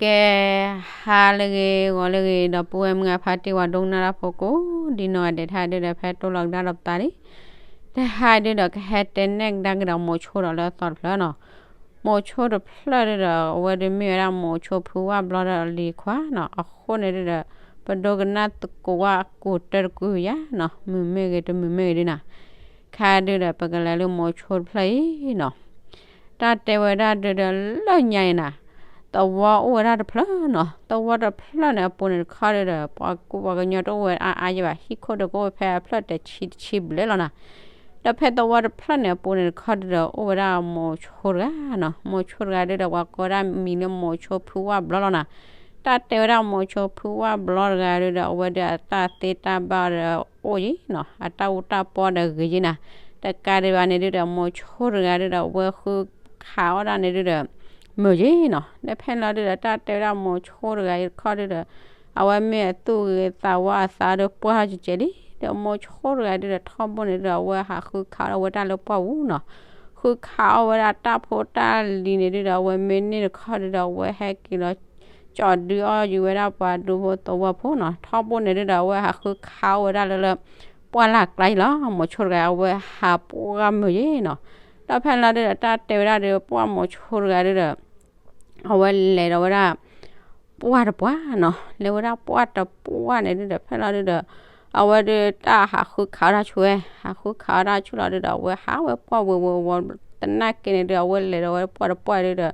ကဲ ဟါလၢအဂ့ၤ ဂီၤလၢအဂ့ၤ ဒီပုၢ်ဝဲၢ်မုၢ်ဂၤဖါတံၢ် ပှၤဒိကနၣ်တၢ်ဖိကိးဒ်နီၢ်ဂၤဒဲး တဟါဒုဒီး ဖဲတိၢ်လီၤကဒါဒီးပသးလံ. တဟါဒုဒီး ကဟဲတဲနဲၣ်ကဒါက့ၤဒီးမိၤဆိဒီးလၢအသီတဖျၢၣ်နီၤ. မိၤဆိတဖျၢၣ်ဒုဒီး အဝဲဒုးမ့ၢ်ဝဲဒၣ်မိၤဆိဖုဝၣ်ဘျီဒီးလံၤခွါနီၤ. အဃိန့ၣ်ဒုဒီး ပဒိကနၣ်သကိးဝဲအကူာ်တၢတကွံယၤနီၤ, မုာ်မ့ၢ်ဂ့ၤ တမုာ်မ့ၢ်ဂ့ၤဒုနီၤ. ခါဒုဒီး ပကလဲၤလၢမိၤဆိတဖျၢၣ်အံၤနီၤ. တၢ်တဲဝဲဒၣ်ဒုဒီး လၢညါအံၤနၤ, သဝီအိၣ်ဝဲဒၣ်တဖျၢၣ်နီၤ. သဝီတဖျၢၣ်န့ၣ်အပူၤန့ၣ်တခီဒုဒီး ပှၤကူပှၤကညီတအိၣ်ဝဲအါအါယဲဘၣ်, ဟံၣ်ခိၣ်ဒီးကအိၣ်ဝဲဖဲအဖျၢၣ်တဆံတဆံဘျဲၣ်လီၤနၤ. ဒီးဖဲသဝီတဖျၢၣ်န့ၣ်အပူၤန့ၣ်တခီဒုဒီး အိၣ်ဝဲဒၣ်မိၤဆိတဂၤနီၤ. မိၤဆိတဂၤဒုဒီး ပှၤကိးဒၣ်မံၤလၢမိၤဆိဖုဝၣ်ဘျီလီၤနၤ. တၢ်တဲဝဲဒၣ်မိၤဆိဖုဝၣ်ဘျီတဂၤဒုဒီး အဝဲဒုးအတၢ်သ့တၢ်ဘၣ်ဒီးအိၣ်ယံၤနီၤ, အတၢ်အူတၢ်ပီဒီးဂ့ၤယံၤနၤ. တကးဒံးဘၣ်န့ၣ်ဒုဒီး မိၤဆိတဂၤဒုဒီး အဝဲဃုခးအီၣ်ဒၣ်န့ၣ်ဒုဒီး မုာ်ယံၤနီၤ. ဒီးဖဲလီၤဒုဒီး တၢ်တဲဝဲဒၣ်မိၤဆိတဂၤအံၤတခီဒုဒီး အဝဲမ့ၢ်အသူၣ်ဂ့ၤသးဝါအသးဒီးပှၢ်ထီၣ်ကဲကဲလံ. ဒီးမိၤဆိတဂၤဒုဒီး ထီဘိန့ၣ်ဒုဒီး အဝဲဟးဃုခးအီၣ်ဒၣ်ဝဲတၢ်လၢပှၢ်ပူၤနီၤ. ဃုခးအီၣ်ဝဲဒၣ်တၢ်ဖိတၢ်လံၤန့ၣ်ဒုဒီး အဝဲမ့ၢ်န့ၢ်တခီဒုဒီး အဝဲဟဲက့ၤလီၤ ကၠီဒုအီၣ်ယုၤဝဲဒၣ်ပှၤဒူဖိသဝီဖိနီၤ. ထီဘိန့ၣ်ဒုဒီး အဝဲဟးဃုခးအီၣ်ဝဲဒၣ်လၢလၢ ပှၢ်လၢ်ကျါယံၤလီၤ. မိၤဆိတဂၤ အဝဲဟးပှၢ်မုာ်ယံၤနီၤ. ဒီးဖဲလီၤဒုဒီး တၢ်တဲဝဲဒၣ်ဒီး ပှၢ်မိၤဆိတဂၤဒုဒီး အဝဲလဲၤဒီးဝဲဒၣ် ပှၢ်တပှၢ်နီၤ, လဲၤဝဲဒၣ်ပှၢ်တပှၢ်န့ၣ်ဒုဒီး ဖဲလီၤဒုဒီး အဝဲဒုးတၢ်ဟးဃုခးအီၣ်တၢ်ဆူၣ်ဝဲ, ဟးဃုခးအီၣ်တၢ်ဆူၣ်လီၤဒုဒီး အဝဲဟးဝဲပှၢ်ဝဲဝဲဝဲ သနာ်က့န့ၣ်ဒုဒီး အဝဲလဲၤဒီးဝဲပှၢ်တပှၢ်ဒုဒီး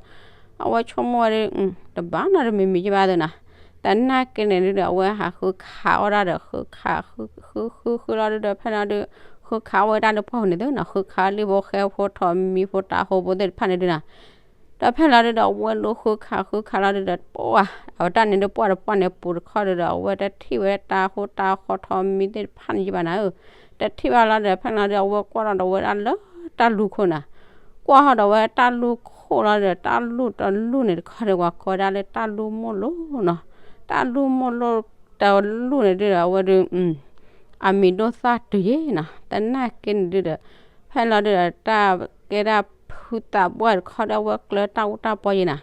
အဝဲဆိကမိၣ်ဝဲဒု တဘၣ်နီတမံၤမံၤယဘၣ်သ့နီၤ. သနာ်က့န့ၣ်ဒုဒီး အဝဲဟးဃုခးအီၣ်ဒၣ်ဒီး ဃုခး ဃုဃုဃုလီၤဒုဒီး ဖဲလီၤဒု ဃုခးအီၣ်ဝဲဒၣ်လၢပှၢ်ပူၤန့ၣ်သ့နီၤ, ဃုခးအီၣ်လံၣ်ဖိဃဲဖိထိးမံၤဖိတၤဟိဖိသ့ၣ်တဖၣ်န့ၣ်ဒုနီၤ. ဒီးဖဲလီၤဒုဒီးအဝဲလူၤဃုခးဃုခးလီၤဒုဒီး ပှၢ်အဝဲတၢ်န့ၣ်ဒုပှၢ်တပှၢ်န့ၣ်ပူၤတခီဒုဒီး အဝဲတထံၣ်ဝဲတၢ်ဟိတၢ်ဃီထိးမံၤသ့ၣ်တဖၣ်န့ၣ်ယဘၣ်နၤဧၢ, တထံၣ်ဘၣ်လီၤဒီး ဖဲလီၤဒုဒီး အဝဲကွၢ်ထီၣ်ဒီးဝဲဒၣ်လၢတၢ်လူၢ်ခိၣ်နၤ, ကွၢ်ထီၣ်ဒီးဝဲတၢ်လူၢ်ခိၣ်လီၤဒီး တၢ်လူၢ်တလူၢ်န့ၣ်တခီဒီး ပှၤကိးဝဲဒၣ်လၢတၢ်လူၢ်မိၢ်လိၣ်နီၤ. တၢ်လူၢ်မိၢ်လိၣ်တလူၢ်န့ၣ်ဒုဒီး အဝဲဒုး အမံၤဒိၣ်သၣ်တုၤယ့ၣ်နီၤ. သနာ်က့န့ၣ်ဒုဒီး ဖဲလီၤဒုဒီး တၢ်ကဲဒၣ်ဖုသးပှၢ်တခီဒီး အဝဲကျၢၤတၢ်အူတၢ်ပီယ့ၣ်နၤ,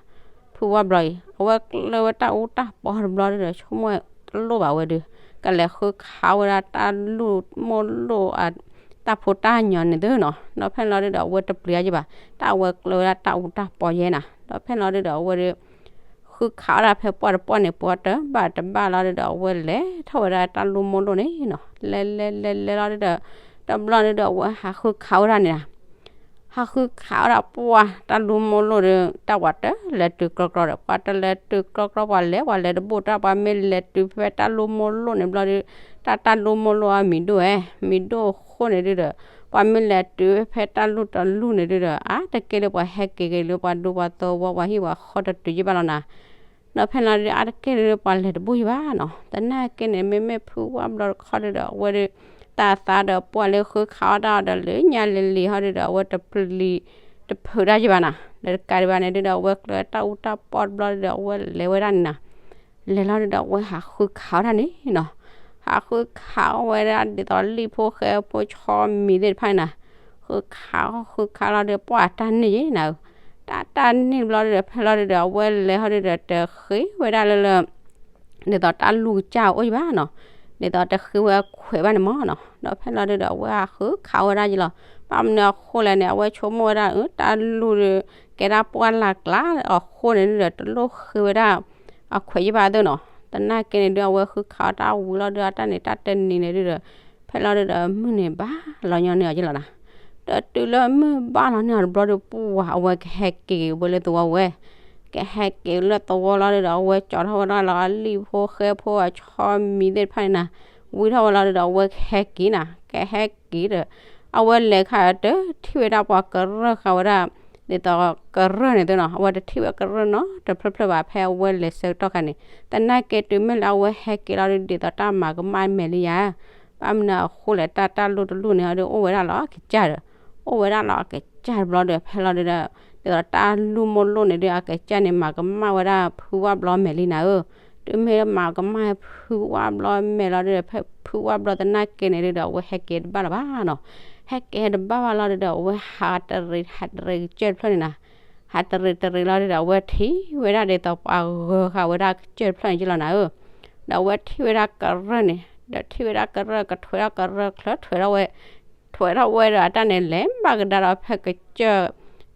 ဖုဝၣ်ဘျီအံၤ အဝဲကျၢၤဝဲတၢ်အူတၢ်ပီတဘျီဒုဒီး ဆိကမိၣ်တလိၣ်ဘၣ်ဝဲဒုး ကလဲၤဃုခးဝဲဒၣ်တၢ်လူၢ်မိၢ်လိၣ်အ တၢ်ဖိတၢ်ညီၤန့ၣ်သ့နီၤ. ဒီးဖဲလီၤဒုဒီး အဝဲတပျံၤအါယံၤဘၣ်, တၢ်အဝဲကျၢၤဝဲဒၣ်တၢ်အူတၢ်ပီယဲၢ်နၤ. ဒီးဖဲလီၤဒုဒီး အဝဲဒုး ဃုခးအီၣ်ဒၣ်ဖဲပှၢ်တပှၢ်န့ၣ် ပှၢ်တဘၣ်တဘၣ်လီၤဒုဒီး အဝဲလဲၤထီၣ်ဝဲဒၣ်တၢ်လူၢ်မိၢ်လိၣ်န့ၣ်နီၤ. လဲၤလဲၤလဲၤလဲၤလီၤဒုဒီး တဘျီန့ၣ်ဒုဒီး အဝဲဟးဃုခးဝဲဒၣ်န့ၣ်နၤ. ဟးဃုခးဝဲဒၣ်ပှၢ်တၢ်လူၢ်မိၢ်လိၣ်ဒီး တၢ်ပှၤတလဲၤတုၤကြီကြီဒီး ပှၤတလဲၤတုၤကြီကြီ ပှၤလဲၤပှၤလဲၤတဘူၣ်တၢ် ပှၤမ့ၢ်လဲၤတုၤဖဲတၢ်လူၢ်မိၢ်လိၣ်န့ၣ်ဘျီဒီး တၢ်တၢ်လူၢ်မိၢ်လိၣ်အမံၤဒိၣ်ဝဲ, မံၤဒိၣ်အဃိန့ၣ်ဒုဒီး ပှၤမ့ၢ်လဲၤတုၤဖဲတၢ်လူၢ်တလူၢ်န့ၣ်ဒုဒီး အါတက့ၢ်လၢပှၤဟဲက့ၤက့ၤလၢပှၤဒူပှၤသဝီပှၤဟံၣ်ပှၤဃီတတုၤယံၤဘၣ်လီၤနၤ. ဒီးဖဲလီၤဒုဒီး အါတက့ၢ်လၢပှၤလဲၤတဘူၣ်ယံၤဘၣ်နီၤ. သနာ်က့န့ၣ် မ့မ့ၢ်ဖုဝၣ်ဘျီတခီဒုဒီး အဝဲဒုး တၢ်သးဒီးပှၢ်လၢဃုခးအီၣ်တၢ်အီၤဒီး လၢညါလံၤလံၤဟီဒုဒီး အဝဲတပျံၤ တဖုးတၢ်ယံၤဘၣ်နၤ. ဒီးတကးဒံးဘၣ်န့ၣ်ဒုဒီး အဝဲကျၢၤတၢ်အူတၢ်ပီတဘျီဒုဒီး အဝဲလဲၤဝဲဒၣ်န့ၣ်နၤ. လဲၤလီၤဒုဒီး အဝဲဟးဃုခးအီၣ်တၢ်န့ၣ်နီၤ. ဟးဃုခးအီၣ်ဝဲဒၣ်ဒ်သိးလံၣ်ဖိဃဲဖိဆီမံၤသ့ၣ်တဖၣ်န့ၣ်နၤ. ဃုခးအီၣ်ဃုခးလီၤဒီး ပှၢ်တၢ်န့ၢ်ယံၤနၤဧၢ. တၢ်တၢ်န့ၢ်ဘျီဒုဒီး ဖဲလီၤဒုဒီး အဝဲလဲၤဟီဒုဒီး တဃ့ဝဲဒၣ်လၢလၢ ဒ်သိးတၢ်လူၢ်ကစၢ်အိၣ်ယံၤဘၣ်နီၤ. ဒ်သိးတဃ့ဝဲခွဲးဘၣ်န့ၣ်မ့ၢ်နီၤ. ဒီးဖဲလီၤဒုဒီး အဝဲဟးဃုခးဝဲဒၣ်ယံၤလီၤ. ဘၣ်မနုၤအဃိလဲၣ်န့ၣ် အဝဲဆိကမိၣ်ဝဲဒၣ် တၢ်လူၢ်ဒီး ကဲဒၣ်ပှၢ်လၢ်ကျါအဃိန့ၣ်ဒုဒီး တလိၣ်ဃ့ဝဲဒၣ်အခွဲးယံၤဘၣ်သ့နီၤ. သနာ်က့န့ၣ်ဒု အဝဲဃုခးအီၣ်တၢ်ဝံၤလီၤဒု အတၢ်န့ၣ်တၢ်တနံၤန့ၣ်ဒုဒီး ဖဲလီၤဒုဒီး မုၢ်န့ၣ်ဘၣ်လီၤညီန့ၢ်အီၤယံၤလီၤနၤ. ဒီးတုၤလၢမုၢ်ဘၣ်လီၤန့ၢ်အီၤတဘျီဒီး ပှၢ်အဝဲကဟဲက့ၤဝဲလၢသဝီဝဲ ကဟဲက့ၤလၢသဝီလီၤဒုဒီး အဝဲကၠီထီၣ်ဝဲဒၣ်လီၤ အလံၣ်ဖိဃဲဖိအဆီမံၤသ့ၣ်တဖၣ်န့ၣ်နၤ. ဝံထီၣ်ဝဲလီၤဒုဒီး အဝဲကဟဲက့ၤနၤ. ကဟဲက့ၤဒီး အဝဲလဲၤခါတထံၣ်ဝဲဒၣ်ပှၤကရၢၢ်ဃာ်ဝဲဒၣ် ဒ်သိးကရၢၢ်န့ၣ်သ့နီၤ. အဝဲတထံၣ်ဝဲကရၢၢ်နီတဖျၢၣ်ဖျၢၣ်ဘၣ် ဖဲအဝဲလဲၤဆၢကတီၢ်ခါန့ၣ်. သနာ်က့တုၤမ့ၢ်လၢအဝဲဟဲက့ၤလီၤဒု ဒ်သိးတၢ်မၤကမၣ်မဲာ်လံယၤ ဘၣ်မနုၤအဃိလဲၣ် တၢ်တၢ်လူၢ်တလူၢ်န့ၣ်ဟီဒု အိၣ်ဝဲဒၣ်လီၤအကစၢ်ဒီး အိၣ်ဝဲဒၣ်လီၤအကစၢ်တဘျီဒီး ဖဲလီၤဒုဒီး ဒ်သိးတၢ်လူၢ်မိၢ်လိၣ်န့ၣ်ဒု အကစၢ်န့ၣ် မၤကမၣ်ဝဲဒၣ်ဖုဝၣ်ဘျီမဲာ်လံနၤဧၢ. တုၤမ့ၢ်မၤကမၣ်ဖုဝၣ်ဘျီမဲာ်လီၤဒုဒီး ဖဲဖုဝၣ်ဘျီသနာ်က့န့ၣ်ဒုဒီး အဝဲဟဲက့ၤတဘၣ်လၢၤဘၣ်နီၤ. ဟဲက့ၤတဘၣ်ဘၣ်လီၤဒုဒီး အဝဲဟးတရံးဟးတရံးကစၢၢ်တဖျၢၣ်န့ၣ်နၤ. ဟးတရံးတရံးလီၤဒုဒီး အဝဲထံၣ်ဝဲဒၣ်ဒ်သိးပှၤဂၢၤဃာ်ဝဲဒၣ်ကစၢၢ်တဖျၢၣ်န့ၣ်ယ့ၢ်လီၤနၤဧၢ, ဒီးအဝဲထံၣ်ဝဲဒၣ်ကရၢၢ်န့ၣ် ဒီးထံၣ်ဝဲဒၣ်ကရၢၢ် ကထွဲးထီၣ်ကရၢၢ်ချၢ ထွဲးထီၣ်ဝဲ ထွဲးထီၣ်ဝဲဒီးအတၢ်န့ၣ် လဲၤဘၣ်ကဒါဒီးဖဲကစၢၢ် ဒ်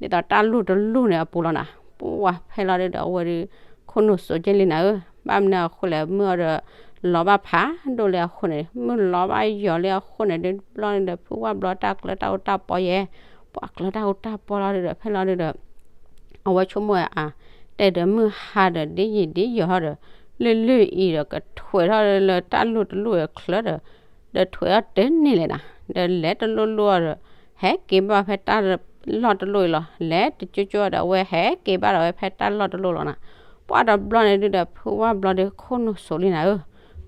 သိးတၢ်လူၢ်တလူၢ်န့ၣ်အပူၤလီၤနၤ, ပှၤဖဲလီၤဒုဒီး အဝဲဒု ခိၣ်နူာ်စိးကဲလံနၤဧၢ, ဘၣ်မနုၤအဃိလဲၣ် မုၢ်အီၤဒီး လီၤဘၣ်ဖးဒိၣ်လံအဃိန့ၣ် မုၢ်လီၤဘၣ်ယီၤလံအဃိန့ၣ်ဒု ဘျီန့ၣ်ဒီး ဖုဝၣ်ဘျီတၢ်ကျၢၤတၢ်အူတၢ်ပီယဲၢ်, ပှၤကျၢၤတၢ်အူတၢ်ပီလီၤဒုဒီး ဖဲလီၤဒုဒီး အဝဲဆိကမိၣ်ဝဲအါ, တဲဒီးမုၢ်ဟါဒီး ဒ်ယံာ်ဒ်ယီၤထီၣ်ဒီး လုၢ်လုၢ်အံၤဒီး ကထွဲးထီၣ်လၢတၢ်လူၢ်တလူၢ်အချၢဒီး ဒီးထွဲးထီၣ်တန့ၢ်လဲၣ်နၤ, ဒီးလဲၤတလိၣ်လိၣ်အီၤဒီး ဟဲက့ၤဘၣ်ဖဲတၢ်လီၢ်တလိၣ်အံၤလီၤ, လဲၤတကၠိကၠိဒီး အဝဲဟဲက့ၤဘၣ်ဒီးဝဲဖဲတၢ်လီၢ်တလိၣ်လီၤနၤ, ပှၢ်ဒီးဘျီန့ၣ်ဒုဒီး ဖုဝၣ်ဘျီဒီးခိၣ်နူာ်စိးလံနၤဧၢ,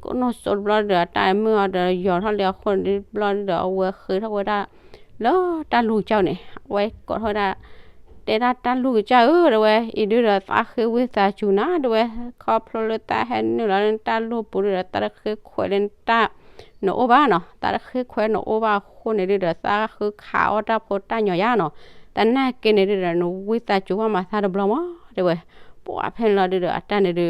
ခိၣ်နူာ်စိးတဘျီဒီး အတၢ်မုၢ်အီၤဒီးယီၤထီၣ်လံအဃိန့ၣ်ဒု ဘျီဒုဒီး အဝဲဃ့ထီၣ်ဝဲဒၣ် လၢတၢ်လူၢ်ကစၢ်န့ၣ် အဝဲကိးထီၣ်ဝဲဒၣ် တဲဒၣ်တၢ်လူၢ်ကစၢ်ဧၢ တဲဝဲ, အံၤဒုဒီးသးဃ့ဝံသးစူၤနၤ တဲဝဲ, ခီဖျိလၢသးဟဲနုာ်လီၤလၢနတၢ်လူၢ်ပူၤဒုဒီး သးတဃ့ခွဲးလၢနတၢ် နအိၣ်ဘၣ်နီၤ, သးတဃ့ခွဲးနအိၣ်ဘၣ်အဃိန့ၣ်ဒုဒီး သးဃုခးအီၣ်တၢ်ဖိတၢ်ညိးယါနီၤ, သနာ်က့န့ၣ်ဒုဒီး နဝံသးစူၤဘၣ်မၤသးတဘျီမး တဲဝဲ, ပှၢ်ဖဲလီၤဒုဒီး အတၢ်န့ၣ်ဒု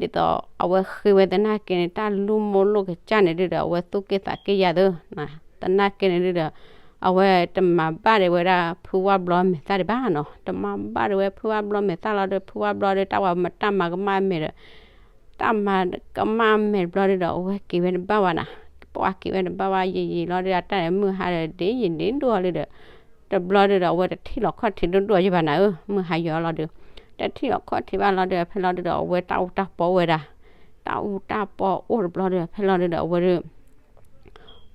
ဒ်သိးအဝဲဃ့ဝဲသနာ်က့န့ၣ် တၢ်လူၢ်မိၢ်လိၢ်ကစၢ်န့ၣ်ဒုဒီး အဝဲသူၣ်က့ၣ်သးက့ၣ်ယါသၢ, သနာ်က့န့ၣ်ဒုဒီး အဝဲတမၤဘၣ်ဒံးဝဲဒၣ်ဖုဝၣ်ဘျီမဲာ်သၣ်ဒံးဘၣ်နီၤ, တမၤဘၣ်ဒံးဝဲဖုဝၣ်ဘျီမဲာ်သၣ်လီၤဒီး ဖုဝၣ်ဘျီဒီး တၢ်ဝဲမတၢ်မၤကမၣ်အမဲာ်ဒီး တၢ်မၤကမၣ်အမဲာ်တဘျီဒုဒီး အဝဲက့ၤဝဲတဘၣ်ဘၣ်နၤ, ပှၢ်က့ၤဝဲတဘၣ်ဘၣ်ယံာ်ယံာ်လီၤဒီး အတၢ်န့ၣ်မုၢ်ဟါဒီး ဒ်ယံာ်ဒ်ဒိၣ်လီၤဒုဒီး တဘျီဒုဒီး အဝဲတထံၣ်လီၤခီၣ်ထံးဒိၣ်ဒိၣ်ယံာ်ဘၣ်နၤဧၢ, မုၢ်ဟါယီၤလီၤဒု တထံၣ်လီၤခီၣ်ထံးဘၣ်လီၤဒီး ဖဲလီၤဒုဒီး အဝဲတၢ်အူတၢ်ပီအိၣ်ဝဲဒၣ်, တၢ်အူတၢ်ပီအိၣ်တဘျီဒီး ဖဲလီၤဒုဒီး အဝဲဒု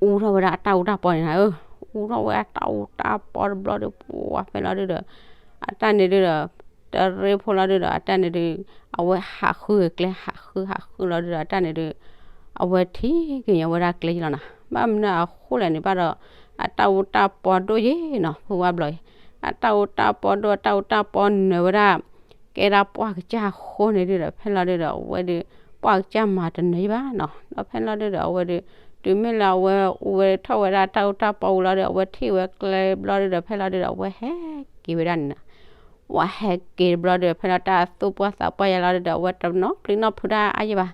အူထီၣ်ဝဲဒၣ်အတၢ်အူတၢ်ပီန့ၣ်နၤဧၢ, အူထီၣ်ဝဲအတၢ်အူတၢ်ပီတဘျီဒီး ပှၢ်ဖဲလီၤဒုဒီး အတၢ်န့ၣ်ဒုဒီး တရ့ဖိလီၤဒုဒီး အတၢ်န့ၣ်ဒု အဝဲဟးဃုကျဲ ဟးဃုဟးဃုလီၤဒုဒီး အတၢ်န့ၣ်ဒု အဝဲထံၣ်က့ၤညီဝဲဒၣ်ကျဲယံာ်လီၤနၤ, ဘၣ်မနုၤအဃိလဲၣ်န့ၣ် ဘၣ်ဒီး အတၢ်အူတၢ်ပီဒိၣ်ယံာ်နီၤ ဖုဝၣ်ဘျီအံၤ, အတၢ်အူတၢ်ပီဒိၣ် အတၢ်အူတၢ်ပီနၢၤဝဲဒၣ် ကဲဒၣ်ပှၢ်ကစၢ်အဃိန့ၣ်ဒုဒီး ဖဲလီၤဒုဒီး အဝဲဒု ပှၢ်ကစၢ်မၤတနၢၤယံာ်ဘၣ်နီၤ, ဒီးဖဲလီၤဒုဒီး အဝဲဒု တုၤမ့ၢ်လၢအဝဲအိၣ်ဝဲထီၣ်ဝဲဒၣ်တၢ်အူတၢ်ပီဝံၤလီၤဒီး အဝဲထံၣ်ဝဲကျဲဘျီဒုဒီး ဖဲလီၤဒုဒီး အဝဲဟဲက့ၤဝဲဒၣ်န့ၣ်နၤ ဝဲဟဲက့ၤတဘျီဒီး ဖဲလီၤတၢ်သူၣ်ပှၢ်သးပှၢ်ယါလီၤဒုဒီး အဝဲတနီၣ်ပျံၤနီၣ်ဖုးတၢ်အါယံာ်ဘၣ်,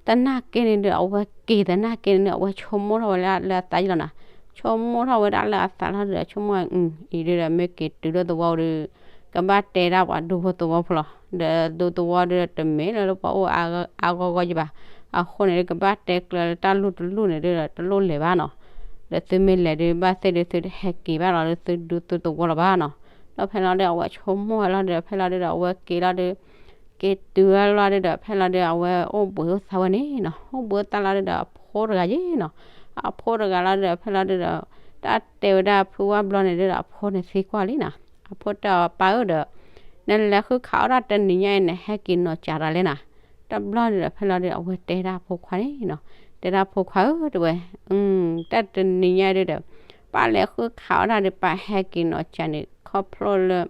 သနာ်က့န့ၣ်ဒုဒီး အဝဲက့ၤသနာ်က့န့ၣ်ဒု အဝဲဆိကမိၣ်ထီၣ်ဝဲလၢအသးယံာ်လီၤနၤ, ဆိကမိၣ်ထီၣ်ဝဲဒၣ်လၢအသးလီၤဒုဒီး ဆိကမိၣ်အံၤဒုဒီး မ့ၢ်က့ၤတုၤလၢသဝီဒု ကဘၣ်တဲဒၣ်ပှၤဒူဖိသဝီဖိလီၤ, ဒီးဒူသဝီဒုဒီး တမ့ၢ်လၢပှၤအိၣ်အါဂီၢ်ဂီၢ်ယံာ်ဘၣ်, အဃိန့ၣ်ဒု ကဘၣ်တဲကျၢၤလၢတၢ်လူၢ်တလူၢ်န့ၣ်ဒုဒီး တလိၣ်လဲၤဘၣ်နီၤ, ဒီးသုမ့ၢ်လဲၤဒု ဘၣ်သ့ၣ်ဒု သုတဟဲက့ၤဘၣ်လီၤလၢသုဒူသုသဝီလီၤဘၣ်နီၤ, ဒီးဖဲလီၤဒု အဝဲဆိကမိၣ်ဝဲလီၤဒုဒီး ဖဲလီၤဒုဒီး အဝဲက့ၤလီၤဒု က့ၤတုၤဝဲလီၤဒုဒီး ဖဲလီၤဒု အဝဲအိၣ်ဘှံးအိၣ်သါဝဲန့ၣ်နီၤ, အိၣ်ဘှံးအိၣ်သါလီၤဒုဒီး အဖိတဂၤယံာ်နီၤ, အဖိတဂၤလီၤဒုဒီး ဖဲလီၤဒုဒီး တၢ်တဲဝဲဒၣ်ဖုဝၣ်ဘျီန့ၣ်ဒုဒီး အဖိန့ၣ်သံကွၢ်လံနၤ, အဖိတဲအီၤ ပၢ်ဧၢဒီး နလဲၤဃုခးအီၣ်တၢ်တနံၤညါအံၤ နဟဲက့ၤနီၤစၢ်တၢ်လဲၣ်နၤ, တဘျီဒုဒီး ဖဲလီၤဒုဒီး အဝဲတဲဒၣ်ဖိခွါန့ၣ်နီၤ, တဲဒၣ်ဖိခွါဧၢ တဲဝဲ တၢ်တနံၤညါဒုဒီး ပၢ်လဲၤဃုခးအီၣ်တၢ်ဒီး ပၢ်ဟဲက့ၤနီၤစၢ်န့ၣ် ခီဖျိလၢ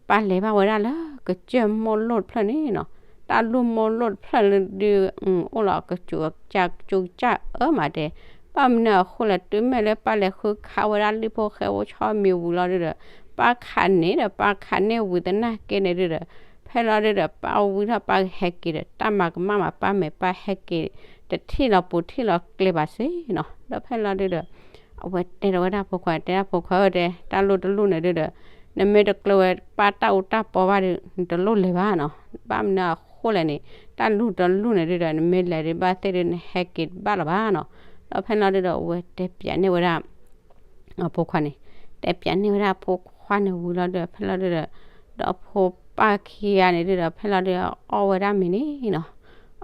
ပၢ်လဲၤဘၣ်ဝဲဒၣ်လၢကစၢၢ်မိၢ်လိၣ်တဖျၢၣ်န့ၣ်နီၤ, တၢ်လူၢ်မိၢ်လိၣ်တဖျၢၣ်လၢဒု အိၣ်လီၤကစူၤကစၢ်ကစူၤကစၢ်အၢမးတဲ, ဘၣ်မနုၤအဃိလဲၣ် တုၤမ့ၢ်လၢပၢ်လဲၤဃုခးဝဲဒၣ်လံာ်ဖိဃဲဖိဆီမံၤဝံၤလီၤဒုဒီး ပၢ်ခးန့ၢ်ဒီး ပၢ်ခးန့ၢ်ဝံၤသနာ်က့န့ၣ်ဒုဒီး ဖဲလီၤဒုဒီး ပၢ်ဝံထီၣ်ပၢ်ကဟဲက့ၤဒီး တၢ်မၤကမၣ်မး ပၢ်မဲာ်ပၢ်ဟဲက့ၤ တထံၣ်လီၤပူၤထံၣ်လီၤကျဲဘၣ်စ့ၢ်နီၤ, ဒီးဖဲလီၤဒုဒီး အဝဲတဲထီၣ်ဝဲဒၣ်ဖိခွါ တဲဒၣ်ဖိခွါဧၢ တဲ တၢ်လူၢ်တလူၢ်န့ၣ်ဒုဒီး နမ့ၢ်တကျၢၤဝဲပၢ်တၢ်အူတၢ်ပီဘၣ်ဒီး နတလိၣ်လဲၤဘၣ်နီၤ, ဘၣ်မနုၤအဃိလဲၣ်န့ၣ် တၢ်လူၢ်တလူၢ်န့ၣ်ဒုဒီး နမ့ၢ်လဲၤဒုးဘၣ်သ့ၣ်ဒုး နဟဲက့ၤတဘၣ်လၢၤဘၣ်နီၤ, ဒီးဖဲလီၤဒုဒီး အဝဲတဲပၠးန့ၢ်ဝဲဒၣ် အဖိခွါန့ၣ် တဲပၠးန့ၢ်ဝဲဒၣ်အဖိခွါန့ၣ်ဝံၤလီၤဒုဒီး ဖဲလီၤဒုဒီး ဒီးအဖိပၢ်ခံဂၤန့ၣ်ဒုဒီး ဖဲလီၤဒုဒီး အီၣ်ဝဲဒၣ်မ့ၤန့ၣ်နီၤ,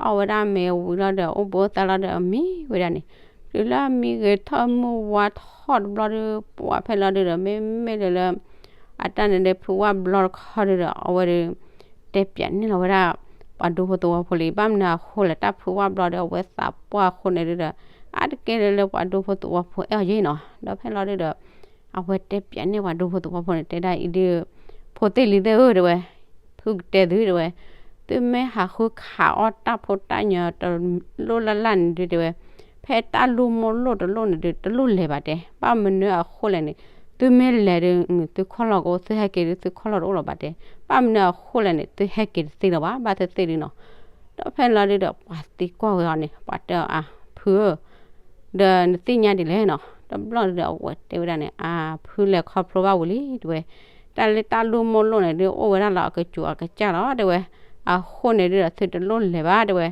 အီၣ်ဝဲဒၣ်မ့ၤဝံၤလီၤဒီး အိၣ်ဘှံးအိၣ်သါလီၤဒီး အမံဝဲဒၣ်န့ၣ်, တုၤလၢအမံဂ့ၤထီၣ်မုၢ်ဝါထီၣ်တဘျီဒု ပှၤဖဲလီၤဒုဒီး မ့မ့ၢ်လၢလၢ အတၢ်န့ၣ်ဒုး ဖုဝၣ်ဘျီတခီဒုဒီး အဝဲဒုး တဲပၠးန့ၢ်လီၤဝဲဒၣ် ပှၤဒူဖိသဝီဖိလံ ဘၣ်မနုၤအဃိလဲၣ် တၢ်ဖုဝၣ်ဘျီဒီး အဝဲသးပှၢ်အဃိန့ၣ်ဒုဒီး အါတက့ၢ်လၢလၢပှၤဒူဖိသဝီဖိအဲၣ်အီၤယ့ၢ်နီၤ, ဒီးဖဲလီၤဒုဒီး အဝဲတဲပၠးန့ၢ်ပှၤဒူဖိသဝီဖိန့ၣ် တဲဒၣ်အံၤဒု ဖိသ့ၣ်လံၤသ့ၣ်ဧၢ တဲဝဲ, ဖုကတဲသု တဲဝဲ, သုမ့ၢ်ဟးဃုခးအီၣ်တၢ်ဖိတၢ်ညၣ်တလိၣ်လၢ်လၢ်န့ၣ်ဒု တဲဝဲ, ဖဲတၢ်လူၢ်မိၢ်လိၣ်တလိၣ်န့ၣ်ဒု တလိၣ်လဲၤဘၣ်တဲ, ဘၣ်မနုၤအဃိလဲၣ်န့ၣ် သုမ့ၢ်လဲၤဒု သုခီၣ်လီၢ်ကအိၣ် သုဟဲက့ၤဒု သုခီၣ်လီၢ်တအိၣ်လၢၤဘၣ်တဲ, ဘၣ် ဘၣ်မနုၤအဃိလဲၣ်န့ၣ် သုဟဲက့ၤတသ့လၢၤဘၣ်, ဘၣ်သ့ၣ်သ့ၣ်ဒုနီၤ. ဒီးဖဲလီၤဒုဒီး ပှၤသံကွၢ်ဝဲအီၤန့ၣ် ပှၤတဲအီၤ အဖုဧၢ, ဒီးနသ့ၣ်ညါဒ်လဲၣ်နီၤ, တဘျီဒုဒီးအဝဲတဲဝဲဒၣ်န့ၣ် အဖုလဲၤခီဖျိဘၣ်ဝံၤလံ တဲဝဲ, တၢ်လၢတၢ်လိၣ်မိၢ်လိၣ်န့ၣ်ဒု အိၣ်ဝဲဒၣ်လီၤအကစူၤအကစၢ်လီၤ တဲဝဲ, အဃိန့ၣ်ဒုဒီး သုတလိၣ်လဲၤဘၣ် တဲဝဲ,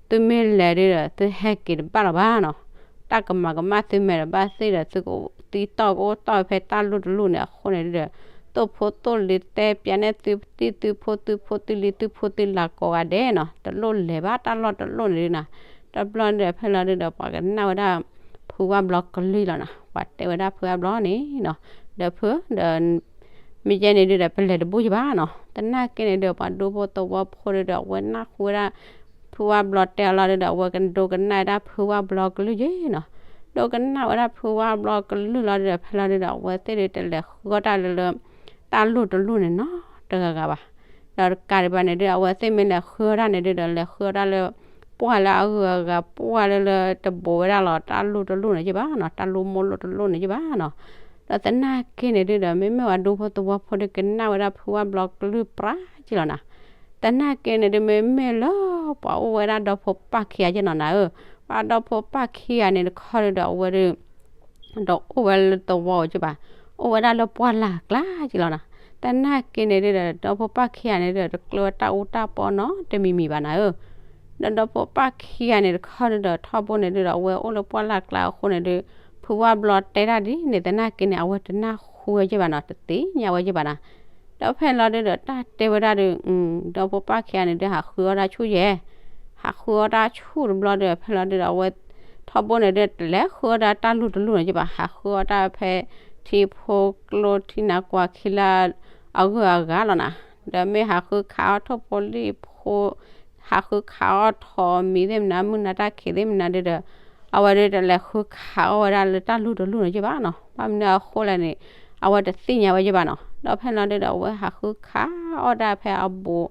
သုမ့ၢ်လဲၤဒုဒီး သုဟဲက့ၤတဘၣ်လၢၤဘၣ်နီၤ. တၢ်ကမၤကမၣ်သုမဲာ်ဒီးဘၣ်သ့ၣ်ဒီး သုကသံတီၢ်ကအိၣ်တီၢ်ဖဲတၢ်လိၣ်တလိၣ်န့ၣ် အဃိန့ၣ်ဒုဒီး သိၣ်ဖိသိၣ်လံၤတဲပျးနဲၣ်သုတံၢ်သုဖိသုဖိသုလံၤသုဖိသုလၤကိးဂၤဒဲးနီၤ, တလိၣ်လဲၤဘၣ်တၢ်လီၢ်တလိၣ်န့ၣ်ဒုနီၤ. တဘျီဒုဒီး ဖဲလီၤဒုဒီး ပှၤကနၣ်ဝဲဒၣ် ဖုဝၣ်ဘျီကလုၢ်လီၤနီၤ, ပှၤတဲဝဲဒၣ်ဖုဝၣ်ဘျီန့ၣ်နီၤ, ဒီးဖု ဒီး မ့ၢ်ယဲန့ၣ်ဒုဒီး ပလဲၤတဘူၣ်ယဘၣ်နီၤ. သနာ်က့န့ၣ်ဒုဒီး ပှၤဒူဖိသဝီဖိဒုဒီး အဝဲနၢ်ဟူဝဲဒၣ် ဖုဝၣ်ဘျီတဲအီၤလီၤဒုဒီး အဝဲကဒိကနၣ်ဝဲဒၣ်ဖုဝၣ်ဘျီကလုၢ်ယဲနီၤ. ဒိကနၣ်ဝဲဒၣ်ဖုဝၣ်ဘျီကလုၢ်လီၤဒုဒီး ဖဲလီၤဒုဒီး အဝဲသ့ၣ်ဒုတလဲၤဃုအီၣ်တၢ်လၢလၢ တၢ်လိၣ်တလိၣ်န့ၣ်နီတဂၤဂၤဘၣ်. ဒီးတကးဒံးဘၣ်န့ၣ်ဒု အဝဲသ့ၣ်မ့ၢ်လဲၤဃုအီၣ်တၢ်န့ၣ်ဒုဒီး လဲၤဃုအီၣ်တၢ်လၢ ပှၢ်လၢအဂုၤအဂၤ ပှၢ်လၢလၢတဘိးဝဲဒၣ်လီၤ တၢ်လိၣ်တလိၣ်န့ၣ်ယဘၣ်နီၤ, တၢ်လိၣ်မိၢ်လိၣ်တလိၣ်န့ၣ်ယဘၣ်နီၤ. ဒီးသနာ်က့န့ၣ်ဒုဒီး မ့မ့ၢ်ပှၤဒူဖိသဝီဖိဒုကနၣ်ဝဲဒၣ်ဖုဝၣ်ဘျီကလုၢ်ပြးက့လီၤနီၤ. သနာ်က့န့ၣ်ဒု မ့မ့ၢ်လၢ ပှၤအိၣ်ဝဲဒၣ်ဒီဖိပၢ်ခံဂၤယဲနီၤနၤဧၢ, ပှၤဒီဖိပၢ်ခံဂၤန့ၣ်တခီဒုဒီး အဝဲဒု ဒီးအိၣ်ဝဲလၢသဝီက့ဘၣ်, အိၣ်ဝဲဒၣ်လၢပှၢ်လၢ်ကျါက့လီၤနီၤ. သနာ်က့န့ၣ်ဒုဒီး ဒီဖိပၢ်ခံဂၤန့ၣ်ဒုဒီး တကျၢၤဝဲတၢ်အူတၢ်ပီနီတမံၤမံၤဘၣ်နၤဧၢ. ဒီးဒီဖိပၢ်ခံဂၤန့ၣ်တခီဒုဒီး ထီဘိန့ၣ်ဒုဒီး အဝဲအိၣ်လၢပှၢ်လၢ်ကျါအဃိန့ၣ်ဒု ဖုဝၣ်ဘျီတဲဒၣ်ဒ်န့ၣ် သနာ်က့န့ၣ် အဝဲတနၢ်ဟူဝဲက့ဘၣ်နီၤ, တသ့ၣ်ညါဝဲက့ဘၣ်နီၤ. ဒီးဖဲလီၤဒုဒီး တၢ်တဲဝဲဒၣ်ဒု ဒီဖိပၢ်ခံဂၤန့ၣ်ဒု ဟးဃုအီၣ်တၢ်ဆူၣ်ယဲ, ဟးဃုအီၣ်တၢ်ဆူၣ်တဘျီဒု ဖဲလီၤဒုဒီး အဝဲ ထီဘိန့ၣ်ဒု တလဲၤဃုအီၣ်တၢ်တၢ်လိၣ်တလိၣ်န့ၣ်က့ဘၣ်, ဟးဃုအီၣ်တၢ်ဖဲ ထံဖိကျိထံနးကွၢ်ခံလၢ အဂုၤအဂၤလီၤနၤ. ဒီးမ့ၢ်ဟးဃုခးအီၣ်ထိၣ်ဖိလံၣ်ဖိ ဟးဃုခးအီၣ်ထိးမံၤသ့ၣ်မနုၤ မုၢ်နၤတၢ်ခံးသ့ၣ်မနုၤဒုဒီး အဝဲဒုတလဲၤဃုခးအီၣ်ဝဲဒၣ်လၢတၢ်လိၣ်တလိၣ်န့ၣ်က့ဘၣ်နီၤ. ဘၣ်မနုၤအဃိလဲၣ်န့ၣ် အဝဲတသ့ၣ်ညါဝဲက့ဘၣ်နီၤ. ဒီးဖဲလီၤဒုဒီး အဝဲဟးဃုခးအီၣ်တၢ်ဖဲအဘူး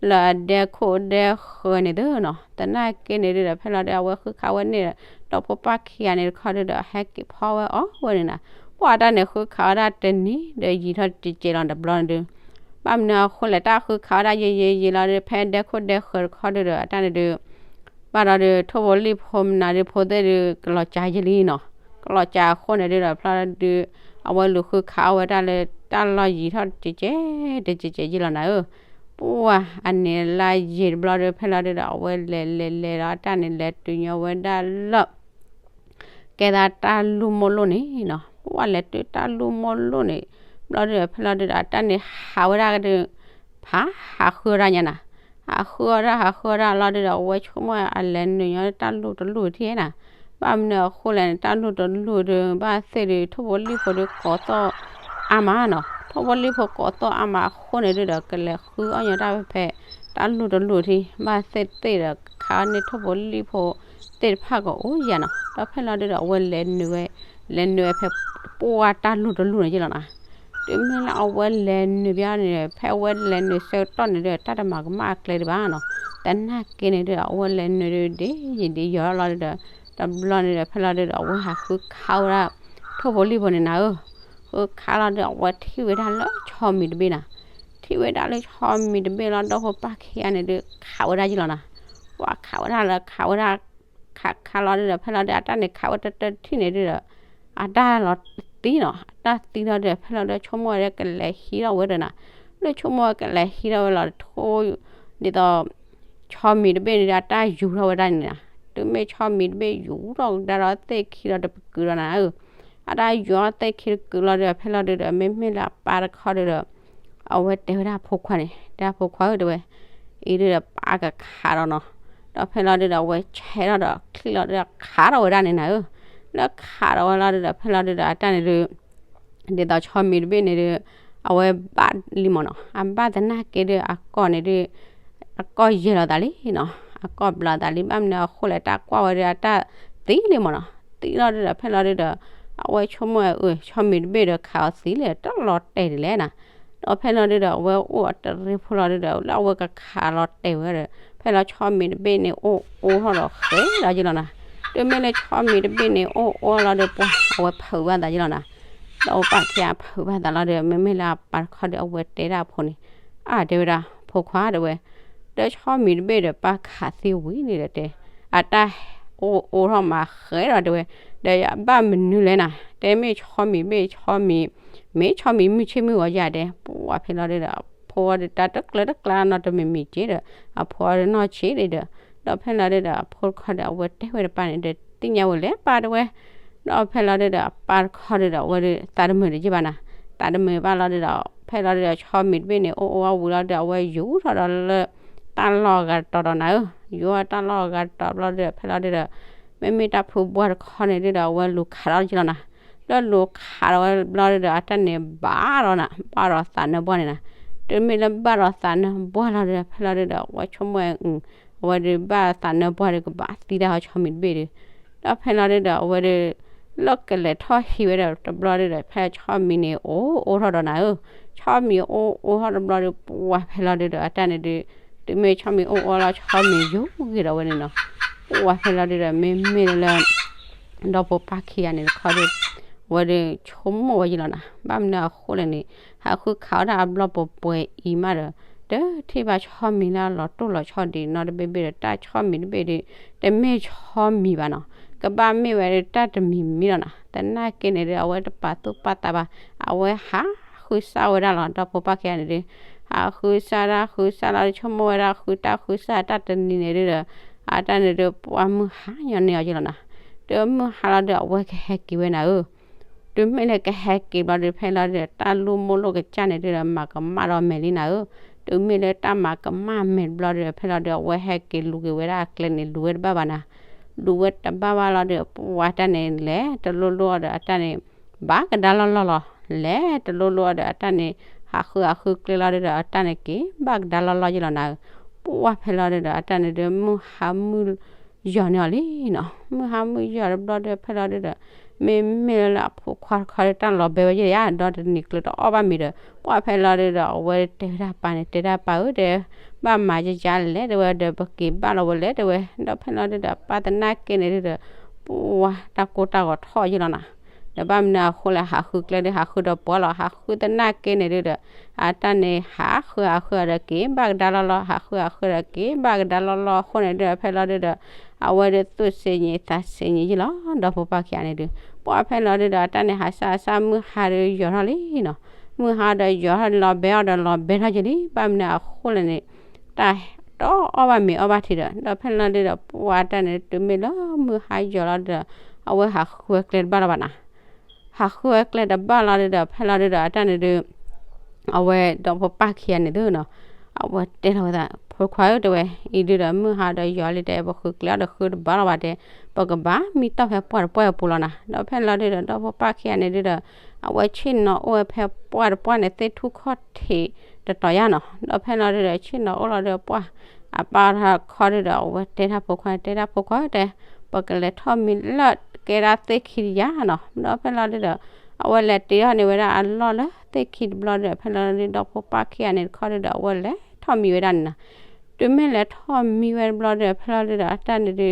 လၢအဒဲခိၣ်ဒဲဃၢၤန့ၣ်သုနီၤ. သနာ်က့န့ၣ်ဒုဒီး ဖဲလီၤဒု အဝဲဃုခးဝဲန့ၣ်ဒီး ဒီဖိပၢ်ခံဂၤန့ၣ်တခီဒုဒီး ဟဲက့ၤဖီဝဲအီၣ်ဝဲန့ၣ်နၤ. ပှၢ်တၢ်န့ၣ်ဃုခးဝဲဒၣ်တနံၤဒီးယံာ်ထီၣ်တကဲးလီၤတဘျီန့ၣ်ဒု ဘၣ်မနုၤအဃိလဲၣ် တၢ်ဃုခးဝဲဒၣ်ယံာ်ယံာ်ယံာ်လီၤဒု ဖဲဒဲခိၣ်ဒဲဃၢၤတခီဒုဒီး အတၢ်န့ၣ်ဒု ဘၣ်ဒီးဒု ထိၣ်ဖိလံၣ်ဖိမနုၤဒု ဖိသ့ၣ်ဒု ကလီၤကၢယဲလံနီၤ. ကလီၤကၢအဃိန့ၣ်ဒုဒီး ဖဲလီၤဒု အဝဲလူၤဃုခးအီၣ်ဝဲဒၣ်လၢတၢ်လီၢ်ယံာ်ထီၣ်တကဲးတကဲးယဲလီၤနၤဧၢ. ပှၢ်အန့ၣ်လါယံာ်တဘျီဒု ဖဲလီၤဒုဒီး အဝဲလဲၤလဲၤလဲၤဒီးအတၢ်န့ၣ်လဲၤတုၤညီဝဲဒၣ်လၢ ကဲသးတၢ်လိၣ်မိၢ်လိၣ်န့ၣ်နီၤ. ပှၢ်လဲၤတုၤတၢ်လိၣ်မိၢ်လိၣ်န့ၣ် ဘျီဒုဒီး ဖဲလီၤဒုဒီး အတၢ်န့ၣ်ဟးဝဲဒၣ်ကဒု ဖးဟးဃုအီၣ်တၢ်ညါနၤ. ဟးဃုအီၣ်တၢ် ဟးဃုအီၣ်တၢ်လီၤဒုဒီး အဝဲဆိကမိၣ်အလဲၤနုာ်ညီတၢ်လိၣ်တလိၣ်ထံၣ်နၤ. ဘၣ်မနုၤအဃိလဲၣ်န့ၣ် တၢ်လိၣ်တလိၣ်ဒု ဘၣ်သ့ၣ်ဒု ထိၣ်ဖိလံၣ်ဖိဒုကိးသီၣ်အါမးနီၤ. ထိၣ်ဖိလံၣ်ဖိကိးသီၣ်အါမးအဃိန့ၣ်ဒုဒီး ကလဲၤဃုအီၣ်ညီတၢ်ဖဲ တၢ်လိၣ်တလိၣ်ထံၣ် ဘၣ်သ့ၣ်သ့ၣ်ဒီး ခးအီၣ်န့ၢ်ထိၣ်ဖိလံၣ်ဖိသ့ၣ်တဖၣ်ကအိၣ်ယၤနီၤ. ဒီးဖဲလီၤဒုဒီး အဝဲလဲၤနုာ်ဝဲ လဲၤနုာ်ဝဲဖဲ ပှၢ်တၢ်လိၣ်တလိၣ်န့ၣ်က့လီၤနၤ. တုၤမ့ၢ်လၢအဝဲလဲၤနုာ်ဘၣ်န့ၣ် ဖဲအဝဲလဲၤနုာ်ဆၢကတီၢ်န့ၣ်ဒု တၢ်တမၤကမၣ်အကျဲဒံးဘၣ်နီၤ. သနာ်က့န့ၣ်ဒု အဝဲလဲၤနုာ်ဒု ဒ်ယံာ်ဒ်ယီၤလီၤဒုဒီး တဘျီန့ၣ်ဒီး ဖဲလီၤဒုဒီး အဝဲဟးဃုခးဝဲဒၣ် ထိၣ်ဖိလံၣ်ဖိန့ၣ်နၤဧၢ. ဃုခးလီၤဒု အဝဲထံၣ်ဝဲဒၣ်လၢဆီမံၤတဘ့ၣ်နၤ. ထံၣ်ဝဲဒၣ်လၢဆီမံၤတဘ့ၣ်လီၤ ဒီဖိပၢ်ခံဂၤန့ၣ်ဒု ခးဝဲဒၣ်ယ့ၢ်လီၤနၤ. ပှၤခးဝဲဒၣ်လၢခးဝဲဒၣ် ခးခးလီၤဒုဒီး ဖဲလီၤဒု အတၢ်န့ၣ်ခးဝဲတတၢၢ်တထံၣ်န့ၣ်ဒုဒီး အတၢ်လီၤသံနီၤ. အတၢ်သံလီၤဒုဒီး ဖဲလီၤဒု ဆိကမိၣ်ဝဲဒၣ်ကလဲၤဟံးထီၣ်ဝဲဒီးနၤ. လၢဆိကမိၣ်ဝဲကလဲၤဟံးထီၣ်ဝဲလီၤ ထိၣ် ဒ်သိး ဆီမံၤတဘ့ၣ်န့ၣ်ဒီး အတၢ်ယူၤထီၣ်ဝဲဒၣ်န့ၣ်နၤ. တုၤမ့ၢ်ဆီမံၤတဘ့ၣ်ယူၤထီၣ်ကဒါဒီးသ့ၣ်ခံဒီးတပကုာ်ဒီးနၤဧၢ. အတၢ်ယူၤထီၣ်သ့ၣ်ခံတကုာ်လီၤဒုဒီး ဖဲလီၤဒုဒီး မ့မ့ၢ်လၢအပၢ်တခီဒုဒီး အဝဲတဲဝဲဒၣ်အဖိခွါန့ၣ် တဲအဖိခွါဧၢ တဲဝဲ အံၤဒုဒီးပၢ်ကခးဒီးနီၤ. ဒီးဖဲလီၤဒုဒီး အဝဲဆဲးထီၣ်ဒီးချံၣ်လီၤဒုဒီး ခးထီၣ်ဝဲဒၣ်န့ၣ်နၤဧၢ. လၢခးထီၣ်ဝဲလီၤဒုဒီး ဖဲလီၤဒုဒီး အတၢ်န့ၣ်ဒု ဒ်သိးဆီမံၤတဘ့ၣ်န့ၣ်ဒု အဝဲဘၣ်လံမ့ၢ်နီၤ. အဘၣ်သနာ်က့ဒု အကီၢ်န့ၣ်ဒု အကီၢ်ယဲၢ်လီၤသးလံနီၤ. အကီၢ်ဘျးသးလံ ဘၣ်မနုၤအဃိလဲၣ် တၢ်ကွၢ်ဝဲဒု အတၢ်သံလံမ့ၢ်နီၤ. သံလီၤဒုဒီး ဖဲလီၤဒုဒီး အဝဲဆိကမိၣ်အၢ ဆီမံၤတဘ့ၣ်ဒီး ခးအီၤသံလံ တၢ်လီၤတဲာ်ဒ်လဲၣ်နၤ. ဒီးဖဲလီၤဒုဒီး အဝဲအိၣ်အတရံးဖိလီၤဒုဒီး လၢအဝဲကခးလီၤတဲာ်ဝဲဒီး ဖဲလီၤဆီမံၤတဘ့ၣ်န့ၣ် အိၣ်အိၣ်ထီၣ်ဒီးဃဲၤလီၤယ့ၢ်လီၤနၤ. တုၤမ့ၢ်လၢဆီမံၤတဘ့ၣ်န့ၣ် အိၣ်အိၣ်လီၤဒု ပှၤအဝဲဖုးဘၣ်သးယ့ၢ်လီၤနၤ. ဒီးအပၢ်ခံဂၤဖုးဘၣ်သးလီၤဒု မ့မ့ၢ်လၢအပၢ်တခီဒု အဝဲတဲဒၣ်အဖိန့ၣ် အါ တဲဝဲဒၣ် ဖိခွါ တဲဝဲ, ဒီးဆီမံၤတဘ့ၣ်ဒီး ပၢ်ခးသံဝံၤန့ၣ်ဒီးတဲ, အတၢ်အိၣ်အိၣ်ထီၣ်မးဃဲဒီး တဲဝဲ, ဒီးယဘၣ်မနုၤလဲၣ်နၤ, တဲမ့ၢ်ဆီမံၤတဘ့ၣ် ဆီမံၤ, မ့ၢ်ဆီမံၤမုၢ်ဆ့ၣ်မုၢ်ဂီၤယၤတဲ, ပှၢ်ဖဲလီၤဒုဒီး အဖိအီၤဒီးတၢ်တကျၢၤတကျါနီတမံၤမံၤက့ဒီး အဖိအီၤဒီးနီၢ်ဆံးဒံးဒီး, ဒီးဖဲလီၤဒုဒီး အဖိတခီဒီး အဝဲတဲဝဲတပၢ်န့ၣ်ဒီး သ့ၣ်ညါဝဲလဲၣ်ပၢ်တဲဝဲ, ဒီးဖဲလီၤဒုဒီး အပၢ်တခီဒုဒီး အဝဲဒုးသးတမုာ်တယံာ်ဘၣ်နၤ, သးတမုာ်ဘၣ်လီၤဒုဒီး ဖဲလီၤဒုဒီးဆီမံၤတဘ့ၣ်န့ၣ် အိၣ်အိၣ်ဝံၤလီၤဒုဒီး အဝဲယူၤထီၣ်ဒီးလၢ တၢ်လီၢ်အဂၤတတီၤဒီးနၤဧၢ, ယူၤထီၣ်တၢ်လီၢ်အဂၤတတီၤဘျီဒုဒီး ဖဲလီၤဒုဒီး မ့မ့ၢ်တၢ်ဖုဘှၢ်တခီန့ၣ်ဒုဒီး အဝဲလူၤခးထီၣ်က့လီၤနၤ, လၢလူၤခးထီၣ်ဝဲဘျီဒုဒီး အတၢ်န့ၣ်ဘၣ်ဒီးနၤ, ဘၣ်ဒီးသးနၢပှၢ်န့ၣ်နၤ, တုၤမ့ၢ်လၢဘၣ်ဒီးသးနၢပှၢ်လီၤဒုဒီး ဖဲလီၤဒုဒီး အဝဲဆိကမိၣ်ဝဲ အဝဲဒုးဘၣ်သးနၢပှၢ်ဒုးကဘၣ်သံတၢ်ဟီဆီမံၤတဘ့ၣ်ဒု, ဒီးဖဲလီၤဒုဒီး အဝဲဒုး လၢကလဲၤထီၣ်ဟံးဝဲဒီးတဘျီဒုဒီး ဖဲဆီမံၤန့ၣ် အိၣ်အိၣ်ထီၣ်ဒီးနၤဧၢ, ဆီမံၤအိၣ်အိၣ်ထီၣ်တဘျီဒု ပှၢ်ဖဲလီၤဒုဒီး အတၢ်န့ၣ်ဒု, တုၤမ့ၢ်ဆီမံၤအိၣ်အိၣ်လီၤ ဆီမံၤယူၤဂ့ၤဒီးဝဲန့ၣ်နီၤ, ပှၢ်ဖဲလီၤဒုဒီး မ့မ့ၢ်လၢ ဒီဖိပၢ်ခံဂၤန့ၣ်တခီဒု ဝဲဒုးဆိကမိၣ်ဝဲယံၤလီၤနၤ, ဘၣ်မနုၤအဃိလဲၣ်န့ၣ် ဟးဃုခးဝဲဒၣ်အဘျီပှဲၤပှဲၤအံၤမးဒီး တထံၣ်ဘၣ်ဆီမံၤလၢအလီၤတိၢ်လီၤဆီဒံးနီတဘ့ၣ်ဘ့ၣ်ဒီး တၢ်ဆီမံၤတဘ့ၣ်ဒု တမ့ၢ်ဆီမံၤဘၣ်နီၤ, ကဘၣ်မ့ၢ်ဝဲဒုးတၢ်တမံၤမံၤလီၤနၤ, သနာ်က့န့ၣ်ဒု အဝဲတပာ်သူၣ်ပာ်သးဘၣ်, အဝဲဟးဃုစၢ်ဝဲဒၣ်လီၤ ဒီဖိပၢ်ခံဂၤန့ၣ်ဒု, ဟးဃုစၢ်တၢ်ဃုစၢ်လီၤဒု ဆိကမိၣ်ဝဲဒၣ်ဃုတၢ်ဃုစၢ်တၢ်တနံၤန့ၣ်ဒုဒီး အတၢ်န့ၣ်ဒု ပှၢ်မုၢ်ဟါညီန့ၢ်အီၤယံၤလီၤနၤ, တုၤမုၢ်ဟါလီၤဒု အဝဲကဟဲက့ၤဝဲနၤဧၢ တုၤမ့ၢ်လၢကဟဲက့ၤဘျီဒု ဖဲလီၤဒုဒီး တၢ်လူၢ်မိၢ်လိၢ်ကစၢ်န့ၣ်ဒုဒီး မၤကမၣ်ဒီးမဲာ်လံနၤဧၢ, တုၤမ့ၢ်လၢတၢ်မၤကမၣ်မဲာ်တဘျီဒုဒီး ဖဲလီၤဒု အဝဲဟဲက့ၤလူၤက့ၤဝဲဒၣ်အကျဲန့ၣ် လူၤဝဲတဘၣ်ဘၣ်နၤ, လူၤဝဲတဘၣ်ဘၣ်လီၤဒုဒီး ပှၢ်တၢ်န့ၣ်လဲၤတလိၣ်လိၣ်အီၤဒီး အတၢ်န့ၣ် ဘၣ်ကဒါလီၢ်လီၢ်လီၤ, လဲၤတလိၣ်လိၣ်အီၤဒီး အတၢ်န့ၣ် ဟးဃုအဃုကျဲလီၤဒုဒီး အတၢ်န့ၣ်က့ၤဘၣ်ကဒါလီၢ်လီၢ်ယံၤလီၤနၤဧၢ, ပှၢ်ဖဲလီၤဒုဒီး အတၢ်န့ၣ်ဒု မုၢ်ဟါမုၢ် ယီၤန့ၢ်အီၤလံနီၤ, မုၢ်ဟါမုၢ်ယီၤတဘျီဒုဒီး ဖဲလီၤဒုဒီး မ့မ့ၢ်လၢအဖိခွါတခီဒီး တၢ်လီၤဘဲဝဲယဲၢ်ဧါ, ဒီးတနံၤကျၢၤတအီၣ်ဘၣ်မ့ၤဒီး ပှၢ်ဖဲလီၤဒုဒီး အဝဲတဲဝဲဒၣ်ပၢ်န့ၣ် တဲဒၣ်ပၢ်ဧၢ တဲ ဘၣ်မၤယယါလဲၣ် တဲဝဲဒီး ပက့ၤဘၣ်လီၤဝဲလဲၣ် တဲဝဲ, ဒီးဖဲလီၤဒုဒီး ပၢ်သနာ်က့န့ၣ်ဒုဒီး ပှၢ်တၢ်ကိၢ်တၢ်ဂီၤထီၣ်ယံၤလီၤနၤ, ဒီးဘၣ်မနုၤအဃိလဲၣ် ဟးဃုကျဲဒု ဟးဃုဒီးပှၢ်လီၤ, ဟးဃုသနာ်က့န့ၣ်ဒုဒီး အတၢ်န့ၣ် ဟးဃုဟးဃုဒီးက့ၤဘၣ်ကဒါလီၢ်လီၢ်, ဟးဃုဟးဃုဒီးက့ၤဘၣ်ကဒါလီၢ်လီၢ်အဃိန့ၣ်ဒုဒီး ဖဲလီၤဒုဒီး အဝဲဒုးသူၣ်စ့ညံသးစ့ညံယံၤလီၤ ဒီဖိပၢ်ခံဂၤန့ၣ်ဒု, ပှၢ်ဖဲလီၤဒုဒီး အတၢ်န့ၣ် ဟးစၢ်စၢ်မုၢ်ဟါဒုးယီၤထီၣ်လံနီၤ, မုၢ်ဟါဒီးယီၤထီၣ်လီၤဘဲအီၤဒီးလီၤဘဲထီၣ်ယံၤလံ, ဘၣ်မနုၤအဃိလဲၣ်န့ၣ် တၢ်တအီၣ်ဘၣ်မ့ၤအီၣ်ဘၣ်ထံဒီး ဒီးဖဲလီၤဒုဒီး ပှၢ်တၢ်န့ၣ် တုၤမ့ၢ်လၢမုၢ်ဟါယီၤလီၤဒုဒီး အဝဲဟးဃုဝဲကျဲတဘၣ်လီၤဘၣ်နၤ, ဟးဃုဝဲကျဲတဘၣ်လီၤဒုဒီး ဖဲလီၤဒုဒီး အတၢ်န့ၣ်ဒု အဝဲဒီဖိပၢ်ခံဂၤန့ၣ်သုနီၤ, အဝဲတဲလီၤဝဲသး ဖိခွါဧၢ တဲဝဲ, အံၤဒုဒီး မုၢ်ဟါဒီးယီၤလံ တဲ ပဃုကျဲအီၤဒီးဃုတဘၣ်လီၤဘၣ်တဲ, ပကဘၣ်မံတီၢ်ဖဲပှၢ်တပှၢ်အပူၤလီၤနၤ, ဒီးဖဲလီၤဒုဒီး ဒီဖိပၢ်ခံဂၤန့ၣ်ဒုဒီး အဝဲဆ့ၣ်နီၤအိၣ်ဝဲဖဲပှၢ်တပှၢ်န့ၣ် သ့ၣ်ထူၣ်ခီၣ်ထံးတတီၤယါနီၤ, ဒီးဖဲလီၤဒုဒီး ဆ့ၣ်နီၤအိၣ်လီၤဒုဒီး ပှၢ်အပၢ်တခီဒုဒီး အဝဲတဲတၢ်ဖိခွါန့ၣ် တဲတၢ်ဖိခွါဧၢ တဲ ပကလဲၤထီၣ်မံလၢကဲဒၣ်သ့ၣ်ခံတယါနီၤ, ဒီးဖဲလီၤဒုဒီး အဝဲလဲၤတ့ထီၣ်န့ၢ်ဝဲဒၣ်အလီၢ်လၢသ့ၣ်ခံတဘျီဒီး ဖဲလီၤဒုဒီး ဒီဖိပၢ်ခံဂၤန့ၣ်တခီဒုဒီး အဝဲလဲၤထီၣ်မံဝဲဒၣ်န့ၣ်နီၤ, တုၤမ့ၢ်လဲၤထီၣ်မံဝဲတဘျီဒီး ဖဲလီၤဒုဒီး အတၢ်န့ၣ်ဒု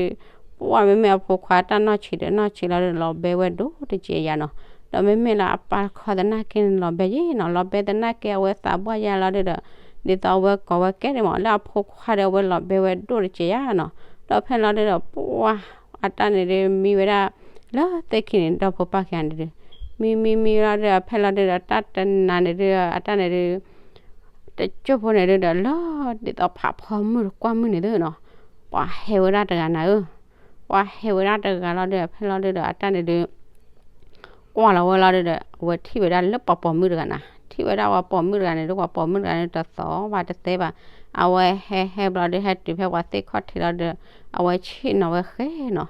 ပှၢ်မ့မ့ၢ်အဖိခွါတၢ်နီၢ်ဆံးဒီးနီၢ်ဆံးလီၤဒုဒီး လီၤဘဲဝဲဒိၣ်တကဲးယါနီၤ, ဒီးမ့မ့ၢ်လၢအပၢ်တခီသနာ်က့န့ၣ် လီၤဘဲယဲနီၤ, လီၤဘဲသနာ်က့ အဝဲသးပှၢ်ယါလီၤဒုဒီး ဒ်သိးအဝဲကိးဝဲကဲဒ်မး လၢအဖိခွါဒီး အဝဲလီၤဘဲဝဲဒိၣ်တကဲးယါနီၤ, ဒီးဖဲလီၤဒုဒီး ပှၢ်အတၢ်န့ၣ်ဒု မံဝဲဒၣ်လၢသ့ၣ်ခံန့ၣ် ဒီဖိပၢ်ခံဂၤန့ၣ်ဒု မံမံမံလီၤဒုဒီး ဖဲလီၤဒုဒီး တၢ်တနၤန့ၣ်ဒု အတၢ်န့ၣ်ဒု တကၠိၢ်ဖိန့ၣ်ဒုဒီး လၢဒ်သိးဖးဖီမုၢ်တကွၢ်မုၢ်န့ၣ်သုနီၤ, ပှၤဟဲဝဲဒၣ်တဂၤနၤဧၢ, ပှၤဟဲဝဲဒၣ်တဂၤလီၤဒုဒီး ဖဲလီၤဒုဒီး အတၢ်န့ၣ်ဒု ကွၢ်လီၤဝဲလီၤဒုဒီး အဝဲထံၣ်ဝဲဒၣ်လၢပှၤပိာ်မုၣ်တဂၤနၤ, ထံၣ်ဝဲဒၣ်ပှၤပိာ်မုၣ်တဂၤန့ၣ်ဒု ပှၤပိာ်မုၣ်တဂၤန့ၣ် တသီၣ်ဘၣ်တသဲဘၣ်, အဝဲဟဲဟဲဘျီဒု ဟဲတုၤဖဲပှၤသ့ၣ်ခီၣ်ထံးလီၤဒုဒီး အဝဲဆ့ၣ်နီၤဝဲဃဲနီၤ,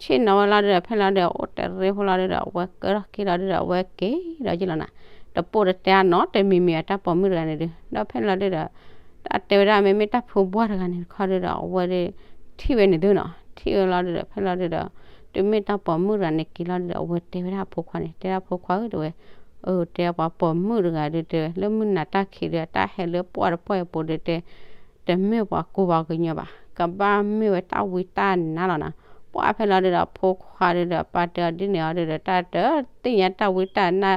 ဆ့ၣ်နီၤဝဲလီၤဒုဒီး ဖဲလီၤဒုဒီး အိၣ်တရ့ဖိလီၤဒုဒီး အဝဲကၢထီၣ်က့ၤလီၤဒုဒီး အဝဲက့ၤဒီးယ့ၢ်လီၤနၤ, တပိၢ်တတဲအနီတမံၤမံၤ အတၢ်ပိာ်မုၣ်တဂၤန့ၣ်ဒု, ဒီးဖဲလီၤဒုဒီး တၢ်တဲဝဲဒၣ် မ့မ့ၢ်တၢ်ဖိဘှၢ်တဂၤန့ၣ်တခီဒုဒီး အဝဲဒု ထံၣ်ဝဲန့ၣ်သုနီၤ, ထံၣ်ဝဲလီၤဒုဒီး ဖဲလီၤဒုဒီး တုၤမ့ၢ်တၢ်ပိာ်မုၣ်တဂၤန့ၣ်က့ၤလီၤဒုဒီး အဝဲတဲဝဲဒၣ်အဖိခွါန့ၣ် တဲဒၣ်ဖိခွါဧၢ တဲဝဲ, အၢ တဲပှၤပိာ်မုၣ်တဂၤဒုတဲ လၢမုၢ်နၤတၢ်ခံးဒု တၢ်ဟဲလၢပှၢ်တပှၢ်အပူၤဒုတဲ တမ့ၢ်ပှၤကူပှၤကညီဘၣ်, ကဘၣ်မ့ၢ်ဝဲတၢ်ဝံတၢ်နါလီၤနၤ, ပှၢ်ဖဲလီၤဒုဒီး အဖိခွါဒုဒီး ပၢ်တဲအီၤဒ်န့ၣ်အီၤဒုဒီး တၢ်တသ့ၣ်ညါတၢ်ဝံတၢ်နါ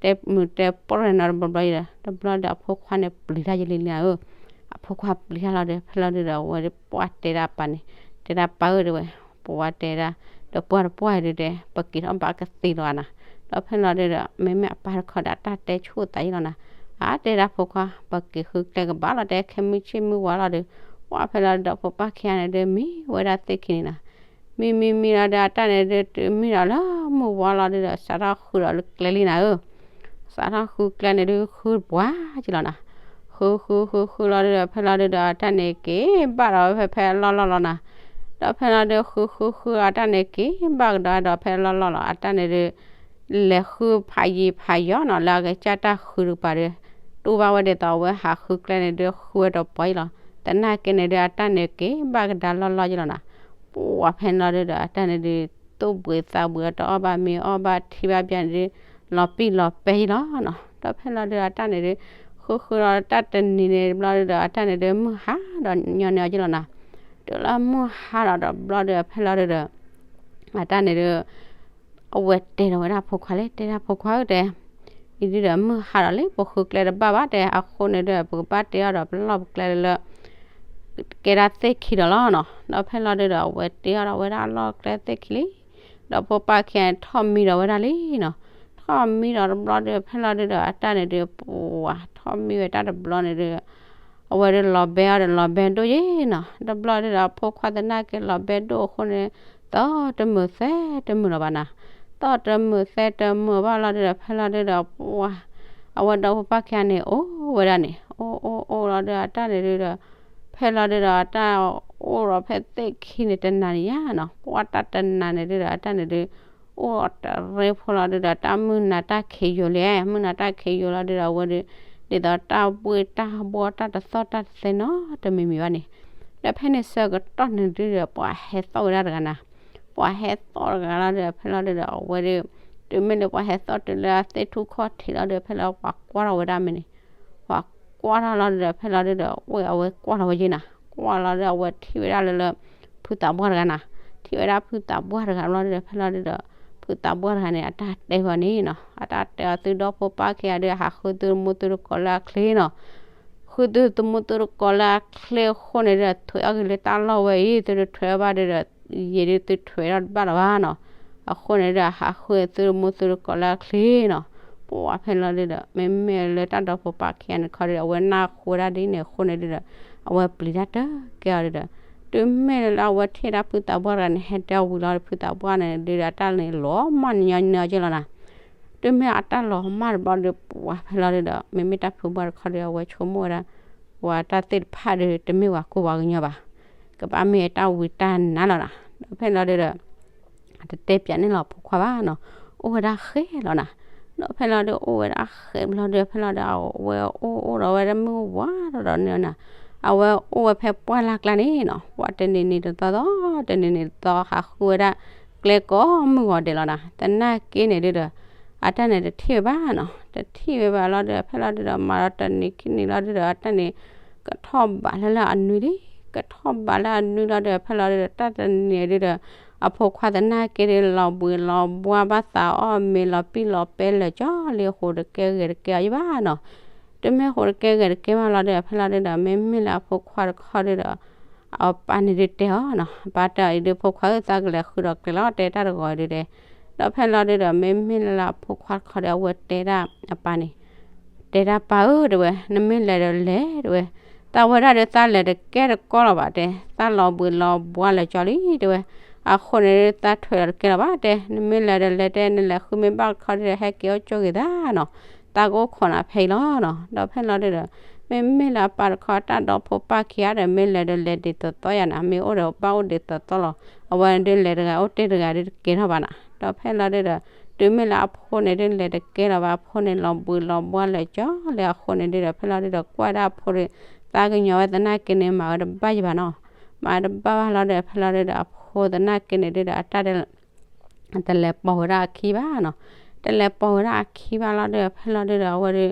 တဲမုာ်တဲပှဲၤနီၤတဘျီဘျီအံၤဒီး တဘျီဒီးအဖိခွါန့ၣ်ပျံၤတၢ်ယလံလံဧၢ, အဖိခွါပျံၤတၢ်လီၤဒီး ဖဲလီၤဒုဒီး အဝဲဒၣ်ပှၤတဲဒၣ်အပၢ်န့ၣ်, တဲဒၣ်ပၢ်ဧၢတဲဝဲ, ပဝဲတဲဒၣ်, ဒီးပှၢ်တပှၢ်ဒုတဲ ပက့ၤထီၣ်ဘၣ်ကသ့လီၤနၤ, ဒီးဖဲလီၤဒုဒီး မ့မ့ၢ်အပၢ်တခီဒီး အတၢ်တဲဆူၣ်သးယံလီၤနၤ, အတဲဒၣ်ဖိခွါ ပက့ၤဃုကျဲကဘၣ်လီၤတဲ ခဲမုၢ်ဆ့ၣ်မုၢ်ဝါလီၤဒီး, ပှၢ်ဖဲလီၤဒုဒီး ဖိပၢ်ခံဂၤန့ၣ်ဒု မံဝဲဒၣ်သ့ၣ်ခံန့ၣ်နၤ, မံမံမံလီၤဒီး အတၢ်န့ၣ်ဒု တုၤမံဒီးလၢမုၢ်ဝါလီၤဒုဒီး စးထီၣ်ဃုဒီးလၢကျဲလံနၤဧၢ, စးထီၣ်ဃုကျဲန့ၣ်ဒု ဃုပှၤက့လီၤနၤ, ဃုဃုဃုဃုလီၤဒုဒီး ဖဲလီၤဒုဒီး အတၢ်န့ၣ်က့ၤဘၣ်ဒီးဝဲဖဲဖဲအလီၢ်လီၢ်လီၤနၤ, ဒီးဖဲလီၤဒု ဃုဃုဃုအတၢ်န့ၣ်က့ၤဘၣ်ကဒီးဒီးဖဲအလီၢ်လီၢ်လီၤ အတၢ်န့ၣ်ဒု လဲၤဃုဖးယံၤဖးယီၤနီၤ လၢအကစၢ်တၢ်ဃုတကပၤဒီး, တူၢ်ဘၣ်ဝဲဒ်သိးအဝဲဟးဃုကျဲန့ၣ်ဒု ဃုဝဲတပှၤအံၤလီၤ, သနာ်က့န့ၣ်ဒု အတၢ်န့ၣ်က့ၤဘၣ်ကဒါလီၢ်လီၢ်ယံလီၤနၤ, ပှၢ်ဖဲလီၤဒုဒီး အတၢ်န့ၣ်ဒု သူၣ်ဘှံးသးဘှံးတအီၣ်ဘၣ်မ့ၤအီၣ်ဘၣ်ထံဘၣ်ဘၣ်န့ၣ်ဒု လီၤပံာ်လီၤပဲယံလီၤနီၤ, ဒီးဖဲလီၤဒုဒီး အတၢ်န့ၣ်ဒု ဃုဃုလီၤတၢ်တနံၤန့ၣ်တဘျီဒုဒီး အတၢ်န့ၣ်ဒု မုၢ်ဟါဒီးညီနုၢ်အီၤယံလီၤနၤ, တုၤလၢမုၢ်ဟါဒီးတဘျီဒုဒီး ဖဲလီၤဒုဒီး အတၢ်န့ၣ်ဒု အဝဲတဲဒီးဝဲဒၣ်ဖိခွါလံ တဲဒၣ်ဖိခွါဧၢတဲ, အံၤဒုဒီးမုၢ်ဟါဒီးလံ ပဃုကျဲတဘၣ်ဘၣ်တဲ အဃိန့ၣ်ဒု ပကဘၣ်တ့အီၤဒီးပလီၢ်ပကျဲလၢ ကဲဒၣ်သ့ၣ်ခံဒီးလီၤနီၤ, ဒီးဖဲလီၤဒုဒီး အဝဲတ့အီၤဒီးဝဲဒၣ်အလီၢ်ကျဲသ့ၣ်ခံလံ, ဒီးဖိပၢ်ခံဂၤန့ၣ်ထီၣ်မံဒီးဝဲဒၣ်လံနီၤ, ထီၣ်မံဒီးတဘျီဒု ဖဲလီၤဒုဒီး အတၢ်န့ၣ်ဒု ပှၢ်ထီၣ်မံဝဲတၢ်တဘျီန့ၣ်ဒု အဝဲဒုလီၤဘဲအီၤဒီးလီၤဘဲဒိၣ်ယံနီၤ, တဘျီဒုဒီး ဖိခွါသနာ်က့လီၤဘဲဒိၣ်အဃိန့ၣ် သီၣ်တမုာ်သဲတမုာ်လီၤဘၣ်နၤ, သီၣ်တမုာ်သဲတမုာ်ဘၣ်လီၤဒုဒီး ဖဲလီၤဒုဒီး ပှၢ် အဝဲဒီးဖိပၢ်ခံဂၤန့ၣ် အိၣ်ဝဲဒၣ်န့ၣ် အိၣ်အိၣ်အိၣ်လီၤဒု အတၢ်န့ၣ်ဒုဒီး ဖဲလီၤဒုဒီး အတၢ်အိၣ်ဒီးဖဲသ့ၣ်ခံန့ၣ်တနၤန့ၣ်ယါနီၤ, ပှၢ်တၢ်တနၤန့ၣ်ဒုဒီး အတၢ်န့ၣ်ဒု အိၣ်တရ့ဖိလီၤဒုဒီး တၢ်မုၢ်နၤတၢ်ခံးယိာ်လံ, မုၢ်နၤတၢ်ခံးယိာ်လီၤဒုဒီး အဝဲဒု ဒ်သိးတၢ်ဘှ့ၣ်တၢ်ဘှီတၢ်တသီၣ်တၢ်တသဲနီတမံၤမံၤဘၣ်န့ၣ်, ဒီးဖဲန့ၣ်ဆၢကတီၢ်န့ၣ်ဒုဒီး ပှၤဟဲသီၣ်ဝဲဒၣ်တဂၤနၤ, ပှၤဟဲသီၣ်တဂၤလီၤဒုဒီး ဖဲလီၤဒုဒီး အဝဲဒု တုၤမ့ၢ်လၢပှၤဟဲသီၣ်တုၤလၢအသ့ၣ်ထူၣ်ခီၣ်ထံးလီၤဒုဒီး ဖဲလၢပှၤကွၢ်ထီၣ်ဝဲဒၣ်မ့ၢ်န့ၣ် ပှၤကွၢ်ထီၣ်လီၤဒုဒီး ဖဲလီၤဒုဒီး ဝဲအဝဲကွၢ်လီၤဝဲယဲနၤ, ကွၢ်လီၤဒု အဝဲထံၣ်ဝဲဒၣ်လၢလၢ ဖုသးပှၢ်တဂၤနၤ, ထံၣ်ဝဲဒၣ်ဖုသးပှၢ်တဂၤလီၤဒုဒီး ဖဲလီၤဒုဒီး ဖုသးပှၢ်တဂၤန့ၣ် အတၢ်တဲဝဲန့ၣ်နီၤ, အတၢ်တဲအီၤ သုဒီဖိပၢ်ခံဂၤဒု ဟးဃုသုတမူသုတကိးလၢအချ့နီၤ, ဃုသုတမူသုတကိးလၢအချ့အဃိန့ၣ်ဒုဒီး ထွဲးအီၣ်က့ၤလၢတၢ်လီၢ်ဝဲအံၤ သုတထွဲးအီၣ်ဘၣ်ဒုဒီး ယံာ်ဒုသုထွဲးထီၣ်တဘၣ်လၢၤဘၣ်နီၤ, အဃိန့ၣ်ဒုဒီး ဟးဃုသုတမူသုတကိးလၢအချ့နီၤ, ပှၢ်ဖဲလီၤဒုဒီး မ့မ့ၢ်လၢတၢ်ဒီဖိပၢ်ခံဂၤန့ၣ်ခီဒုဒီး အဝဲနၢ်ဟူဝဲဒၣ်ဒ်န့ၣ်အဃိန့ၣ်ဒုဒီး အဝဲပျံၤတၢ်တကဲအီၤဒုဒီး တုၤမ့ၢ်လၢအဝဲထံၣ်ဒၣ်ဖုသးပှၢ်တဂၤန့ၣ် ဟဲတဲအီၤဝံၤလီၤဒီး ဖုသးပှၢ်န့ၣ်ဒုဒီး အတၢ်န့ၣ်လီၤမၢ်ညီညီညီက့လီၤနၤ, တုၤမ့ၢ်အတၢ်လီၤမၢ်တဘျီဒီး ပှၢ်ဖဲလီၤဒုဒီး မ့မ့ၢ်တၢ်ဖုဘှၢ်တခီဒီး အဝဲဆိကမိၣ်ဝဲဒၣ် ပှၤတၢ်သ့ၣ်တဖၣ်ဒု တမ့ၢ်ပှၤကူပှၤကညီဘၣ်, ကဘၣ်မ့ၢ်တၢ်ဝံတၢ်နါလီၤနၤ, ဒီးဖဲလီၤဒုဒီး တတဲပၠးန့ၢ်လီၤဖိခွါဘၣ်နီၤ, အိၣ်ဝဲဒၣ်ဃဲလီၤနၤ, ဒီးဖဲလီၤဒု အိၣ်ဝဲဒၣ်ဃဲဘျီဒု ဖဲလီၤဒု အဝဲအိၣ်အိၣ်ဒီးဝဲဒၣ်မုၢ်ဝါထီၣ်ဒီးန့ၣ်နၤ, အဝဲအိၣ်ဝဲဖဲပှၢ်လၢ်ကျါန့ၣ်နီၤ, ပှၢ်တနံၤနံၤတသီသီ တနံၤနံၤတသီ ဟးဃုဝဲဒၣ်ကျဲကိးမုၢ်ဂီၤဒဲးလီၤနၤ, သနာ်က့န့ၣ်ဒုဒီး အတၢ်န့ၣ်တထံၣ်ဝဲဘၣ်နီၤ, တထံၣ်ဝဲဘၣ်လီၤဒု ဖဲလီၤဒုဒီး မၤဒီးတနံၤခံနံၤလီၤဒုဒီး အတၢ်န့ၣ် ကထီၣ်ဘးလၢလၢအနွံလံ, ကထီၣ်ဘးလၢအနွံလီၤဒုဒီး ဖဲလီၤဒုဒီး တၢ်တနံၤဒုဒီး အဖိခွါသနာ်က့ဒု လီၤဘှံးလီၤဘှါဘၣ်သးအီၣ်မ့ၤလီၤပံာ်လီၤပဲလၢာ်ကၠီလံ ဃိးတကဲဂဲၤတကဲအီၤယဘၣ်နီၤ, တမ့ၢ်ဃိးတကဲဂဲၤတကဲဘၣ်လီၤဒုဒီး ဖဲလီၤဒုဒီး မ့မ့ၢ်လၢအဖိခွါတခီဒုဒီး အပၢ်န့ၣ်ဒုတဲအီၤနီၤ, အပၢ်တဲအီၤအံၤဒု ဖိခွါဧၢ သးကလဲၤဃုဒီးကျဲလီၤ တဲတၢ်တဂီၤအံၤဒုတဲ, ဒီးဖဲလီၤဒုဒီး မ့မ့ၢ်လၢလၢအဖိခွါတခီဒီး အဝဲတဲဒၣ်အပၢ်န့ၣ် တဲဒၣ်ပၢ်ဧၢ တဲဝဲ, နမ့ၢ်လဲၤဒီးလဲၤ တဲဝဲ, သးဝဲဒၣ်ဒီးသးလဲၤတကဲတကီလီၤဘၣ်တဲ, သးလီၤဘှံးလီၤဘှါလၢာ်ကၠီလံ တဲဝဲ, အဃိန့ၣ်ဒု သးထွဲးလီၤတကဲလီၤဘၣ်တဲ, နမ့ၢ်လဲၤဒီးလဲၤတဲ နလဲၤဃုမ့ၢ်ဘၣ်တခီဒုဒီး ဟဲက့ၤအိၣ်ကၠိဂ့ၤသးနီၤ, သးကအိၣ်ခိးနၤဖဲအံၤလီၤနီၤ, ဒီးဖဲလီၤဒုဒီး မ့မ့ၢ်လၢအပၢ်တခီ တၢ်ဒီဖိပၢ်ခံဂၤဒီး မ့ၢ်လဲၤဒီးလဲၤဒ်သိးသိးယၤနၤ, မ့ၢ်အိၣ်ဒီးဘၣ်အိၣ်ဒ်သိးသိးလီၤ, အဝဲဒုလဲၤတဂၤအိၣ်တ့ၢ်တဂၤဒုတကဲထီၣ်ဘၣ်နၤ, ဒီးဖဲလီၤဒုဒီး တုၤမ့ၢ်လၢအဖိန့ၣ်ဒုလဲၤတကဲလီၤဘၣ်, အဖိန့ၣ်လီၤဘှံးလီၤဘှါလၢာ်ကၠီလံ အဃိန့ၣ်ဒုဒီး ဖဲလီၤဒုဒီး ကွၢ်ဒၣ်အဖိဒီး သးကညီၤဝဲသနာ်က့န့ၣ် မၤဝဲတဘၣ်ယဘၣ်နီၤ, မၤတဘၣ်ဘၣ်လီၤဒုဒီး ဖဲလီၤဒုဒီး အဖိသနာ်က့န့ၣ်ဒုဒီး အတၢ် တလဲၤပိာ်ဝဲဒၣ်အခံဘၣ်နီၤ, တလဲၤပိာ်ဝဲဒၣ်အခံဘၣ်လီၤဒုဒီး ဖဲလီၤဒုဒီး အဝဲဒု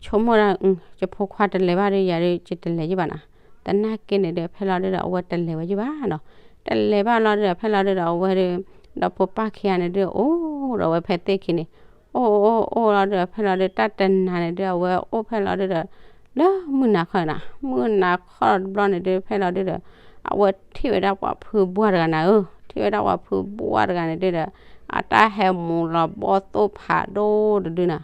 ဆိကမိၣ်ဒၣ် ယဖိခွါတလဲၤဘၣ်ဒု ယၤဒု ယတလဲၤယဘၣ်နၤ, သနာ်က့န့ၣ်ဒု ဖဲလီၤဒုဒီး အဝဲတလဲၤဝဲယဘၣ်နီၤ, တလဲၤဘၣ်လီၤဒုဒီး ဖဲလီၤဒုဒီး အဝဲဒု ဒီးဖိပၢ်ခံဂၤန့ၣ်ဒု အိၣ်ဒီးဝဲဖဲသ့ၣ်ခံန့ၣ် အိၣ်အိၣ်အိၣ်လီၤဒုဒီး ဖဲလီၤဒုဒီး တၢ်တနၤန့ၣ်ဒုဒီး အဝဲအိၣ်ဖဲလီၤဒုဒီး လၢမုၢ်နၤခီန့ၣ်နီၤ, မုၢ်နၤခီတဘျီန့ၣ်ဒုဒီး ဖဲလီၤဒုဒီး အဝဲထံၣ်ဝဲဒၣ်ပှၤဖုဘှၢ်တဂၤနၤဧၢ, ထံၣ်ဝဲဒၣ်ပှၤဖုဘှၢ်တဂၤန့ၣ်ဒုဒီး အတၢ်ဟဲမူၤလီၤဘီၣ်သိၣ်ဖးဒိၣ်တဒုနၤ,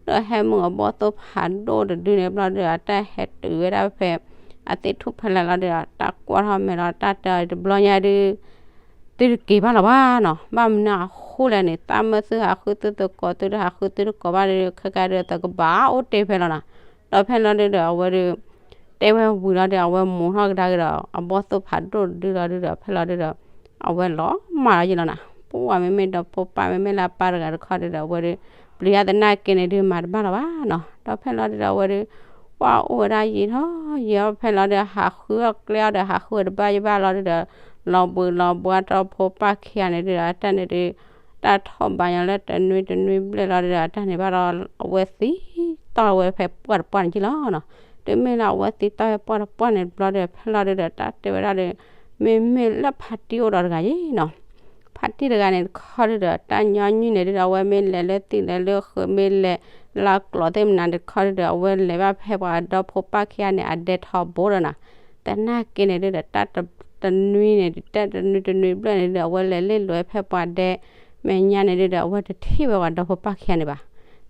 ဒီးဟဲမူၤအဘီၣ်သိၣ်ဖးဒိၣ်တဒုန့ၣ်ဘျီဒုဒီး အတၢ်ဟဲတုၤဝဲဒၣ်ဖဲ အသ့ၣ်ထူၣ်ဖဲလဲၣ်လီၤဒုဒီး တၢ်ကွၢ်ထီၣ်မဲာ်လီၤ တၢ်တဲအီၤတဘျီညါဒု သုတက့ၤဘၣ်လီၤဘၣ်နီၤ, ဘၣ်မနုၤအဃိလဲၣ်န့ၣ် သးမၢသုဟးဃု သုသကိး သုတဟးဃုသုတကိးဘၣ်ဒု ခဲကါဒု သကဘၣ်အိၣ်တ့ၢ်ဖဲလီၤနီၤ, ဒီးဖဲလီၤဒုဒီး အဝဲဒု တဲဝဲဝံၤလီၤဒု အဝဲမူၤထီၣ်ကဒါက့ၤဒီး အဘီၣ်သိၣ်ဖးဒိၣ်တဒုလီၤဒုဒီး ဖဲလီၤဒုဒီး အဝဲလီၤမၢ်လီၤယံၤလီၤနီၤ, ပှၤမ့မ့ၢ်ဒီဖိပၢ် မ့မ့ၢ်လၢအပၢ်တဂၤတခီဒုဒီး အဝဲဒု ပျံၤတၢ်သနာ်က့န့ၣ်ဒု မၤတဘၣ်လီၤဘၣ်နီၤ, ဒီးဖဲလီၤဒုဒီး အဝဲဒု ပှၤအိၣ်ဝဲဒၣ်ယံာ်ထီၣ်ယံာ်အီၤ ဖဲလီၤဒု ဟးဃုအီၣ်ကျဲအီၣ်ဒီး ဟးဃုဝဲတဘၣ်ယဘၣ်လီၤဒုဒီး လီၤဘှံးလီၤဘှါဒီဖိပၢ်ခံဂၤန့ၣ်ဒုဒီး အတၢ်န့ၣ်ဒု တၢ်ထီၣ်ဘးညီလၢတနွံတနွံဘျဲၣ်လီၤဒုဒီး အတၢ်န့ၣ်ဘၣ်ဒီး အဝဲသံတီၢ်ဝဲဖဲပှၢ်တပှၢ်န့ၣ်က့လီၤနီၤ, တုၤမ့ၢ်လၢအဝဲသံတီၢ်ဖဲပှၢ်တပှၢ်န့ၣ်တဘျီဒီး ဖဲလီၤဒုဒီး တၢ်တဲဝဲဒၣ်ဒီး မ့မ့ၢ်လၢဖါတံၢ်အိၣ်ဒီးတဂၤယံၤနီၤ ဖါတံၢ်တဂၤန့ၣ်တခီဒုဒီး တၢ်ညီနုၢ်န့ၣ်ဒုဒီး အဝဲမ့ၢ်လဲၤလၢသံၣ်လဲၤလၢဃုာ် မ့ၢ်လဲၤလၢကျိးသ့ၣ်မနုၤန့ၣ်တခီဒုဒီး အဝဲလဲၤဘၣ်ဖဲပှၤဒီဖိပၢ်ခံဂၤန့ၣ် အဒဲထီဘိဒီးနီၤ, သနာ်က့န့ၣ်ဒုဒီး တၢ်တနွံန့ၣ် တၢ်တနွံတနွံဘျဲၣ်န့ၣ်ဒုဒီး အဝဲလဲၤလ့ၣ်လိာ်ဝဲဖဲပှၤဒဲ မဲာ်ညါန့ၣ်ဒုဒီး အဝဲတထံၣ်ဝဲပှၤဒီဖိပၢ်ခံဂၤန့ၣ်ဘၣ်,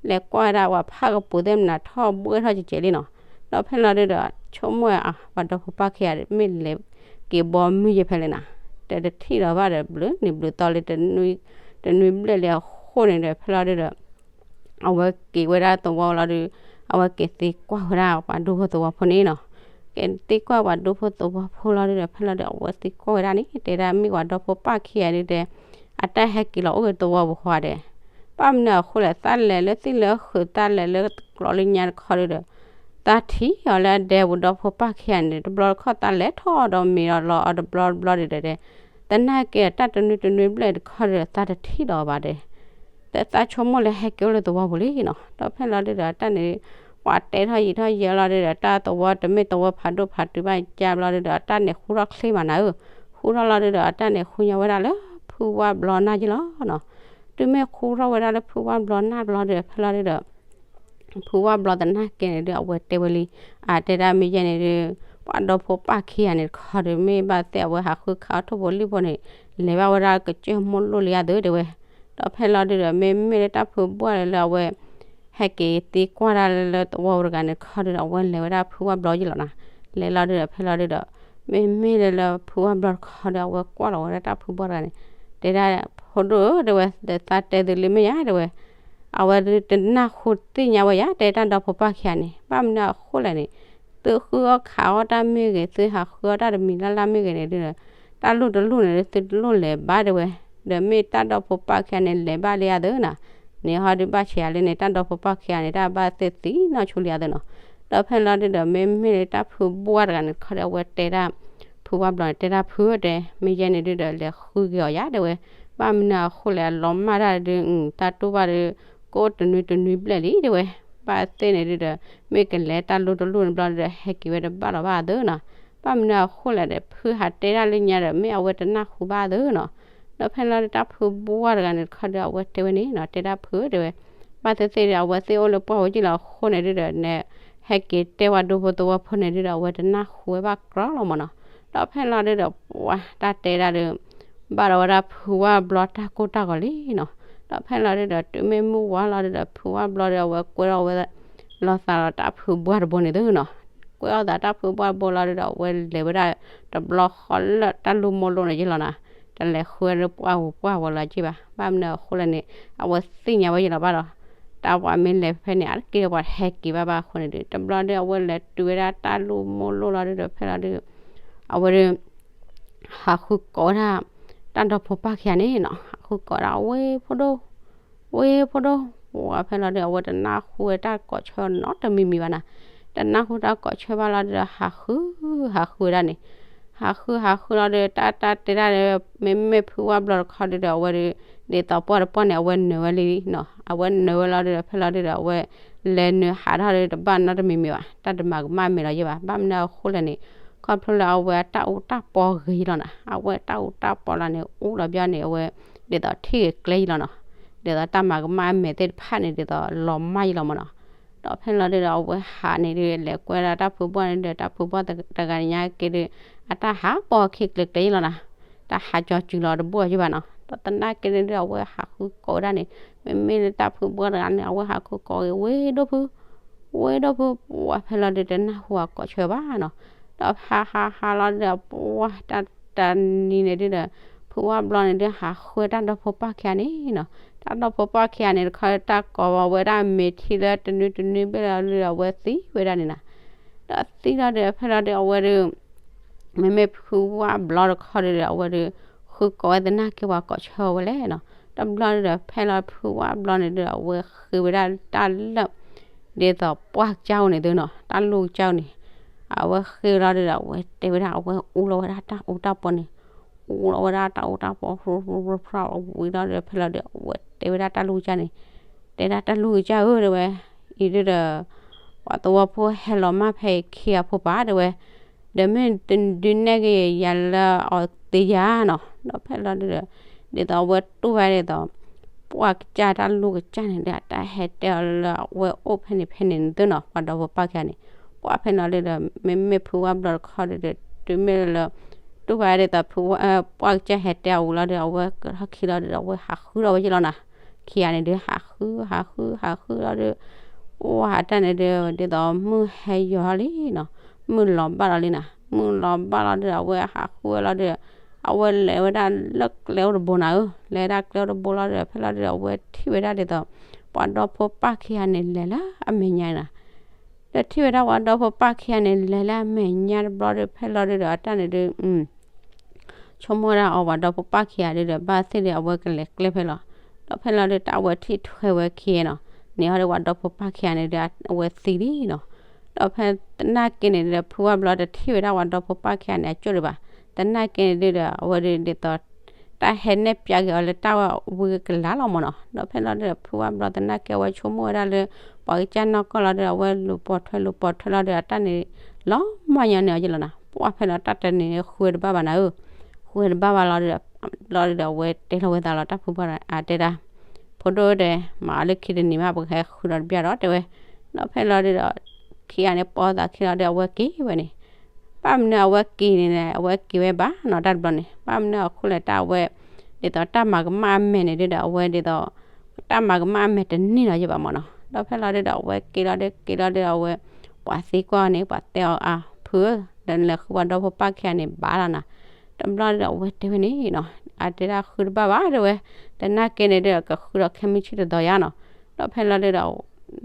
လဲၤကွၢ်ဝဲဒၣ်ပှၤဖးကပူၤသ့ၣ်မနုၤ ထီၣ်ဘှဲၣ်ထီၣ်ကဲးကဲးလံနီၤ, ဒီးဖဲလီၤဒုဒီး ဆိကမိၣ်ဝဲအ ပှၤဒီဖိပၢ်ခံဂၤ မ့ၢ်လဲၤက့ၤဘီမုၢ်ယဲဖဲလဲၣ်နီၤ, တတထံၣ်ဒီးဘၣ်ဒီး ဘျုးနံၤဘျုးသီလၢ တနွံဘျဲၣ်လံအဃိန့ၣ်ဒီး ဖဲလီၤဒုဒီး အဝဲက့ၤဝဲဒၣ်သဝီလီၤဒုး, အဝဲက့ၤသံကွၢ်ဝဲဒၣ်ပှၤဒူဖိသဝီဖိန့ၣ်နီၤ, က့ၤသံကွၢ်ပှၤဒူဖိသဝီဖိလီၤဒုးဒီး ဖဲလီၤဒုး အဝဲသံကွၢ်ဝဲဒၣ်န့ၣ် တဲဒၣ်မ့ၢ်ပှၤဒီဖိပၢ်ခံဂၤဒုးတဲ, အတၢ်ဟဲက့ၤလီၤအိၣ်က့ၤသဝီပူၤဃီဒဲး, ဘၣ်မနုၤအဃိလဲၣ် သးလဲၤလၢသံၣ်လၢဃုာ် သးလဲၤလၢကျိးလၢညါတခီဒုးဒီး သးထံၣ်အီၤလၢအဒဲပူၤဒီဖိပၢ်ခံဂၤန့ၣ် တဘျီတခီၣ်သးလဲၤထီၣ်ဒီးမ့ၤဒီးလီၤအီၤတဘျီတဘျီဒုးဒီး သနာ်က့တၢ်တနွံတနွံဘျဲၣ်တခီဒုးဒီး သးတထံၣ်ဒီးအီၤဘၣ်ဒဲး သးဆိကမိၣ်လၢဟဲက့ၤအိၣ်လၢသဝီပူၤလံနီၤ, ဒီးဖဲလီၤဒုးဒီးတၢ်န့ၣ် ပှၤတဲထီၣ်ယံာ်ထီၣ်ယဲလီၤဒုးဒီး တၢ်သဝီတမ့ၢ်သဝီဖးဒိၣ်ဖးတုၤဘၣ်ကၢ်ဘျီဒုးဒီး တၢ်န့ၣ်ဃူထီၣ်ချ့မးနၤဧၢ, ဃူထီၣ်လီၤဒုးဒီး တၢ်န့ၣ်ဃုညီဝဲဒၣ်လၢဖုဝၢ်ဘျီနၢ်ယ့လီၤနီၤ, တုၤမ့ၢ်ဃူထီၣ်ဝဲဒၣ်လၢဖုဝၢ်ဘျီနၢ်ဘျီဒုးဒီး ဖဲလီၤဒုးဒီး ဖုဝ�ၢ်ဘျီသနာ်က့န့ၣ်ဒုး အဝဲတဲဝဲလံ, အတဲဒၣ်မ့ၢ်ယဲန့ၣ်ဒုး ပှၤဒီဖိပၢ်ခံဂၤန့ၣ်တခီဒုး မ့ၢ်ဘၣ်သ့ၣ်အဝဲဟးဃုခးအီၣ်ထိၣ်ဖိလံၣ်ဖိန့ၣ် လဲၤဘၣ်ဝဲဒၣ်ကစၢၢ်မိၢ်လိၣ်လံဧါသ့တဲဝဲ, ဒီးဖဲလီၤဒုးဒီး မ့မ့ၢ်လၢတၢ်ဖုဘှၢ်လၢအဝဲ ဟဲက့ၤသံကွၢ်ဒၣ်လၢသဝီတဂၤန့ၣ်တခီဒုးဒီး အဝဲလဲၤဝဲဒၣ်ဖုဝၢ်ဘျီယ့လီၤနီၤ, လဲၤလီၤဒုးဒီး ဖဲလီၤဒုးဒီး မ့မ့ၢ်လၢလၢဖုဝၢ်ဘျီတခီဒီး အဝဲကွၢ်လီၤဝဲဒၣ်တၢ်ဖုဘှၢ်တဂၤန့ၣ်, တဲဒၣ် ဖိဒိၣ်ဧၢ တဲဝဲ သးတဲသုလံမ့ၢ်ယါတဲဝဲ အဝဲဒုးတနၢ်ဟူသ့ၣ်ညါဝဲယါ တဲတၢ်ဒီဖိပၢ်ခံဂၤန့ၣ် ဘၣ်မနုၤအဃိလဲၣ်န့ၣ်, သုဃုအီၣ်ခးအီၣ်တၢ်မ့ၢ်ဂ့ၤ သုဟးဃုအီၣ်တၢ်တမံၤလၢ်လၢ်မ့ၢ်ဂ့ၤန့ၣ်ဒုးဒီး တၢ်လိၣ်တလိၣ်န့ၣ်ဒုး သုတလိၣ်လဲၤဘၣ်တဲဝဲ, ဒီးမ့ၢ်တၢ်ဒီဖိပၢ်ခံဂၤန့ၣ် လဲၤဘၣ်လံဧါသ့နီၤ, န့ၣ်ဟီဒုးဘၣ်ဆံးယၤလၢန့ၣ် တၢ်ဒီဖိပၢ်ခံဂၤန့ၣ် တၢ်ဘၣ်သ့ၣ်သံနီၢ်ဆူလံဧါသ့နီၤ, ဒီးဖဲလီၤဒုးဒီး မ့မ့ၢ်လၢတၢ်ဖုဘှၢ်တဂၤန့ၣ်တခီဒီး အဝဲတဲဒၣ် ဖုဝၢ်ဘျီန့ၣ် တဲဒၣ်ဖုဧၢတဲ မ့ၢ်ယဲန့ၣ်ဒုးဒီး လဲၤဃုက့ၤအီၤယါတဲဝဲ, ဘၣ်မနုၤအဃိလဲၣ် အလီၤမၢ်တၢ်ဒုး တၢ်တူၢ်ဘၣ်ဒုး ကအိၣ်တနွံတနွံဘျဲၣ်လံတဲဝဲ, ဘၣ်သ့ၣ်န့ၣ်ဒုးဒီး မ့ၢ်ကလဲၤတၢ်လိၣ်တလိၣ်န့ၣ်ဘျီဒုးဒီး ဟဲက့ၤဝဲတဘၣ်လီၤဘၣ်သ့နီၤ, ဘၣ်မနုၤအဃိလဲၣ်ဒီး ဖုဟးတဲဒၣ်လၢညါဒီး မ့ၢ်အဝဲတနၢ်ဟူဘၣ်သ့နီၤ, ဒီးဖဲလီၤဒုးတၢ်ဖုဘှၢ်တဂၤန့ၣ်တခီဒီး အဝဲတဲဝဲန့ၣ်နီၤ တဲဒၣ်ဖုဧၢတဲဝဲ, ဘၣ်သ့ၣ်သ့ၣ်ဒီး အဝဲသ့ၣ်အိၣ်လၢပှၢ်ပူၤက့လီၤအဃိန့ၣ်ဒုးဒီး နဟဲက့ၤတဲဝဲဒူဖိသဝီဖိန့ၣ်ဒုးဒီး အဝဲတနၢ်ဟူဝဲဘၣ်ကြီလီၤမးနီၤ, ဒီးဖဲလီၤဒုးဒီး ပှၤတၢ်တဲဒၣ်ဒီး ဘၣ်ဒီးဝဲဒၣ်ဖုဝၢ်ဘျီတၢ်ကိၢ်တၢ်ဂီၤလံနီၤ, ဒီးဖဲလီၤဒုးဒီး တုၤမ့ၢ်မုၢ်ဝါလီၤဒုးဒီး ဖုဝၢ်ဘျီဒီး အဝဲကွဲထီၣ်ဝဲ လီၤသးဒီးတၢ်ဖုဘှၢ်တဘိန့ၣ်သ့နီၤ, ကွဲထီၣ်သးတၢ်ဖုဘှၢ်တဘိလီၤဒုးဒီး အဝဲလဲၤဝဲဒၣ်တဘျီဃီလၢတၢ်လိၣ်မိၢ်လိၣ်န့ၣ်ယ့လီၤနီၤ, တလဲၤဃုဝဲလၢပှၢ်ပူၤပှၢ်ပူၤလီၤက့ဘၣ်, ဘၣ်မနုၤအဃိလဲၣ်န့ၣ် အဝဲသ့ၣ်ညါဝဲယ့လီၤဘၣ်ဒီး တၢ်ပှၤမ့ၢ်လဲၤဖဲန့ၣ် အတက့ၢ်ဒီးပှၤတဟဲက့ၤဘၣ်ဘၣ်အဃိန့ၣ်ဒုး တဘျီဒုး အဝဲလဲၤတုၤဝဲဒၣ်တၢ်လိၣ်မိၢ်လိၣ်လီၤဒုးဒီး ဖဲလီၤဒုး အဝဲဒုး ဟးဃုကိးဝဲဒၣ် တၢ်ဒီဖိပၢ်ခံဂၤန့ၣ်နီၤ, ဟးဃုကိးဒၣ်ဝဲဖိဒိၣ် ဝဲဖိဒိၣ် ဝဲဖဲလီၤဒုး အဝဲတနၢ်ဟူဝဲတၢ်ကိးဆၢနီတမံၤမံၤဘၣ်နီၤ, တနၢ်ဟူတၢ်ကိးဆၢဘၣ်လီၤဒုးဒီး ဟးဃု ဟးဃုဝဲဒၣ်န့ၣ်, ဟးဃု ဟးဃုလီၤဒုး တၢ်တၢ်တဲဒၣ်ဒီး မ့မ့ၢ်ဖုဝၢ်ဘျီတခီဒုးဒီး အဝဲဒုး ဒ်သိးပှၢ်တပှၢ်န့ၣ် အဝဲနၢၤဝဲလံနီၤ, အဝဲနၢၤဝဲလီၤဒုးဒီး ဖဲလီၤဒုးဒီး အဝဲလဲၤနၢၤဟးထီၣ်ဒုး တဘၣ်နီတမံၤမံၤဘၣ်, တၢ်တမၤကမၣ်မဲာ်လီၤယဲဘၣ်, ဘၣ်မနုၤအဃိလဲၣ်န့ၣ် ခီဖျိလၢအဝဲအတၢ်အူတၢ်ပီဂ့ၤယလီၤနီၤ, အဝဲအတၢ်အူတၢ်ပီလီၤန့ၣ် အူလီၤဘျီန့ၣ် အဝဲ ဒ်သိးထံၣ်ဂ့ၤကျဲယလီၤနီၤ, ဒ်သိးတၢ်မၤကမၣ်အမဲာ်သ့ၣ်တဖၣ်န့ၣ် ဒ်သိးလီၤမၢ်ယလီၤမၢ်နီၤ. ဒီးဖဲလီၤဒုဒီး အဝဲဟးန့ၣ်ဒု လဲၤကွဲဒၣ်တၢ်ဖုဘီန့ၣ်ဒီး တၢ်ဖုဘီတဂၤန့ၣ်ညါက့ၤဒု အတၢ်ဟးပိာ်ခံကျဲၤကျဲၤယလီၤနၤ, တၢ်ဟးကၠီၤစူၤလီၤတဘိၣ်ယဘၣ်နီၤ. ဒီးသနာ်က့န့ၣ်ဒု အဝဲဟးဃုကိးဝဲဒၣ်န့ၣ် မ့မ့ၢ်လၢတၢ်ဖုဘီတဂၤန့ၣ် အဝဲဟးဃုကိးက့ၤ ဝ့ၢ်ဒိၣ်ဖု ဝ့ၢ်ဒိၣ်ဖု ပှၢ်ဖဲလီၤဒု တနၢ်ဟူအကိးဆၢဘၣ်နီၤ. ဒီးဟးဟးဟးလီၤဒုဒီး ပှၢ်တၢ်တနံၤန့ၣ်ဒုဒီး ဖုဝၣ်ဘျီန့ၣ်ဒု ဟးဃုတၢ်ဒီဖိပၢ်ခံဂၤန့ၣ်နီၤ. တၢ်ဒီဖိပၢ်ခံဂၤန့ၣ်တခီ တၢ်ကိးဝဲဒၣ်မ့ၢ်ထံလၢတနွံတနွံဘ့ၣ်လီၤဒုဒီး အဝဲသံဝဲဒၣ်န့ၣ်နီၤ. ဒီးသံလီၤဒုဒီး ဖဲလီၤဒုဒီး အဝဲဒု မ့မ့ၢ်ဖုဝၣ်ဘျီတခီဒုဒီး အဝဲဒု ဃုကိးဝဲသနာ်က့ပှၤကိးဆၢအီၤဝဲလဲၣ်နီၤ. တဘျီဒုဒီး ဖဲလီၤဖုဝၣ်ဘျီန့ၣ်ဒုဒီး အဝဲဃ့ဝဲဒၣ်တၢ်လၢာ် ဒ်သိးပှၢ်ကစၢ်အိၣ်န့ၣ်သုနီၤ, တၢ်လူၢ်ကစၢ်အိၣ်န့ၣ် အဝဲဃ့လီၤဒုဒီး အဝဲတဲဝဲဒၣ် အဝဲအူလီၤဝဲဒၣ်တၢ်အူတၢ်ပီန့ၣ်, အူလီၤဝဲဒၣ်တၢ်အူတၢ်ပီ ဖျိဖျိဖျိဖျိ ဝံၤလီၤဒုဒီး ဖဲလီၤဒုဒီး အဝဲတဲဝဲဒၣ်တၢ်လူၢ်ကစၢ်န့ၣ်, တဲဒၣ်တၢ်လူၢ်ကစၢ်ဧၢ တဲဝဲ, အံၤဒုဒီး ပှၤသဝီဖိဟဲလီၤမၢ်ဖဲအခံဂၤဖိပၢ် တဲဝဲ, ဒီးမ့ၢ်တဒုနဲၣ်က့ၤ ယၤလၢအီၤသ့ယၤနီၤ. ဒီးဖဲလီၤဒုဒီး ဒ်သိးအဝဲတူၢ်ဘၣ်ဒ်သိး ပှၢ်ကစၢ်တၢ်လူၢ်ကစၢ်န့ၣ်ဒီး အတၢ်ဟဲတဲအီၤလၢအဝဲအိၣ်ဖဲန့ၣ်ဖဲန့ၣ်သုနီၤ, ပှၤဒီဖိပၢ်ခံဂၤန့ၣ်, ပှၢ်ဖဲလီၤဒုဒီး မ့မ့ၢ်ဖုဝၣ်ဘျီတခီဒုဒီး တုၤမ့ၢ်လၢ တူၢ်ဘၣ်ဒ်သိးဖုဝၣ် ပှၢ်ကစၢ်ဟဲတဲအီၤဝံၤလီၤဒီး အဝဲကထီၣ်ခံလီၤဒီး အဝဲဟးဃုထီၣ်ဝဲက့ၤလီၤနီၤ. ခံဂၤန့ၣ်ဒုး ဟးဃု ဟးဃု ဟးဃုလီၤဒီး ပှၢ်တၢ်န့ၣ်ဒုး ဒ်သိးမုၢ်ဟဲယီၤထီၣ်လံနီၤ, မုၢ်လီၤဘၣ်လီၤလံနီၤ, မုၢ်လီၤဘၣ်လီၤဒုဒီး အဝဲဟးဃုဝဲလီၤဒုဒီး အဝဲလဲၤဝဲဒၣ်လၢကျဲအိၣ်တဘိနၤဧၢ, လဲၤဒၣ်ကျဲအိၣ်တဘိလီၤဒီး ဖဲလီၤဒုဒီး အဝဲထံၣ်ဝဲဒၣ်ဒ်သိး ပှၤဒီဖိပၢ်ခံဂၤန့ၣ် လဲၤလၢအမဲာ်ညါနီၤ. ဒီးထံၣ်ဝဲဒၣ်ပှၤဒီဖိပၢ်ခံဂၤန့ၣ် လဲၤလၢအမဲာ်ညါတဘျီဒီး ဖဲလီၤဒုဒီး အတၢ်န့ၣ်ဒုး ဆိကမိၣ်ဒၣ်အီၤ ပှၤဒီဖိပၢ်ခံဂၤဒုဒီး ဘၣ်သ့ၣ်ဒီး အဝဲကလဲၤကျဲဖဲလီၤ. ဒီးဖဲလီၤဒုး တၢ်အဝဲထံၣ်ထွဲဝဲခံဂၤနီၤ, န့ၣ်ဟီဒုး ပှၤဒီဖိပၢ်ခံဂၤန့ၣ်ဒုး အဝဲသံလံနီၤ. ဒီးဖဲသနာ်က့န့ၣ်ဒီး ဖုဝၣ်ဘျီတထံၣ်ဝဲဒၣ်ပှၤဒီဖိပၢ်ခံဂၤန့ၣ် အကၠိၣ်ဒံးဘၣ်. သနာ်က့န့ၣ်ဒုဒီး အဝဲဒုးဒ်သိး တၢ်ဟဲနဲၣ်ပၠးက့ၤအီၤလၢတၢ်ဝံကလၤလီၤမၢ်နီၤ. ဒီးဖဲလီၤဒုဒီး ဖုဝၣ်ဘျီသနာ်က့ အဝဲဆိကမိၣ်ဝဲဒၣ်လၢ ပှၤကစၢ်နီၢ်ကီၢ်လီၤဒုဒီး အဝဲလူၤပိာ်ထွဲလူၤပိာ်ထွဲလီၤဒုဒီး အတၢ်န့ၣ် လီၤမၢ်ညီန့ၢ်အီၤက့ၤလီၤနီၤ. ပှၢ်ဖဲလီၤတၢ်တနံၤန့ၣ် ဃုတဘၣ်ဘၣ်နၤဧၢ, ဃုတဘၣ်ဘၣ်လီၤဒုဒီး လီၤဒုဒီး အဝဲတဲလီၤဝဲသးလီၤ တၢ်ဖုပၢ်အတဲဒၣ် ဖိဒိၣ်ဒီး မၤအီၤလၢခံတနံၤမး ပကဟဲဃုဒီးတဘျီဒီး တဲဝဲ. ဒီးဖဲလီၤဒုဒီး ခံဂၤန့ၣ် ပိာ်သးခံလီၤဒုဒီး အဝဲက့ၤဝဲန့ၣ်, ဘၣ်မနုၤအဝဲက့ၤန့ၣ် အဝဲက့ၤဝဲဘၣ်နီၤ တၢ်တဘျီန့ၣ် ဘၣ်မနုၤအဃိလဲၣ် တၢ်အဝဲ ဒ်သိးတၢ်မၤကမၣ်အမဲာ်န့ၣ်ဒုဒီး အဝဲဒ်သိး တၢ်မၤကမၣ်အမဲာ်တန့ၢ်လီၤယဘၣ်မၢ်နီၤ. ဒီးဖဲလီၤဒုဒီး အဝဲက့ၤလီၤဒု က့ၤလီၤဒုဒီး အဝဲ ပှၤသံကွၢ်န့ၣ် ပှၤတဲအီၤအဖုဧၢ, ဒီးနလဲၤဃုပှၤဒီဖိပၢ်ခံဂၤန့ၣ်ဘၣ်လီၤနီၤ. တဘျီဒုဒီး အဝဲတဲဝဲန့ၣ်နီၤ အတဲဒၣ်ဃုတဘၣ်ဘၣ်တဲဝဲ, သနာ်က့န့ၣ်ဒုဒီး ကဃုဒီးခဲမုၢ်ဆ့ၣ်တသီယါနီၤ. ဒီးဖဲလီၤ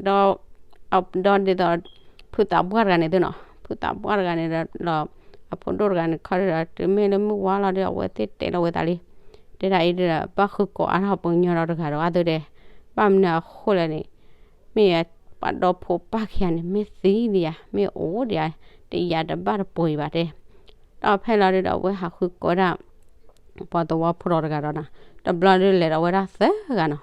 ဒုဒီး ဒီး ဒီးဒ်သိး ဖုသးပှၢ်တဂၤန့ၣ်သုနီၤ, ဖုသးပှၢ်တဂၤန့ၣ်ဒီး အဖိဒိၣ်တဂၤန့ၣ်ခီဒုဒီး တုၤမ့ၢ်လၢမုၢ်ဝါလီၤဒုဒီး အဝဲသ့ၣ်တဲလီၤဝဲသးလံ, တဲဒၣ်အံၤဒုဒီး ဘၣ်ဃုကိးအါထီၣ်ပှၤကညီဒီးတဂၤဒီးအသိးဒီး ဘၣ်မနုၤအဃိလဲၣ်န့ၣ် မ့ၢ်ပှၤဒီဖိပၢ်ခံဂၤန့ၣ် မ့ၢ်သံဒံးယါ မ့ၢ်အိၣ်ဒံးယါ တယၤတဘၣ်တပှဲၤအံၤဘၣ်တဲ. ဒီးဖဲလီၤဒုဒီး အဝဲဟးဃုကိးဒၣ် ပှၤသဝီဖိဒီးတဂၤဒီးနီၤ, တဘျီဒုလဲၤဒီးဝဲဒၣ်သၢဂၤနီၤ,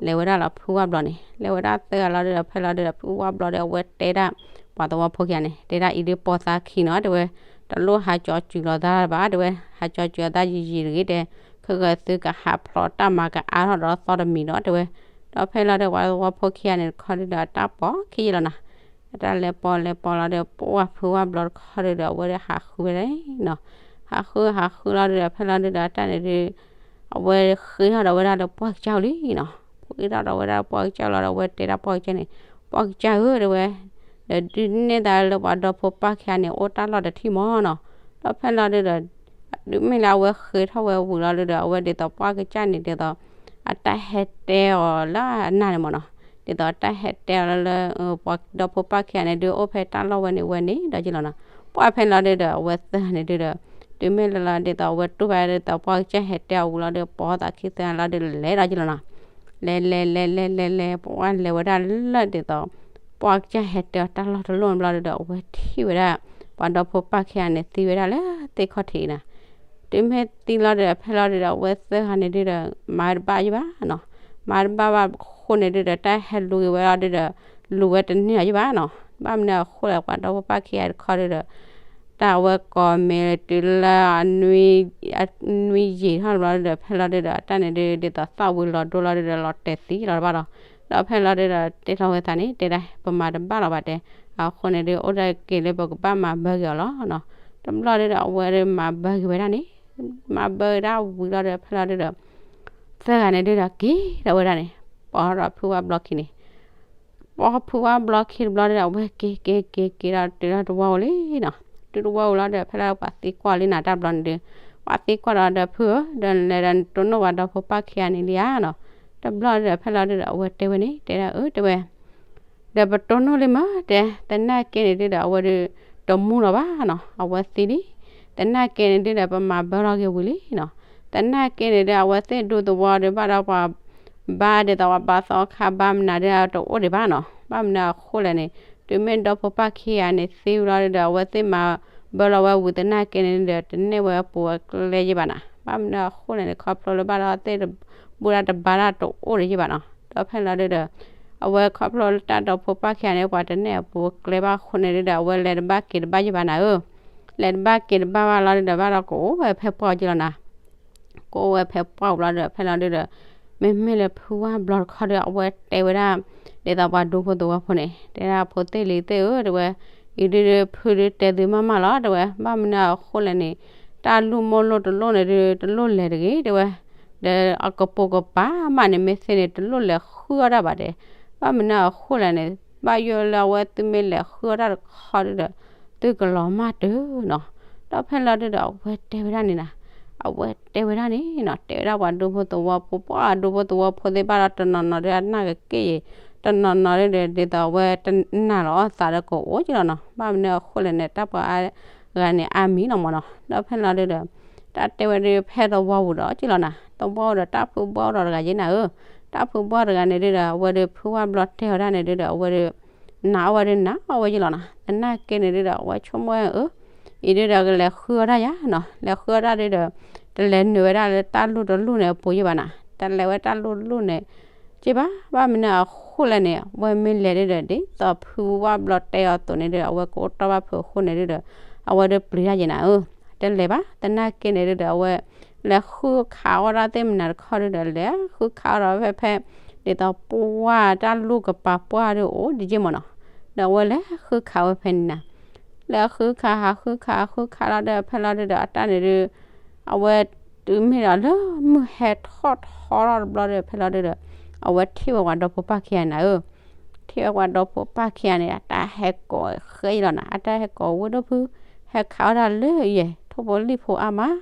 လဲၤဝဲဒၣ်လီၤဖုဝၣ်ဘျီန့ၣ် လဲၤဝဲဒၣ်သၢဂၤလီၤဒုဒီး ဖဲလီၤဒုဒီး ဖုဝၣ်ဘျီဒီး အဝဲတဲဒၣ် ပှၤသဝီဖိခံဂၤန့ၣ် တဲဒၣ်အံၤဒု ပိာ်သးခံနီၤ တဲဝဲ, တလိၣ်ဟးကၠီၤစူၤလီၤသးဘၣ် တဲဝဲ, ဟးကၠီၤစူၤအသးယံာ်ယံာ်တဂ့ၤတဲ, ခဲကသုကဟးဖျိးတၢ်မၤကအါထီၣ်ဒီးသီတမံၤဒီး တဲဝဲ. ဒီးဖဲလီၤဒုဒီး ပှၤသဝီဖိခံဂၤန့ၣ်တခီဒုဒီး အတၢ်ပိာ်ခံယလီၤနီၤ အတၢ်လဲၤပိာ်လဲၤပိာ်လီၤဒီး ပှၢ်ဖုဝၣ်ဘျီတခီဒုဒီး အဝဲဒၣ်ဟးဃုဝဲဒၣ်နီၤ, ဟးဃုဟးဃုလီၤဒုဒီး ဖဲလီၤဒုဒီး အတၢ်န့ၣ်ဒု အဝဲဃ့ထီၣ်ဒီးဝဲဒၣ်လၢပှၢ်ကစၢ်လံနီၤ, ဃ့ထီၣ်ဒီးဝဲဒၣ်ပှၢ်ကစၢ်လီၤဒီး အဝဲတဲဒၣ်ပှၢ်ကစၢ်န့ၣ်, ပှၢ်ကစၢ်ဧၢ တဲဝဲ, ဒီးဒုးနဲၣ်သးလၢပှၤဒီဖိပၢ်ခံဂၤန့ၣ် အိၣ်တၢ်လီၢ်တထံၣ်မၢ်နီၤ. ဒီးဖဲလီၤဒုဒီး တုၤမ့ၢ်လၢအဝဲဃ့ထီၣ်ဝဲဝံၤလီၤဒုဒီး အဝဲဒ်သိးပှၢ်ကစၢ်န့ၣ် ဒ်သိး အတၢ်ဟဲတဲအီၤလၢအနၢ်န့ၣ်မၢ်နီၤ, ဒ်သိးတၢ်ဟဲတဲအီၤလၢ ပှၤဒီဖိပၢ်ခံဂၤန့ၣ်ဒု အိၣ်ဖဲတၢ်လီၢ်ဝဲန့ၣ်ဝဲန့ၣ်ဒီးက့လီၤနီၤ. ပှၢ်ဖဲလီၤဒုဒီး အဝဲသၢဂၤန့ၣ်ဒုဒီး တုၤမ့ၢ်လၢလီၤဒ်သိး အဝဲတူၢ်ဘၣ်ဒ်သိး ပှၢ်ကစၢ်ဟဲတဲအီၤဝံၤလီၤဒီး ပိာ်သးခံသၢဂၤလီၤဒု လဲၤဒီးက့လီၤနီၤ. လဲၤလဲၤလဲၤလဲၤလဲၤလဲၤ ပှၢ်လဲၤဝဲဒၣ်လၢဒ်သိး ပှၢ်ကစၢ်ဟဲတဲအီၤတၢ်လီၢ်တလီၢ်န့ၣ်ဘျီဒုဒီး အဝဲထံၣ်ဝဲဒၣ် ပှၤဒီဖိပၢ်ခံဂၤန့ၣ် သံဝဲဒၣ်လၢသ့ၣ်ခီၣ်ထံးနီၤ. တုၤမ့ၢ်သံလီၤဒုဒီး ဖဲလီၤဒုဒီး အဝဲသၢဂၤန့ၣ်ဒုဒီး မၤတဘၣ်ယဘၣ်နီၤ. မၤတဘၣ်ဘၣ်အဃိန့ၣ်ဒုဒီး တၢ်ဟဲလူၤက့ၤဝဲအီၤဒုဒီး လူၤဝဲတန့ၢ်အီၤယဘၣ်နီၤ. ဘၣ်မနုၤအဃိလဲၣ် ပှၤဒီဖိပၢ်ခံဂၤတခီဒုဒီး တၢ်အဝဲကိးမ့ၢ်တုၤလၢအနွံ အနွံယံာ်ထီၣ်တဘျီဒီး ဖဲလီၤဒုဒီး အတၢ်န့ၣ်ဒုး ဒ်သိးသၣ်ဝံၤလီၤဒိလီၤဒုဒီး လီၤတဲာ်သံလီၤတဘၣ်ဒီး, ဒီးဖဲလီၤဒုဒီး တဲထီၣ်ဝဲသးန့ၣ် တဲဒၣ် ပမၤတဘၣ်လီၤဘၣ်တဲ, အဃိန့ၣ်ဒုး အိၣ်ဒၣ်က့ၤလၢပကဘၣ်မၤဘၢက့ၤအီၤလီၤနီၤ. တဘျီဒုဒီး အဝဲဒုးမၤဘၢက့ၤဝဲဒၣ်န့ၣ်, မၤဘၢဒၣ်ဝံၤလီၤဒီး ဖဲလီၤဒုဒီး သၢဂၤန့ၣ်ဒုဒီး က့ၤထီၣ်ဝဲဒၣ်န့ၣ်, ပိာ်ထီၣ်ဖုဝါဘျီခံန့ၣ် ပိာ်ဖုဝါဘျီခံတဘျီဒီး အဝဲက့ၤက့ၤက့ၤက့ၤဒီး တုၤထီၣ်တဝီဧိၤလံနီၤ. တုၤတဝီဧိၤလီၤဒီး ဖဲလီၤပှၤသံကွၢ်လံနၤတၢ်ဘျီန့ၣ်ဒုး, ပှၤသံကွၢ်ဒီးဒီး ဖုဧၢ, ဒီးလဲၤဒီးတိၢ်နီၣ်ပှၤဒီဖိပၢ်ခံဂၤန့ၣ်လံဧါနီၤ. တဘျီဒီး ဖဲလီၤဒုဒီး အဝဲတဲဝဲန့ၣ် တဲဒၣ်အၢ တဲဝဲ ဒီးပတိၢ်နီၣ်လံမးတဲ, သနာ်က့န့ၣ်ဒုဒီး အဝဲဒုး တမူလီၤဘၣ်နီၤ, အဝဲသံလံ. သနာ်က့န့ၣ်ဒုဒီး ပမၤဘၢလီၤက့ၤဝံၤလံနီၤ. သနာ်က့န့ၣ်ဒုး အဝဲသ့ၣ်ဒူသဝီဒီး ဘၣ်ဒီးပှၤ ဘါဒ်သိးပှၤဘါသီခါဘါမနုၤဒုး တအိၣ်ဒံးဘၣ်နီၤ. ဘၣ်မနုၤအဃိလဲၣ်န့ၣ် တုၤမ့ၢ်ဒီဖိပၢ်ခံဂၤန့ၣ်သံဝံၤလီၤဒုဒီး အဝဲသ့ၣ်မၤဘၢလီၤဝဲဝံၤ သနာ်က့န့ၣ်ဒုဒီး တနဲၣ်ဝဲအပူၤအကျဲယဲၢ်ဘၣ်နီၤ. ဘၣ်မနုၤအဃိလဲၣ်န့ၣ် ခီဖျိလၢဘၣ်ဒီးသ့ၣ်တဘူၣ်တၢ်တဘါတၢ်တအိၣ်ဒံးယဲၢ်ဘၣ်နီၤ. ဒီးဖဲလီၤဒုဒီး အဝဲခီဖျိလၢတၢ်ဒီဖိပၢ်ခံဂၤန့ၣ် ပှၤတနဲၣ်အပူၤအကျဲဘၣ်အဃိန့ၣ်ဒုဒီး အဝဲလဲၤတဘၣ်က့ၤတဘၣ်ယဲၢ်ဘၣ်နၤဧၢ, လဲၤတဘၣ်က့ၤတဘၣ်ဘၣ်လီၤဒုဒီး ဘၣ်ဒီးကအိၣ်ဝဲဖဲပှၢ်အီၤက့လီၤနၤ. ကအိၣ်ဝဲဖဲပှၢ်အီၤဘျီဒီး ဖဲလီၤဒုဒီး မ့မ့ၢ်လၢဖုဝါဘျီတခီဒီး အဝဲတဲဝဲဒၣ် ဒ်သိးပှၤဒူဖိသဝီဖိန့ၣ် တဲဒၣ်ဖိသ့ၣ်လံၤသ့ၣ်ဧၢ တဲဝဲ, အံၤဒုဒီး ဖုဒုတဲသုမးမးလီၤ တဲဝဲ, ဘၣ်မနုၤအဃိလဲၣ်န့ၣ် တၢ်လူၢ်မိၢ်လိၢ်တလိၢ်န့ၣ်ဒု တလိၢ်လဲၤတဂ့ၤ တဲဝဲ, ဒီးအကပိာ်ကပၤမးန့ၣ် မ့ၢ်သ့န့ၣ် တလိၢ်လဲၤဃုအီၣ်တၢ်ဘၣ်တဲ, ဘၣ်မနုၤအဃိလဲၣ်န့ၣ် ဘၣ်ယိၣ်လၢအဝဲသုမ့ၢ်လဲၤဃုအီၣ်တၢ်တခီဒုဒီး သုကလီၤမၢ်တၢ်နီၤ. ဒီးဖဲလီၤဒုဒီး အဝဲတဲဝဲဒၣ်န့ၣ်နၤ, အဝဲတဲဝဲဒၣ်န့ၣ်နီၤ တဲဝဲဒၣ်ပှၤဒူဖိသဝီဖိ ပှၤဒူဖိသဝီဖိသ့ၣ်ဘၣ်ဒီးတနီၤနီၤဒုအနၢ်ကက့ၢ်ယံၤ, တနီၤနီၤဒုဒီး ဒ်သိးအဝဲတနာ်လီၤအီၣ်သးဒီးကအိၣ်က့လီၤနီၤ. ဘၣ်မနုၤအဃိလဲၣ်န့ၣ် တၢ်ပှၤအါဂၤန့ၣ်အါမံၤလီၤမးနီၤ. ဒီးဖဲလီၤဒုဒီး တၢ်တဲဝဲဒုး ဖဲသဝီပူၤဒီးက့လီၤနၤ, သဝီပူၤဒီးတၢ်ဖုဘှၢ်အိၣ်ဒီးတဂၤယဲၢ်နၤဧၢ, တၢ်ဖုဘှၢ်တဂၤန့ၣ်ဒုဒီး အဝဲဒုးဖုဝါဘျီတဲအီၤဒၣ်န့ၣ်ဒုဒီး အဝဲဒုး နာ်အီၣ်ဝဲဒုးနာ်အီၣ်ဝဲယဲၢ်လီၤနၤ. သနာ်က့န့ၣ်ဒုဒီး အဝဲဆိကမိၣ်ဝဲအၢ အံၤဒုဒီးကလဲၤဃုအီၣ်တၢ်ယါနီၤ, လဲၤဃုအီၣ်တၢ်ဒုဒီး တလဲၤနုာ်ဝဲဒၣ်လၢတၢ်လူၢ်တလူၢ်န့ၣ်အပူၤယဲၢ်ဘၣ်နၤ, တလဲၤဝဲတၢ်လူၢ်တလူၢ်န့ၣ် က့ဘၣ်, ဘၣ်မနုၤအဃိလဲၣ်န့ၣ် အဝဲမ့ၢ်လဲၤဒုဒီး ဒ်သိးဖုဝါဘျီတဲအီၤအသိးန့ၣ်ဒုဒီး အဝဲကအိၣ်တီၢ်ဘၣ်ဖုးအဃိန့ၣ်ဒုဒီး အဝဲဒုးပျံၤတၢ်ယဲၢ်နၤဧၢ, တလဲၤဘၣ်. သနာ်က့န့ၣ်ဒုဒီး အဝဲ လဲၤဃုခးအီၣ်တၢ်သ့ၣ်မနုၤတခီဒုဒီး လဲၤဃုခးအီၣ်ဒီးဝဲဖဲ ဒ်သိးပှၢ်တၢ်လူၢ်ကပၤပှၢ်ဒုအိၣ်ဒံးယဲၢ်မးနီၤ, ဒီးအဝဲလဲၤဃုခးဝဲဖဲန့ၣ်နၤ, လဲၤဃုခးဟးဃုခးဟးဃုခးလီၤဒီး ဖဲလီၤဒုဒီး အတၢ်န့ၣ်ဒု အဝဲတုၤမ့ၢ်ဒီးလၢမုၢ်ဟဲထီၣ်ထီထီၣ်တဘျီဒီး ဖဲလီၤဒုဒီး အဝဲထံၣ်ဝဲပှၤဒီဖိပၢ်ခံဂၤနၤဧၢ, ထံၣ်ဝဲပှၤဒီဖိပၢ်ခံဂၤန့ၣ် အတၢ်ဟဲကိးဃဲယဲၢ်လီၤနၤ, အတၢ်ဟဲကိးဝဲဒိၣ်ဖု ဟဲခးအီၣ်တၢ်လၢယဲၢ် ထိၣ်ဖိလံၣ်ဖိအါမး,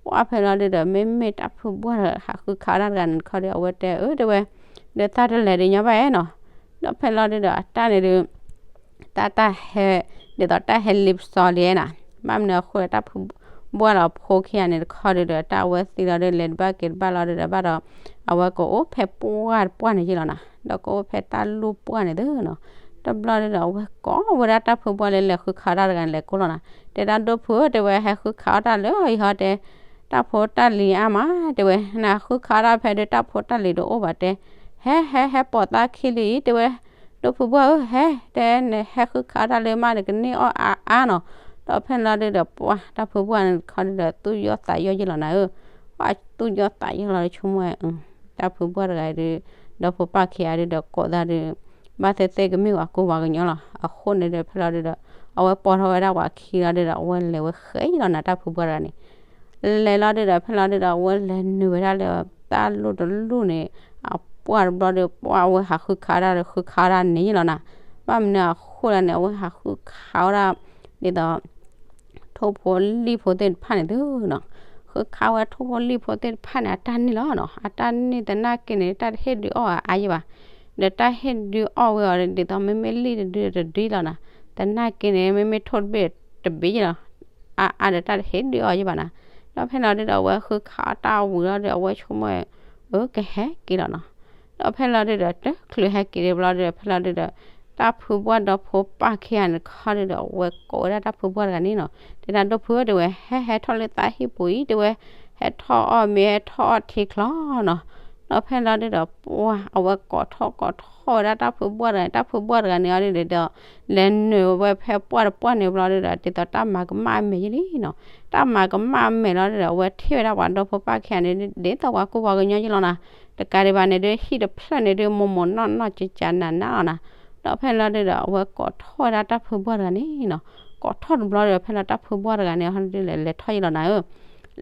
ပှၢ်ဖဲလီၤဒုဒီး မ့မ့ၢ်တၢ်ဖုဘှၢ်ဒီးဟးဃုခးအီၣ်တၢ်တဂၤန့ၣ်တခီဒီး အဝဲတဲအၢ တဲဝဲ ဒီးသးတလဲၤဒံးညီဘၣ်နီၤ, ဒီးဖဲလီၤဒုဒီး အတၢ်န့ၣ်ဒု တၢ်တၢ်ဟဲ ဒ်သိးတၢ်ဟဲလံပစီလံနၤ, ဘၣ်မနုၤအဃိဒီး တၢ်ဖုဘှၢ်လီၤဖိခံဂၤန့ၣ်တခီဒုဒီး တၢ်အဝဲသံလီၤဒု လဲၤတဘၣ်က့ၤတဘၣ်လီၤဒုဒီး ဘၣ်ဒီး အဝဲကအိၣ်ဖဲပှၢ်တပှၢ်န့ၣ်ယဲၢ်လီၤနၤ, ဒီးကအိၣ်ဖဲတၢ်လူၢ်ပှၢ်န့ၣ်သုနီၤ, တဘျီဒုဒီး အဝဲကိးဝဲဒၣ်တၢ်ဖုဘှၢ်လၢလဲၤဃုခးအီၣ်တၢ်တဂၤန့ၣ် လဲၤကိးလီၤနၤ, တဲဒၣ်ဒိၣ်ဖုဧၢ တဲဝဲ ဟဲဃုခးအီၣ်တၢ်လၢယဟီတဲ တၢ်ဖိတၢ်လံၤအါမး တဲဝဲ နဃုခးအီၣ်တၢ်ဖဲဒု တၢ်ဖိတၢ်လံၤတအိၣ်ဘၣ်တဲ, ဟဲ ဟဲ ဟဲပိာ်သးခံလံ တဲဝဲ, ဒိၣ်ဖုဘှၢ်ဧၢ ဟဲ တဲ နဟဲဃုခးအီၣ်တၢ်လၢမး နကန့ၢ်အီၣ်အါအါနီၤ, ဒီးဖဲလီၤဒုဒီး ပှၢ်တၢ်ဖုဘှၢ်န့ၣ်တခီဒုဒီး သူၣ်ယီၣ်သးယီၣ်ယဲၢ်လီၤနၤဧၢ, ပှၢ်သူၣ်ယီၣ်သးယီၣ်လီၤဒီး ဆိကမိၣ်ဝဲ တၢ်ဖုဘှၢ်တဂၤဒု ဒီဖိပၢ်ခံဂၤဒုဒီး ကိးသးဒု ဘၣ်သ့ၣ်သ့ၣ်ကမ့ၢ်ဝဲကူဝဲကညီလီၤ, အဃိန့ၣ်ဒီး ဖဲလီၤဒုဒီး အဝဲပိာ်ထီၣ်ဝဲဒၣ်ပှၤခံလီၤဒုဒီး အဝဲလဲၤဝဲဃဲယဲၢ်လီၤနၤ တၢ်ဖုဘှၢ်တဂၤန့ၣ် လဲၤလီၤဒုဒီး ဖဲလီၤဒုဒီး အဝဲလဲၤနုာ်ဝဲဒၣ်လၢတၢ်လူၢ်တလူၢ်န့ၣ် အပှၢ်တဘျီဒီး ပှၢ်အဝဲဟးဃုခးဒၣ်ဒီး ဃုခးဒၣ်န့ၣ်ယဲၢ်လီၤနၤ, ဘၣ်မနုၤအဃိလဲၣ်န့ၣ် အဝဲဟးဃုခးဝဲဒၣ် ဒ်သိး ထိၣ်ဖိလံၣ်ဖိသ့ၣ်တဖၣ်န့ၣ်သုနီၤ, ဃုခးဝဲထိၣ်ဖိလံၣ်ဖိသ့ၣ်တဖၣ်န့ၣ် အတၢ်န့ၢ်လီၤနီၤ, အတၢ်န့ၢ်သနာ်က့န့ၣ် တၢ်တဟ့ၣ်ဒုးအီၣ်အါယဲၢ်ဘၣ်, ဒီးတၢ်ဟ့ၣ်ဒုးအီၣ်ဝဲအီၤဒ်သိး မ့မ့ၢ်လံၣ်တဒုတဒုလီၤနၤ, သနာ်က့န့ၣ် မ့မ့ၢ်ထိၣ်တဘ့ၣ်တဘ့ၣ်ယဲၢ်လီၤ အါအါဒီးတၢ်တဟ့ၣ်ဒုးအီၣ်ယဲၢ်ဘၣ်နၤ, ဒီးဖဲလီၤဒုဒီး အဝဲဃုခးအီၣ်တၢ်ဝံၤလီၤဒီး အဝဲဆိကမိၣ်ဝဲ အၢ ကဟဲက့ၤလီၤနီၤ, ဒီးဖဲလီၤဒုဒီး တချုးဟဲက့ၤဒံးဘျီဒီး ဖဲလီၤဒုဒီး တၢ်ဖုဘှၢ်ဒီဖိပၢ်ခံဂၤန့ၣ်တခီဒုဒီး အဝဲကိးဝဲဒၣ်တၢ်ဖုဘှၢ်တဂၤန့ၣ်နီၤ, တဲဒၣ်ဒိၣ်ဖုဧၢ တဲဝဲ ဟဲဟဲထီၣ်လၢသးဟံၣ်ပူၤအံၤ တဲဝဲ, ဟဲထီၣ်အီၣ်မ့ၤ ဟဲထီၣ်အီၣ်ထံချီနီၤ, ဒီးဖဲလီၤဒုဒီး ပှၢ် အဝဲကိးထီၣ်ကိးထီၣ်ဝဲဒၣ်တၢ်ဖုဘှၢ်တဂၤန့ၣ်, တၢ်ဖုဘှၢ်တဂၤန့ၣ်အီၤဒုဒီး လဲၤနုာ်ဝဲဖဲပှၢ်တပှၢ်န့ၣ်ဘျီဒုဒီး ဒ်သိးတၢ်မၤကမၣ်အမဲာ်ယဲလံနီၤ. တၢ်မၤကမၣ်အမဲာ်လီၤဒုဒီး အဝဲထံၣ်ဝဲဒၣ်ပှၤဒီဖိပၢ်ခံဂၤန့ၣ် ဒ်သိးပှၤကူၣ်ပှၤကညီယဲလီၤနီၤ. တကးဒံးဘၣ်န့ၣ်ဒု ဟံၣ်တဖျၢၣ်န့ၣ်ဒု မိၢ်မိၢ်နီၢ်နီၢ် ကကးနးနးလီၤနီၤ. ဒီးဖဲလီၤဒုဒီး အဝဲကိးထီၣ်ဝဲဒၣ်တၢ်ဖုဘှၢ်တဂၤန့ၣ်နီၤ. ကိးထီၣ်တဘျီဒီး ဖဲလီၤတၢ်ဖုဘှၢ်တဂၤန့ၣ် ဟီဒုလဲၤလဲၤထီၣ်ယဲလီၤနၤဧၢ.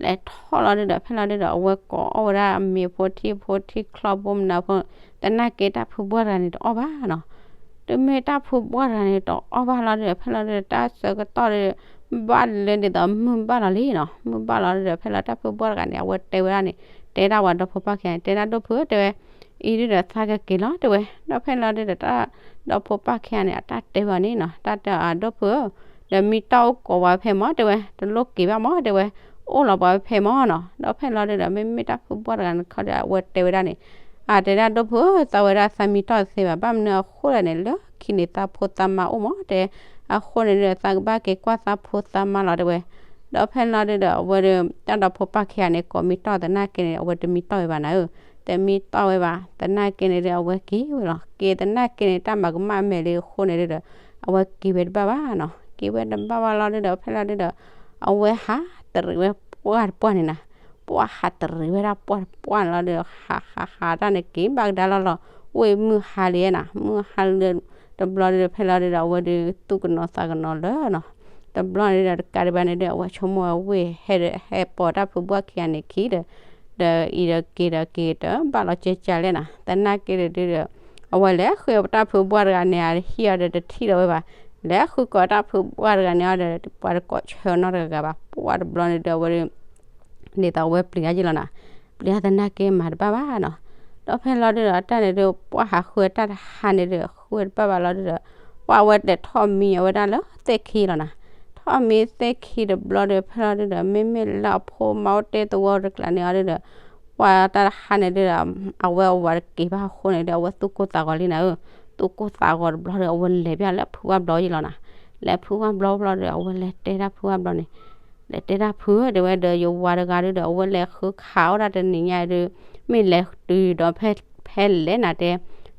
လဲၤထီၣ်လီၤဒုဒီး ဖဲလီၤဒုဒီး အဝဲကိးအီၣ်ဝဲဒၣ်မ့ၤဖိထံဖိ ထံချီဘိမနုၤဖိ, သနာ်က့တၢ်ဖုဘှၢ်တဂၤန့ၣ်တအီၣ်ဘၣ်နီၤ. တမ့ၢ်တၢ်ဖုဘှၢ်တဂၤန့ၣ်တအီၣ်ဘၣ်လီၤဒုဒီး ဖဲလီၤဒုဒီး တၢ်ဆၢကတီၢ်ဒု ဘၣ်လၢဒ်သိးမုၢ်ဘၣ်လီၤလံနီၤ. မုၢ်ဘၣ်လီၤဒုဒီး ဖဲလီၤတၢ်ဖုဘှၢ်တဂၤန့ၣ် အဝဲတဲဝဲဒၣ်န့ၣ်, တဲဒၣ်ပှၤဒီဖိပၢ်ခံဂၤန့ၣ်, တဲဒၣ်ဒိၣ်ဖုဧၢ တဲဝဲ, အံၤဒုဒီးသးကက့ၤလီၤတဲဝဲ. ဒီးဖဲလီၤဒုဒီး တၢ်ဒီဖိပၢ်ခံဂၤန့ၣ် အတၢ်တဲဝဲန့ၣ်နီၤ, တၢ်တဲအီၤ ဒိၣ်ဖုဧၢ, ဒီးမံတီၢ်အိၣ်ကိးပှၤဖဲမၢ်တဲဝဲ, တလိၣ်က့ၤဘၣ်မၢ်တဲဝဲ, အိၣ်လီၤပှၤဖဲမၢ်နီၤ. ဒီးဖဲလီၤဒုဒီး မ့မ့ၢ်တၢ်ဖုဘှၢ်တဂၤန့ၣ်တခီဒီး အဝဲတဲဝဲဒၣ်န့ၣ်, အတဲဒၣ်ဒိၣ်ဖုဧၢ, သးဝဲဒၣ်သးမံတီၢ်တသ့ဘၣ်, ဘၣ်မနုၤအဃိလဲၣ်န့ၣ် လၢခံန့ၣ်သးဖိသးမါအိၣ်မၢ်တဲ, အဃိန့ၣ်ဒုဒီး သးကဘၣ်က့ၤကွၢ်သးဖိသးမါလီၤတဲဝဲ. ဒီးဖဲလီၤဒုဒီး အဝဲဒု တၢ်ဒီဖိပၢ်ခံဂၤန့ၣ် ကိးမံတီၢ်သနာ်က့န့ၣ် အဝဲတမံတီၢ်ဝဲဘၣ်နၤဧၢ, တမံတီၢ်ဝဲဘၣ် သနာ်က့န့ၣ်ဒု အဝဲက့ၤဝဲလီၤ. က့ၤသနာ်က့န့ၣ် တၢ်မၤကမၣ်အမဲာ်လံအဃိန့ၣ်ဒုဒီး အဝဲက့ၤဝဲတဘၣ်ဘၣ်နီၤ. က့ၤဝဲတဘၣ်ဘၣ်လီၤဒုဒီး ဖဲလီၤဒုဒီး အဝဲဟးတရံးဝဲပှၢ်တပှၢ်န့ၣ်နၤ, ပှၢ်ဟးတရံးဝဲဒၣ်ပှၢ်တပှၢ်န့ၣ်လီၤဒုဒီး ဟးဟးဟးတၢ်န့ၣ်က့ၤဘၣ်ကဒါလီၤလီၤ, ဝ့ၢ်မုၢ်ဟါလံနီၤ, မုၢ်ဟါလံ တဘျီဒုဒီး ဖဲလီၤဒုဒီး အဝဲဒု သူၣ်ကနိးသးကနိးလၢနီၤ. တဘျီန့ၣ်ဒီး တကးဒံးဘၣ်န့ၣ်ဒု အဝဲဆိကမိၣ်ဝဲဝ့ၢ်ဟဲဒီး ဟဲပိာ်တၢ်ဖုဘှၢ်ခံဂၤန့ၣ်ခံဒီး ဒီးအံၤဒီးက့ၤဒီးက့ၤတဘၣ်လီၤကဲကဲလဲၣ်နီၤ. သနာ်က့ဒီးဒုဒီး အဝဲလဲၤဃုပတၢ်ဖုဘှၢ်တဂၤန့ၣ် အဟံၣ်အီၤဒီးတထံၣ်ဒီးဝဲဘၣ်. လဲၤဃုကိးတၢ်ဖုဘှၢ်တဂၤန့ၣ်အီၤဒီး ပှၤတကိးဆၢအီၤနီတဂၤဘၣ်. ပှၢ်တဘျီန့ၣ်ဒု အဝဲဒု ဒ်သိးအဝဲပျံၤတၢ်ယဲလီၤနီၤ, ပျံၤတၢ်သနာ်က့မၤတဘၣ်ဘၣ်နီၤ. ဒီးဖဲလီၤဒုဒီး တၢ်န့ၣ်ဒု ပှၢ်ဟးဃုတၢ်တဟါန့ၣ်ဒု ဃုတဘၣ်ဘၣ်လီၤဒုဒီး ပှၢ်ဝဲတဲထီၣ်မံအဝဲဒၣ်လၢသ့ၣ်ခံလီၤနီၤ. ထီၣ်မံသ့ၣ်ခံတဘျီဒု ဖဲလီၤဒုဒီး မ့မ့ၢ်လၢအဖိမါအိၣ်တ့ၢ်သဝီတကျါန့ၣ်အီၤဒုဒီး ပှၢ်တၢ်တဟါန့ၣ်ဒုဒီး အဝဲအဝၤတက့ၤဘၣ်အဃိန့ၣ်ဒု အဝဲသူၣ်ကိၢ်သးဂီၤလံနၤဧၢ. သူၣ်ကိၢ်သးဂီၤတဘျီဒီး အဝဲလဲၤဘၣ်လၢဖုဝၣ်ဘျီယဲလီၤနီၤ. လဲၤဖုဝၣ်ဘျီဘျီဒီး အဝဲလဲၤတဲဒၣ်ဖုဝၣ်ဘျီန့ၣ် လဲၤတဲဒၣ်ဖုဧၢ တဲဝဲဒီး ယဝၤတဂၤဒုဒီး အဝဲလဲၤဃုခးအီၣ်ဒၣ်တနံၤညါဒု မ့ၢ်လဲၤတုၤဒီးဖဲ ဖဲလဲၣ်နၤတဲ,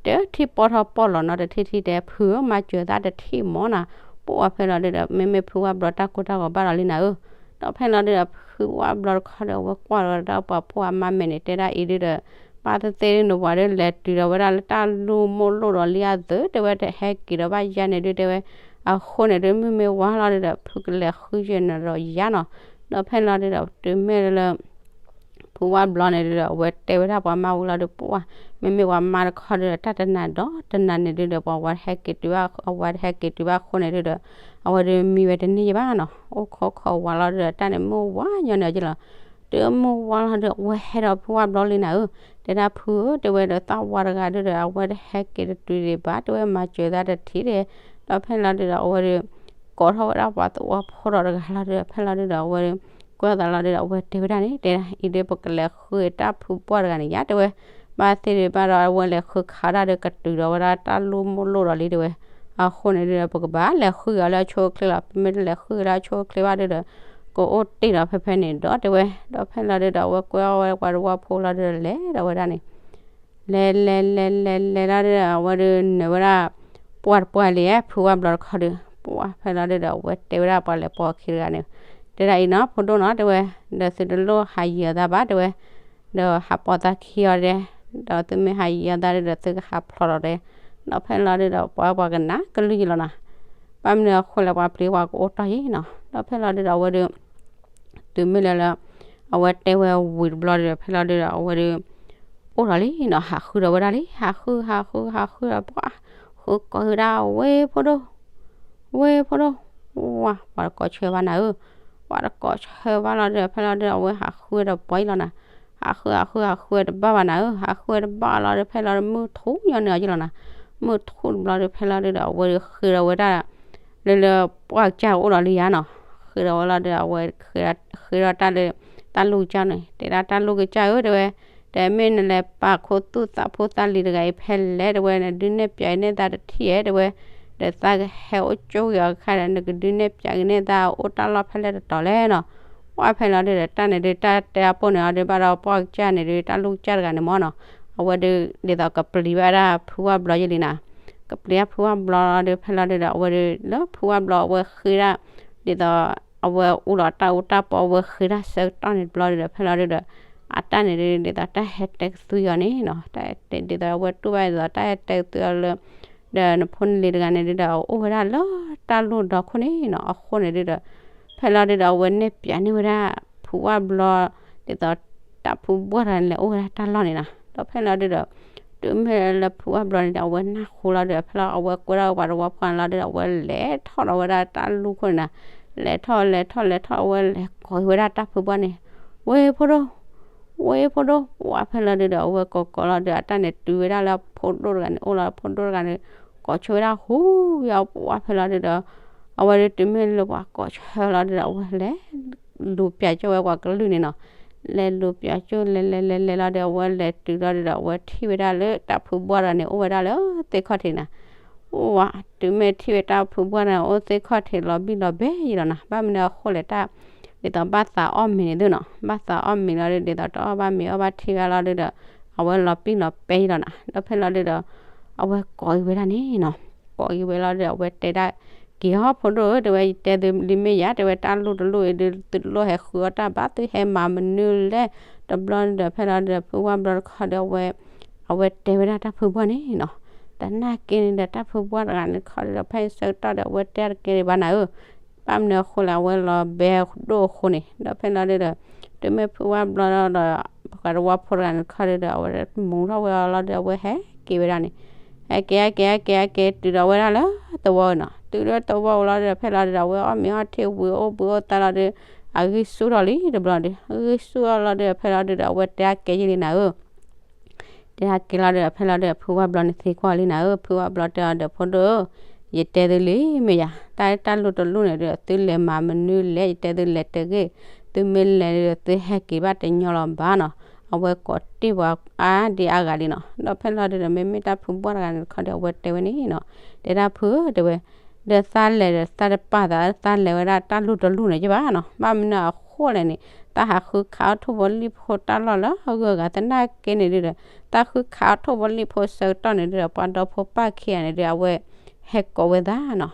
တထံၣ်ပီၢ်ထီၣ်ပီၢ်လီၤနီတထံၣ်ထံၣ်တဲ ဖုဧၢ မၤစၢၤသးတထံၣ်မၢ်နၤ. ပှၢ်ဖဲလီၤဒုဒီး မ့မ့ၢ်ဖုဝၣ်ဘျီတၢ်ကိၢ်တၢ်ဂီၤဘၣ်လီၤလံနၤဧၢ. ဒီးဖဲလီၤဒုဒီး ဖုဝၣ်ဘျီတခီဒီး အဝဲကွၢ်လီၤဒီးပှၤဖိအမါမဲာ်န့ၣ် တဲဒၣ်အံၤဒုဒီး ဘၣ်သ့ၣ်သ့ၣ်ဒု နဝၤဒုလဲၤတုၤဒီးဝဲဒၣ်လၢတၢ်လူၢ်မိၢ်လိၣ်ဒီးလံအသု တဲဝဲ တဟဲက့ၤဒီးဘၣ်ယါန့ၣ်ဒု တဲဝဲ. အဃိန့ၣ်ဒု မ့မ့ၢ်ဝါလီၤဒုဒီး ဖုကလဲၤဃုယဲၢ်နၤဒီးယါနီၤ. ဒီးဖဲလီၤဒုဒီး တုၤမ့ၢ်လၢ ဖုဝၣ်ဘျီန့ၣ်ဒုဒီး အဝဲတဲဝဲဒၣ်ပှၤမါဝံၤလီၤဒု ပှၢ် မ့မ့ၢ်ပှၤမါတခီဒုဒီး တၢ်တနၤဒီးတနၤန့ၣ်ဒုဒီး ပှၤဝၤတဟဲက့ၤတုၤဘၣ် အဝၤတဟဲက့ၤတုၤဘၣ်အဃိန့ၣ်ဒုဒီး အဝဲဒုမံဝဲတန့ၢ်ယဘၣ်နီၤ. အိၣ်ခိးခိးဝၤလီၤဒုဒီး တၢ်န့ၣ်မုၢ်ဝါညီန့ၣ်ကလီၤ. တုၤမုၢ်ဝါလီၤဒု အဝဲဟဲဒီးဖုဝၣ်ဘျီလံနၤဧၢ. တဲဒၣ်ဖုဧၢ တဲဝဲဒီး သးဝါတဂၤဒုဒီး အဝဲတဟဲက့ၤတတုၤဒံးဘၣ် တဲဝဲ မၤစၢၤသးတထံၣ်ဒီး ဒီးဖဲလီၤဒုဒီး အဝဲဒု ကိးထီၣ်ဝဲဒၣ်ပှၤသဝီဖိဒီးတဂၤလီၤဒုဒီး ဖဲလီၤဒုဒီး အဝဲဒု ကွဲသးလီၤဒုဒီး အဝဲတဲဝဲဒၣ်န့ၣ် တဲဒၣ်အံၤဒု ပကလဲၤဃုတၢ်ဖုပှၢ်တဂၤန့ၣ် ယါတဲဝဲ. ဘၣ်သ့ၣ်ဒုဘၣ်ဒီး အဝဲလဲၤဃုခးဒၣ်ဒု ကတုၤဒီးဝဲဒၣ်တၢ်လူၢ်မိၢ်လိၣ်ဒီးလံတဲဝဲ. အဃိန့ၣ်ဒုဒီး ပကဘၣ်လဲၤဃုအီၤလၢအဆိအချ့လီၤ. ပမ့ၢ်တလဲၤဃုအီၤလၢအဆိအချ့ဘၣ်ဒုဒီး ကအိၣ်တ့ၢ်ဒီးဖဲဖဲန့ၣ်ဒီးတဲဝဲ. ဒီးဖဲလီၤဒုဒီး အဝဲကွဲအီၣ်ဝဲပှၤသဝီဖိလီၤဒုဒီး လဲၤဒီးဝဲဒၣ်န့ၣ် လဲၤလဲၤလဲၤလဲၤလဲၤလီၤဒုဒီး အဝဲဒု နၢၤဝဲဒၣ်ပှၢ်တပှၢ်လံဧါ ဖုဝၣ်ဘျီတခီဒု ပှၢ်ဖဲလီၤဒုဒီး အဝဲတဲဝဲဒၣ်ပှၤလဲၤပိာ်အခံတဂၤန့ၣ် တဲဒၣ်အံၤနီၤ ဖိဒိၣ်နီၤ တဲဝဲ, ဒီးသုတလိၣ်ဟးယံၤအီၤသးဘၣ် တဲဝဲ, ဒီးဟးပိာ်သးခံအီၤဒဲ, ဒီးသုမ့ၢ်ဟးယံၤအီၤသးဒုဒီး သုကဟးဖျိးလီၤဒဲ, ဒီးဖဲလီၤဒုဒီး ပှၤပှၤကနၣ်ကလုၢ်ယံၤလီၤနီၤ, ဘၣ်မနုၤအဃိလဲၣ် ပှၤပျံၤပှၤကအိၣ်တီၢ်ယံၤနီၤ, ဒီးဖဲလီၤဒုဒီး အဝဲဒု တုၤမ့ၢ်လၢလၢ အဝဲတဲဝဲဝံၤတဘျီဒီး ဖဲလီၤဒုဒီး အဝဲဒု အိၣ်ဒီးလံနီၤ, ဟးဃုဒီးဝဲဒၣ်လံ, ဟးဃု ဟးဃု ဟးဃုဒီး ပှၢ် ဃုကိးဃုဒၣ် ဝ့ၢ်ဖိဒိၣ်, ဝ့ၢ်ဖိဒိၣ်, ဝါ ပှၤတကိးဆၢဘၣ်နၤဧၢ, ပှၤတကိးဆၢဘၣ်လီၤဒုဒီး ဖဲလီၤဒုဒီး အဝဲဟးဃုဒီးပှၢ်အံၤလီၤနၤ, ဟးဃု ဟးဃု ဟးဃု တဘၣ်ဘၣ်နၤဧၢ, ဟးဃုတဘၣ်လီၤဒီး ဖဲလီၤဒု မုၢ်ထူၣ်ညီနုၢ်အီၤယံၤလီၤနၤ, မုၢ်ထူၣ်တဘျီဒီး ဖဲလီၤဒုဒီး အဝဲဒုဃ့ဒီးဝဲဒၣ် လၢလၢပှၢ်ကစၢ်အိၣ်ဒီးလံယါနီၤ, ဃ့ဒီးဝဲလီၤဒုဒီး အဝဲဃ့ဒီးတၢ်လၢ တၢ်လူၢ်ကစၢ်န့ၣ် တဲဒၣ်တၢ်လူၢ်ကစၢ်ဧၢ တဲဝဲ, ဒီးမ့ၢ်နလဲၤပာ်ခူသူၣ်သးဖိသးလံၤတဂၤအံၤဖဲလဲၣ် တဲဝဲ, နဒုးနဲၣ်ပၠးအံၤန့ၢ်သးတထံၣ်ဧဲ တဲဝဲ, ဒီးသးကဟဲအိၣ်ကၠိဂ့ၤအီၤခါဒီး နကဒုးနဲၣ်ပၠးက့ၤန့ၢ်သးအိၣ်တၢ်လီၢ်ဖဲလဲၣ်တတီၤလဲၣ်နီၤ, ပှၢ်ဖဲလီၤဒုဒီး တၢ်န့ၣ်ဒုး တၢ်တဲအပိၢ်န့ၣ်အီၤဒုး ဘၣ်ဒီးပှၢ်ကစၢ်န့ၣ်ဒုး တၢ်လူၢ်ကစၢ်တဂၤန့ၣ်မၢ်နီၤ, အဝဲဒုးဒ်သိးကပျံၤဘၣ်ဒၣ်ဖုဝၣ်ဘျီယဲလံနၤ, ကပျံၤဒၣ်ဖုဝၣ်ဘျီဒီး ဖဲလီၤဒုးဒီး အဝဲဒုးလၢဖုဝၣ်ဘျီအဝဲဃ့ဒၣ် ဒ်သိး အဝဲအူလီၤတၢ်အူတၢ်ပီ အဝဲဃ့ဒၣ်ဆၢကတီၢ်န့ၣ်တဘျီဒုးဒီး ဖဲလီၤဒုးဒီး အတၢ်န့ၣ်ဒုး ဒ်သိးတၢ်ဟဲတဲကသွံအီၤန့ၣ်နီၤ, ဒ်သိးအဝဲတူၢ်ဘၣ်ဒ်သိးတၢ်ဟဲတဲကသွံအီၤလၢ ဒီးနဖိနလံၤတဂၤန့ၣ်ဒုးဒီး အိၣ်ဝဲဒၣ်လၢတၢ်လီၢ်ဒီခိၣ်န့ၣ်နီၤ, အဃိန့ၣ်ဒုးဒီး ဖဲလီၤဒုးဒီး အဝဲနဲၣ်ပၠးန့ၢ်ဝဲဒၣ် ဖုဝၣ်ဘျီ ဒ်သိး တၢ်ဖုဘှီၣ်တဂၤန့ၣ် လဲၤအိၣ်ဝဲဒၣ်တၢ်လီၢ်န့ၣ်နီၤ, ဒီးဖဲလီၤဒုးဒီး တုၤမ့ၢ်လၢဖုဝၣ်ဘျီန့ၣ်ဒီး အဝဲနၢ်ဟူလီၤဒုးဒီး ဖဲလီၤအဝဲကွဲထီၣ်ဝဲပှၤတဝီဖိလီၤဒုးဒီး အဝဲလဲၤထီၣ်ဒီးဝဲဒၣ်တၢ်လူၢ်ခိၣ်န့ၣ်နီၤ, လဲၤထီၣ်လဲၤထီၣ်လဲၤထီၣ် အဝဲလဲၤကိးက့ၤဝဲဒၣ်တၢ်ဖုဘှီၣ်န့ၣ်, ဝ့ၢ်ဖိဒိၣ် ဝ့ၢ်ဖိဒိၣ် ပှၤဖဲလီၤဒုးဒီး အဝဲကိးကိးလီၤဒုး အတၢ်န့ၣ်တုၤဝဲဒၣ်လၢအဖိဒိၣ်တဂၤန့ၣ် အိၣ်လီၤအဖိဒိၣ်တဂၤန့ၣ် ကိးဆိဝဲဒၣ်ဟူယီၤ ပှၤဖဲလီၤဒုးဒီး အဝဲဒုးတုၤမ့ၢ်လၢပှၤကိးဆိလီၤဒုးဒီး အဝဲလဲၤ လူၤပၠးကၠိဝဲပှၤကလုၢ်န့ၣ်နီၤ, လဲၤလူၤပၠးကၠိ လဲၤလဲၤလဲၤလဲၤလီၤဒီး အဝဲလဲၤတုၤလီၤဒုးဒီး အဝဲထံၣ်ဝဲဒၣ်လၢတၢ်ဖုဘှီၣ်တဂၤန့ၣ် အိၣ်ဝဲဒၣ်လၢသ့ၣ်ခီၣ်ထံးနၤ, အိၣ်ဝဲ တုၤမ့ၢ်ထံၣ်ဝဲတၢ်ဖုဘှီၣ်တဂၤန့ၣ် အိၣ်သ့ၣ်ခီၣ်ထံးလီၤဘံၣ်လီၤဘဲယံလီၤနၤ, ဘၣ်မနုၤအဃိလဲၣ်တၢ် ဒ်သိးဘၣ်သးအီၣ်မ့ၤန့ၣ်သုနီၤ, ဘၣ်သးအီၣ်မ့ၤလီၤဒုး ဒ်သိးတအီၣ်ဘၣ်မ့ၤအီၣ်ဘၣ်ထံဂၤလီၤဒုးဒီး အဝဲလီၤပံၣ်လီၤပဲယံလီၤနၤ, ဒီးဖဲလီၤဒုးဒီး အဝဲကိးက့ၤဝဲဒၣ်န့ၣ်နီၤ, ကိးက့ၤဝဲလီၤဒုး အဝဲတဲဒၣ် က့ၤဟီၣ်ဖိဒိၣ်ဧၢ တဲဝဲ ယတဲသုလံမ့ၢ်ယၤ တဲဝဲ တၢ်လူၢ်တလူၢ်အံၤဒုး သုတလိၣ်ဟဲဃုအီၣ်တၢ်ဘၣ် သုဟဲမၤမနုၤလဲၣ်, တဘျီဒုးဒီး ဖဲလီၤဒုးဒီး ဖုဝၣ်ဘျီတခီဒီး အဝဲ အဝဲတဲဝဲဒၣ်တၢ်ဖုဘှီၣ်န့ၣ်နီၤ, သနာ်က့န့ၣ်ဒီး တၢ်ဖုဘှီၣ်တဂၤန့ၣ်တခီဒီး ဖဲအံၤဆၢကတီၢ်ဒီး အဝဲတဲတကဲဒံးဘၣ်နၤဧၢ, ဘၣ်မနုၤအဃိလဲၣ် အဝဲလီၤဘဲဒိၣ်အဃိန့ၣ် ဒီးဖဲလီၤဒုးဒီး တုၤမ့ၢ်ဖုဝၣ်ဘျီဒီး ပှၤတဝီဖိတဂၤန့ၣ်တခီဒုးဒီး အဝဲမူထီၣ်ဝဲအီၤလီၤဒီး အဝဲဟဲက့ၤဝဲဒၣ်န့ၣ်, ဟဲက့ၤဟဲက့ၤဟဲက့ၤဟဲက့ၤ တုၤဒီးဝဲဒၣ်လၢသဝီနီၤ, တုၤလၢသဝီဝံၤလီၤဒုးဒီး ဖဲလီၤဒုးဒီး အဝဲအီၣ်မ့ၤအီၣ်ထံဝံၤ အိၣ်ဘှံးအိၣ်သါလီၤဒုး အဂံၢ်ဆူၣ်ထီၣ်လံတဘျီဒုး အဂံၢ်ဆူၣ်ထီၣ်လီၤဒုးဒီး ဖဲလီၤဒုးဒီး အဝဲတဲအကဲယံလံနၤဧၢ တဲဒၣ်က့ၤလီၤဒီး ဖဲလီၤဒီး ဖုဝၣ်ဘျီန့ၣ်သံကွၢ်လံနၤဧၢ, ဖုဝၣ်ဘျီတဲအီၤဒီး ဖိဒိၣ်ဧၢ, ယတဲသုလံမ့ၢ်ယၤ, တၢ်တၢ်လူၢ်တလူၢ်န့ၣ်ဒီး သုလဲၤမၤမနုၤလဲၣ်, ယတဲသုလဲၤတဂ့ၤ, သုမ့ၢ်လဲၤဒီး သုဟဲက့ၤဘၣ်တညီလီၤဘၣ်နီၤ, အဝဲကိးတ့ၢ်ပှၤအါဒံအါဂၤလံနီၤ, ဒီးဖဲလီၤဒုးဒီး မ့မ့ၢ်တၢ်ဖုဘှီၣ်တဂၤန့ၣ်တခီဒီး အဝဲတဲဝဲန့ၣ်နီၤ, တဲဒၣ်ဖုဧၢ တဲဝဲ ဒီးသးလဲၤဒီး သးတပာ်သး သးလဲၤဝဲဒၣ်တၢ်လူၢ်တလူၢ်န့ၣ်ယဘၣ်နီၤ, ဘၣ်မနုၤအဃိလဲၣ်န့ၣ် သးဟးဃုခးအီၣ်ထိၣ်ဖိလံၣ်ဖိတၢ်လီၢ်လၢအဂုၤအဂၤ သနာ်က့န့ၣ်ဒုးဒီး သးဃုခးအီၣ်ထိၣ်ဖိလံၣ်ဖိဆၢကတီၢ်န့ၣ်ဒုးဒီး ပှၤဒီဖိပၢ်ခံဂၤန့ၣ်ဒုး အဝဲဟဲကိးဝဲသးနီၤ,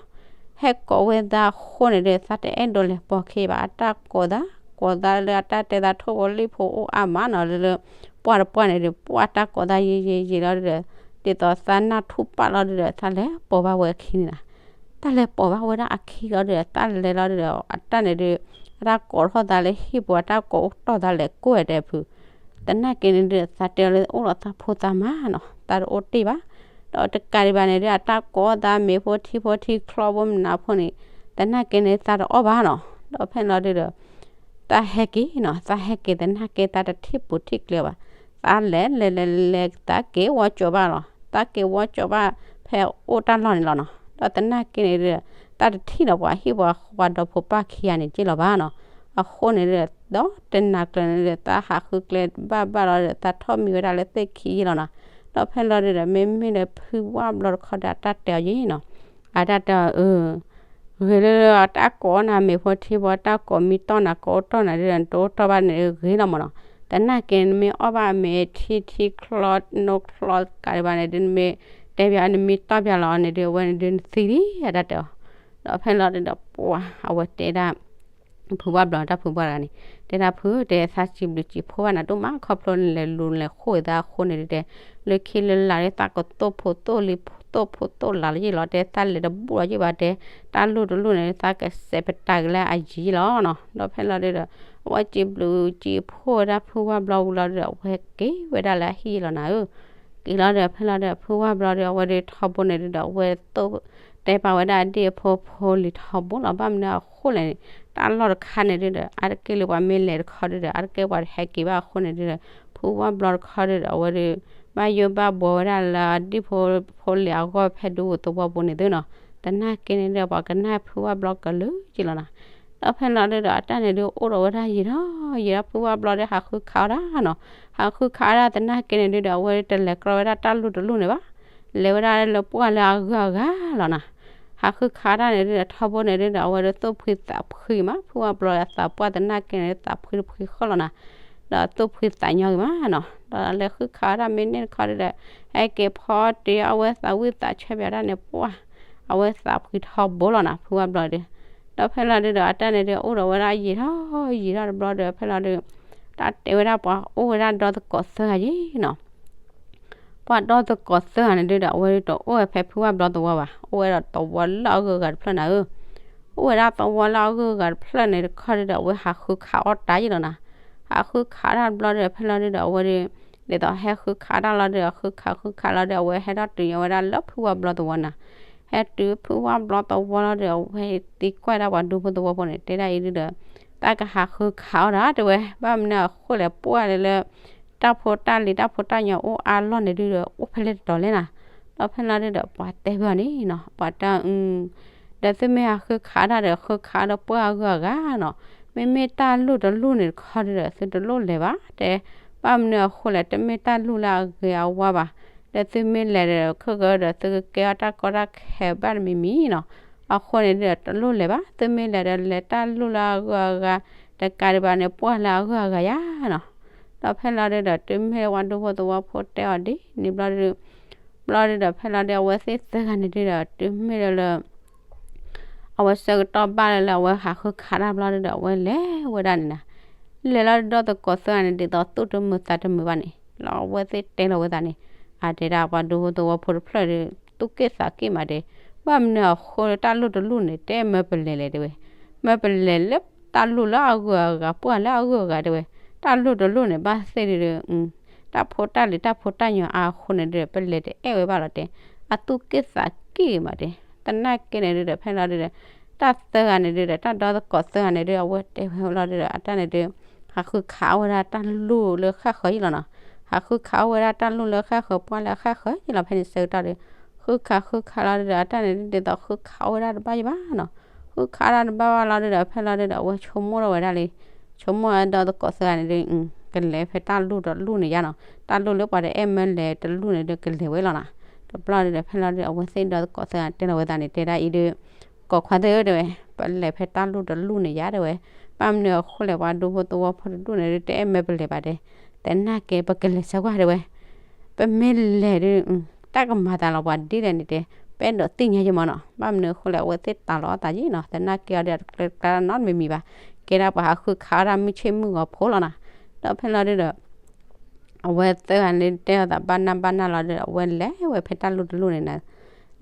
ဟဲကိးဝဲသးအဃိန့ၣ်ဒုး သးတအဲၣ်ဒိးလဲၤပိာ်ခံဘၣ်, အတၢ်ကိးသး ကိးသးလၢအတၢ်တဲသးထိၣ်ဖိလံၣ်ဖိအိၣ်အါမးနီၤ, လၢလၢ ပှၢ်တပှၢ်န့ၣ်ဒုး ပှၢ်တၢ်ကိးသးယံာ်ယံာ်ယံာ်လီၤဒုးဒီး ဒ်သိးသးနၢ်ထူၣ်ပာ်လီၤဒုးဒီး သးလဲၤပိာ်ဘၣ်ဝဲအခံန့ၣ်နီၤ, တၢ်လဲၤပိာ်ဘၣ်ဝဲဒၣ်အခံလီၤဒုးဒီး သးလဲၤလီၤဒုးဒီး အတၢ်န့ၣ်ဒုး အတၢ်ကိးထီၣ်သးလၢဟံၣ်ပူၤ အတၢ်ကိးအိၣ်တီၢ်သးလဲၤကိးဝဲတဲဖု သနာ်က့န့ၣ်ဒုး သးတဲအီၤလၢအိၣ်လီၤသးဖိသးမါနီၤ, သးတအိၣ်တ့ၢ်ဘၣ်, ဒီးတကးဒံးဘၣ်န့ၣ်ဒုး အတၢ်ကိးသးမ့ၤဖိထံဖိထံချီဖိမနုၤဖိန့ၣ် သနာ်က့န့ၣ် သးတအီၣ်ဘၣ်နီၤ, ဒီးဖဲလီၤဒုးဒီး သးဟဲက့ၤနီၤ, သးဟဲက့ၤသနာ်က့ သးတထံၣ်ပူၤထံၣ်ကျဲဘၣ်, သးလဲၤလဲၤလဲၤလဲၤ သးက့ၤဝီကၠိၤဘၣ်လီၤ, သးက့ၤဝီကၠိၤဘၣ် ဖဲအိၣ်တၢ်လီၢ်န့ၣ်လီၤနီၤ, ဒီးသနာ်က့န့ၣ်ဒုး သးတထံၣ်ဒီးပှၤဟံၣ်ပှၤဃီပှၤဒီဖိပၢ်ခံဂၤန့ၣ်က့ၢ်လီၤဘၣ်နီၤ, အဃိန့ၣ်ဒုး ဒီးတနၤကျၢၤန့ၣ်ဒုး သးဟးဃုကျဲဘၣ်ဘၣ်လီၤဒီး သးထီၣ်မံဝဲဒၣ်လၢသ့ၣ်ခံယ့ၢ်လီၤနီၤ, ဒီးဖဲလီၤဒုးဒီး မ့မ့ၢ်လၢဖုဝၣ်ဘျီတခီဒီး အတၢ်တဲအီၤယ့ၢ်နီၤ, အတၢ်တဲအီၤ အၢ ဂ့ၤလၢအတၢ်ကိးနၤမ့ၤဖိထံဖိ တၢ်ကိးမံတီၢ်နၤ ကိးအိၣ်တီၢ်နၤဒုး နတအိၣ်တီၢ်ဘၣ်န့ၣ်ဂ့ၤလီၤမးနီၤ, သနာ်က့နမ့ၢ်အီၣ်ဘၣ်မ့ၤထံထံချီနိချီကးဒံးဘၣ်န့ၣ်ဒုး နမ့ၢ်တဲဘၣ်နမံတီၢ်ဘၣ်လီၤန့ၣ်ဒုး အဝဲန့ၣ်ဒုး နသံလံ အတၢ်တဲအီၤ, ဒီးဖဲလီၤဒုးဒီး ပှၤအဝဲတဲဒၣ် ဖုဝၣ်ဘျီတၢ်ဖုဘှီၣ်တဂၤန့ၣ် တဲဒၣ်ဖု တဲသးစံးဘျုးစံးဖှိၣ်ဘၣ်နၤဒိၣ်မး ခီဖျိနလဲၤလူၤလဲၤဃိၣ်သးအဃိန့ၣ်ဒုးတဲ လၢခံလၢလာ်ဒုး သးကသိၣ်ဖိသိၣ်လံၤ သိၣ်ဖိသိၣ်လးလၢယ့ၢ်လီၤ တဲသးလဲၤတဘူးလီၤယ့ၢ်ဘၣ်တဲ တၢ်လူၢ်တလူၢ်န့ၣ် သးကစဲးပတာ်က့ၤလၢအယံၤလီၤနီၤ ဒီးဖဲလီၤဒုးဒီး အဝဲစံးဘျုးစံးဖှိၣ်ဝဲဒၣ်ဖုဝၣ်ဘျီဝံၤလီၤဒုးဒီး အဝဲက့ၤဝဲဒၣ်လၢအဟံၣ်လီၤနၤဧၢ က့ၤလီၤဒီး ဖဲလီၤဒီး ဖုဝၣ်ဘျီဒီး အဝဲဒုးထီဘိန့ၣ်ဒုးဒီး အဝဲသိၣ် တဲပာ်ဝဲဒၣ်အဒံၣ်အဖိဖိလံၤထီဘိလီၤ ဘၣ်မနုၤအဃိလဲၣ်န့ၣ် တၢ်လီၢ်တခါန့ၣ်ဒုးဒီး အါတက့ၢ်လၢပှၤမ့ၢ်လဲၤတခီဒုးဒီး အါတက့ၢ်ပှၤတဟဲက့ၤဘၣ်အဃိန့ၣ်ဒုးဒီး ဖုဝၣ်ဘျီတခီဒုးဒီး အဝဲဒုး ဘၣ်ယိၣ်ဘၣ်ဘှီဝဲဒၣ်လၢအဒံၣ်ဖိဖိလံၤအဂီၢ်ဖဲဒူသဝီပူၤန့ၣ်သုနီၤ သနာ်က့န့ၣ်ဒုး ပှၤကနၣ်ဖုဝၣ်ဘျီကလုာ်က့ၤလီၤနီၤ ဒီးဖဲလီၤဒုးဒီး အတၢ်န့ၣ်ဒုး အိၣ်ဒီးဝဲဒၣ်ယံာ်ဒီးယံာ်ဒီး ဖုဝၣ်ဘျီဒီး ဟးဃုခးအီၣ်ဒၣ်နီၤ, ဟးဃုခးအီၣ်ဒၣ်သနာ်က့န့ၣ်ဒုးဒီး အဝဲတလဲၤကြီဝဲဒၣ်တၢ်လူၢ်တလူၢ်န့ၣ်ဘၣ်, လဲၤဝဲဒၣ်လၢပှၢ်လၢအဂုၤအဂၤလီၤနီၤ, ဟးဃုခးအီၣ်ဒၣ်န့ၣ်ဒုးဒီး ထီဘိန့ၣ်ဒုးဒီး အဝဲဒုးသူၣ်ဖှံသးဖှံမး ဖုဝၣ်ဘျီဒီးသးပှၢ်သနာ်က့န့ၣ် သးဖှံတဖှံဃီလီၤနီၤ, ဒီးသူၣ်ဖှံသးညီဂ့ၤမးနီၤ ဒီးလဲၤဃုခးဝဲဒၣ်မ့ၢ်န့ၢ်တခီဒုဒီး ဟဲက့ၤဖီတ့ၢ်အဝဲသးဝံၣ်သးဆၢဘၣ်တၢ်န့ၣ် ပှၢ် အဝဲသးဖှံထီဘိလီၤနီၤ ဖုဝါဘျီဒီး. ဒီးဖဲလီၤဒုဒီးအတၢ်န့ၣ်ဒုး အိၣ်ဒီးဝဲဒၣ်ယံာ်ထီၣ်ယံာ်ထီၣ်တဘျီဒီး ဖဲလီၤဒုး တၢ်တဲဝဲဒၣ်ပှၤအိၣ်ဝဲဒၣ်ဒီသကိးသၢဂၤယံၤနီၤ ပှၤဒီသကိးသၢဂၤန့ၣ်ဒုဒီး အဝဲဒုးတအိၣ်ဝဲဖဲဖုဝါဘျီသဝီဘၣ်, အိၣ်ဝဲဒီးသဝီလၢအဂုၤအဂၤတဖျၢၣ်နၤဧၢ. အိၣ်ဝဲဒၣ်သဝီလၢအဂုၤအဂၤတဖျၢၣ်န့ၣ်တခီဒုဒီး အဝဲဟးဃုခးအီၣ်တၢ်ယံၤလီၤနၤ. ဟးဃုခးတၢ်တဘျီဒီး ဖဲလီၤဒုဒီး အဝဲဒုး ဒ်သိးဟဲဃုခးတၢ်လီၤဒုဒီး ဃုခးဃုခးလီၤဒီး အဝဲဟဲထီၣ်တုၤညီဝဲဒၣ်လၢဖုဝါဘျီသဝီနၤ. ဟဲတုၤဖုဝါဘျီသဝီလီၤဒီး အဝဲသံကွၢ်ဒၣ်ပှၤဒူဖိသဝီဖိန့ၣ် တဲဒၣ်အံၤဒုဒီး တၢ်ကဟးဃုခးအီၣ်တၢ်တဲဝဲ ဘၣ်မနုၤအဃိလဲၣ် ပှၢ်လၢ တၢ်ဖိတၢ်လံၤတၢ်ဖိတၢ်ညိးအိၣ်အါလီၢ်န့ၣ်ဒုဒီး အိၣ်ဖဲလဲၣ်တတီၤလဲၣ်နၤ. ဒီးဖဲလီၤဒုဒီးပှၤတဲဝဲအီၤန့ၣ်နီၤ ပှၤတဲ ဒီးသုမ့ၢ်ဟးဃုခးတၢ်ဒီး ဃုခးဒီးပှၢ်အဂုၤအဂၤနီၤ. မ့မ့ၢ်တၢ်လိၣ်တလိၣ်န့ၣ်တခီဒုဒီး သုတလိၣ်လဲၤဘၣ်တဲ. ဘၣ်မနုၤအဃိလဲၣ် တမ့ၢ်တၢ်လိၣ်လၢအဂ့ၤအဝါဘၣ်. ဒီးသုမ့ၢ်လဲၤဒီး ခဲကဒီး သုကကဲအီၣ်တၢ်ကီတၢ်ခဲဘၣ်တမံၤမံၤနီၤ. အဃိန့ၣ်ဒုဒီး တလိၣ်လဲၤဘၣ်. သုမ့ၢ်လဲၤဒီး လဲၤတၢ်လိၣ်လၢအဂုၤအဂၤ တကးဒံးဘၣ်န့ၣ် ပှၢ်လၢအဂုၤအဂၤယါနီၤ. ဒီးဖဲလီၤဒုဒီး တုၤမ့ၢ်ဝဲဒူဖိသဝီဖိတဲအီၤဒ်န့ၣ်ဘျီဒု ဘျီဒုဒီး ဖဲလီၤဒု အဝဲသ့ၣ်သၢဂၤန့ၣ်ဒုဒီး တုၤမ့ၢ်လၢ အဝဲဆၢကတီၢ်ဘၣ်လၢ လၢအဝဲဟးဃုခးတၢ်ဘျီဒုဒီး အဝဲလဲၤဝဲဒၣ်န့ၣ်နၤ. လဲၤလီၤဒုဒီသကိးသၢဂၤန့ၣ် ဒ်သိးသူၣ်တမုာ်သးတမုာ်ဘၣ်န့ၣ် လီၤအဝဲသ့ၣ်တဲလီၤဝဲသးန့ၣ် အတဲဒၣ်ပှၤဒူဖိသဝီဖိတဖျၢၣ်ဒီး သူၣ်က့ၣ်သးက့ၣ်မးတဲ. ဘၣ်မနုၤအဃိလၢတၢ်လိၣ်တလိၣ်န့ၣ် တဲမၢပလဲၤလဲၣ်တဲဝဲ. မၢပလဲၤလၢတၢ်လိၣ်လၢအဂုၤအဂၤ ပှၢ်လၢအဂုၤအဂၤတဲဝဲ. တၢ်လိၣ်တလိၣ်န့ၣ် ဘၣ်သ့ၣ်ဒုဒီး တၢ်ဖိတၢ်လံၤတၢ်ဖိတၢ်ညိးအါအဃိန့ၣ်ဒုဒီး ပလဲၤတအဲၣ်ဝဲဘၣ်လီၤတဲ. အသူၣ်က့ၣ်သးက့ၣ်မးတဲ. သနာ်က့န့ၣ်ဒုဒီး ဖဲလီၤဒုဒီး တၢ်သၢဂၤန့ၣ်ဒုဒီး တၢ်ဒီသကိးသၢဂၤန့ၣ်ဒု အဝဲတဲဝဲလီၤဒုဒီး အတၢ်န့ၣ်ဒု ဟးဃုခးအီၣ်ဝဲဒၣ်တၢ်လိၣ်လၢဃၣ်ဃၢၤယံၤလီၤနီၤ. ဟးဃုခးအီၣ်ဝဲဒၣ်တၢ်လိၣ်လၢဃၣ်ဃၢၤ ပှၢ်လၢအဃၣ်ဃၢၤယံၤလီၤ ဖဲန့ၣ်ဆၢကတီၢ်ဒီး ဃုခးဃုခးလီၤဒုဒီး အတၢ်န့ၣ်ဒု ဒ်သိးဃုခးအီၣ်ဝဲဒၣ်တဘၣ်ယံၤဘၣ်နီၤ. ဃုခးဒၣ်တဘၣ်ဘၣ်လီၤဒုဒီး ဖဲလီၤဒုဒီး အဝဲဆိကမိၣ်ထီၣ်ဝဲဒၣ်လံ ဆိကမိၣ်ဝဲဒီသကိးသၢဂၤန့ၣ်ဒု ကလဲၤဖဲတၢ်လိၣ်တလိၣ်န့ၣ်ယါနီၤ. တၢ်လိၣ်လၢပှၤတအဲၣ်မၢလဲၤတလိၣ်န့ၣ်ဒု ကလဲၤဝဲလီၤနီၤ. တဘျီဒုဒီး ဖဲလီၤဒု အဝဲသ့ၣ်ဒီသကိးသၢဂၤတဲလီၤဝဲသးန့ၣ် တဲဒၣ်အံၤဒု ကိးခွါသ့ၣ်ဧၢတဲဝဲ, ပလဲၤဖဲတၢ်လိၣ်တလိၣ်န့ၣ်ယါတဲဝဲ, ဘၣ်မနုၤအဃိလဲၣ် ပှၤဒူဖိသဝီဖိတဒူၣ်န့ၣ်ဒု တအဲၣ်မၢပလဲၤဘၣ်တဲ, သနာ်က့ပကလဲၤစၢၤကွၢ်တဲဝဲ, ပမ့ၢ်လဲၤဒု တၢ်ကမၤသးလီၤပှၤဒ်လဲၣ်န့ၣ်တဲ, ပအဲၣ်ဒိးသ့ၣ်ညါယမီၤနီၤ, ဘၣ်မနုၤအဃိလဲၣ် အဝဲသ့ၣ်တၢ်လီၤအီၣ်သးယံၤနီၤ, သနာ်က့အီၤဒီး တကျဲတကျါနီတမံၤမံၤဘၣ်, ကဲဒၣ်ပှၤဟးဃုခးအီၣ်ဒၣ်မုၢ်ဆ့ၣ်မုၢ်ဂီၤဖိလီၤနီၤ, ဒီးဖဲလီၤဒုဒီး အဝဲသ့ၣ်ဂၤန့ၣ်တဲအီၤသးဘၣ်နၢ်ဘၣ်နၢ်လီၤဒီး အဝဲလဲၤဝဲဖဲတၢ်လိၣ်တလိၣ်န့ၣ်နၤ,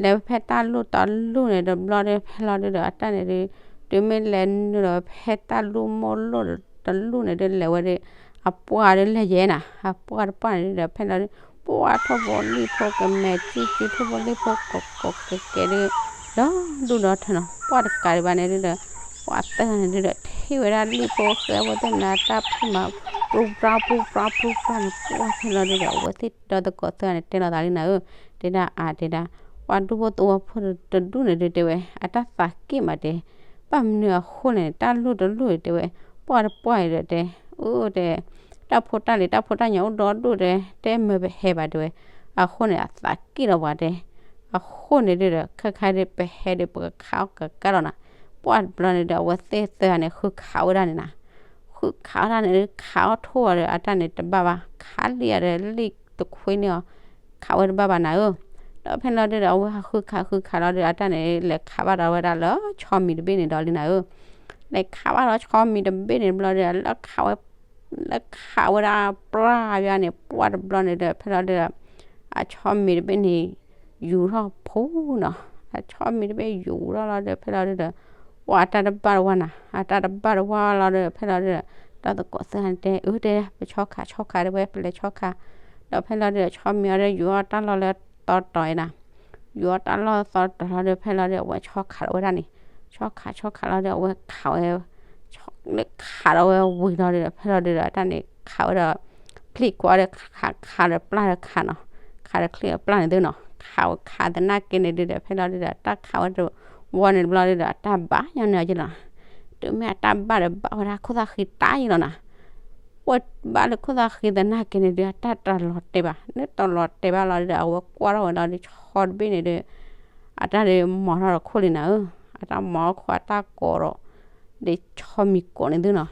လဲၤဝဲဖဲတၢ်လိၣ်တလိၣ်န့ၣ်တဘျီဒီး ဖဲလီၤဒုဒီး အတၢ်န့ၣ်ဒု တုၤမ့ၢ်လဲၤနုာ်လီၤဝဲဖဲတၢ်လိၣ်မိၢ်လိၣ်တလိၣ်န့ၣ်ဒု လဲၤဝဲဒီး အပှၢ်ဒုလဲၤယဲနၤ, အပှၢ်တပှၢ်န့ၣ်ဒုဒီး ဖဲလီၤဒု ပှၢ်ထိၣ်ဖိလံၣ်ဖိကမဲာ်ကၠံၣ်ကၠံၣ် ထိၣ်ဖိလံၣ်ဖိကိးကိးကဲကဲဒု ဒီဒူၣ်ဒီထၢနီၤ, ပှၢ်တကးဒံးဘၣ်န့ၣ်ဒုဒီး ပှၢ်သၢဂၤန့ၣ်ဒုဒီး ထံၣ်ဝဲဒၣ်လံၣ်ဖိဃဲဖိသ့ၣ်မနၤတၢ်ဖုၣ်မး ပူပြါပူပြါပူပြါန့ၣ် ပှၢ်ဖဲလီၤဒုဒီး အဝဲသ့ၣ်ဒီသကိးသၢဂၤန့ၣ် တဲလီၤသးလံနၤဧၢ, တဲဒၣ်အါတဲဒၣ် ပှၤဒူဖိသဝီဖိတဒူၣ်န့ၣ်ဒုတဲဝဲ အတၢ်သးက့ၣ်မးတဲ, ဘၣ်မနုၤအဃိလဲၣ်န့ၣ် တၢ်လိၣ်တလိၣ်တဲဝဲ, ပှၢ်တပှၢ်အံၤဒီးတဲ, အိၣ်တဲ, တၢ်ဖိတၢ်လံၤတၢ်ဖိတၢ်ညိးအိၣ်ဒီဒူၣ်တဲ, တဲမၢပဟဲဘၣ်တဲဝဲ, အဃိန့ၣ် အသးက့ၣ်လီၤပှၤတဲ, အဃိန့ၣ်ဒုဒီး ခဲခါဒုပဟဲဒုပကခးအီၣ်ကကါလီၤနၤ, ပှၢ်တဘျီန့ၣ်ဒု အဝဲသ့ၣ်သၢဂၤန့ၣ် ဃုခးဝဲဒၣ်န့ၣ်နၤ, ဃုခးဝဲဒၣ်န့ၣ်ဒု ခးအီၣ်ထိၣ်အီၤဒီး အတၢ်န့ၣ်တဘၣ်ဘၣ်, ခးလံၣ်အီၤဒီးလံၣ်တခွ့န့ၢ်အီၤ, ခးဝဲတဘၣ်ဘၣ်နၤဧၢ, ဒီးဖဲလီၤဒုဒီး အဝဲဟးဃုခးဃုခးလီၤဒု အတၢ်န့ၣ် လဲၤခးဘၣ်ဒီးဝဲဒၣ်လၢဆီမံၤတဘ့ၣ်န့ၣ်ဒီးလံနၤဧၢ, လဲၤခးဘၣ်ဒီးဆီမံၤတဘ့ၣ်န့ၣ်တဘျီဒီး လၢခးဝဲ လၢခးဝဲဒၣ်ပှၢ်ယါန့ၣ် ပှၢ်တဘျီန့ၣ်ဒီး ဖဲလီၤဒုဒီး အဆီမံၤတဘ့ၣ်န့ၣ် ယူၤထီၣ်ဖိနီၤ, အဆီမံၤတဘ့ၣ်ယူၤထီၣ်လီၤဒီး ဖဲလီၤဒုဒီး ပှၢ်အတၢ်တဘၣ်တဝါနၤ, အတၢ်တဘၣ်တဝါလီၤဒီး ဖဲလီၤဒုဒီး ဒီသကိးသၢဂၤန့ၣ်တဲ အၢတဲ ပဆီခးဆီခးတဲဝဲ ပလဲၤဆီခး, ဒီးဖဲလီၤဒုဒီး ဆီမံၤအီၤဒီး ယူၤအီၣ်တၢ်လီၢ်လၢသီတီၤအံၤနၤ, ယူၤအီၣ်တၢ်လီၢ်သီတီၤလီၤဒီး ဖဲလီၤဒုဒီး အဝဲဆီခးလီၤဝဲဒၣ်န့ၣ်, ဆီခးဆီခးလီၤဒီး အဝဲခးဝဲ လၢခးဒီးဝဲဝံၤလီၤဒီး ဖဲလီၤဒုဒီး အတၢ်န့ၣ် ခးဝဲဒီး ချံၣ်ကွၢ်ဒီးခးခးဒီးပျၢ်ဒီးခးနီၤ, ခးဒီးချံၣ်အပျၢ်န့ၣ်သုနီၤ, ခးဝဲခးသနာ်က့န့ၣ်ဒုဒီး ဖဲလီၤဒုဒီး အတၢ်ခးဝဲတဝီန့ၣ်တဘျီဒုဒီး အတၢ်ဘၣ်ညီန့ၢ်အီၤက့လီၤ, တုၤမ့ၢ်အတၢ်ဘၣ်ဒီးဘၣ်ဝဲဒၣ်ခိၣ်သၣ်ဃံတၢ်အံၤလီၤနၤ, ဝဲဘၣ်လၢခိၣ်သၣ်ဃံသနာ်က့န့ၣ်ဒု အတၢ်တလီၤတဲာ်ဘၣ်, လၢတလီၤတဲာ်ဘၣ်လီၤဒုဒီး အဝဲကွၢ်ထီၣ်ဝဲလီၤဒု ဆီတဘ့ၣ်န့ၣ်ဒု အတၢ်ဒုးမီၤထီၣ်ဒီးခိၣ်လံနၤဧၢ, အတၢ်မီၤခိၣ်အတၢ်ကိးဒီး ဒ်ဆီမံၤကိးန့ၣ်သုနီၤ,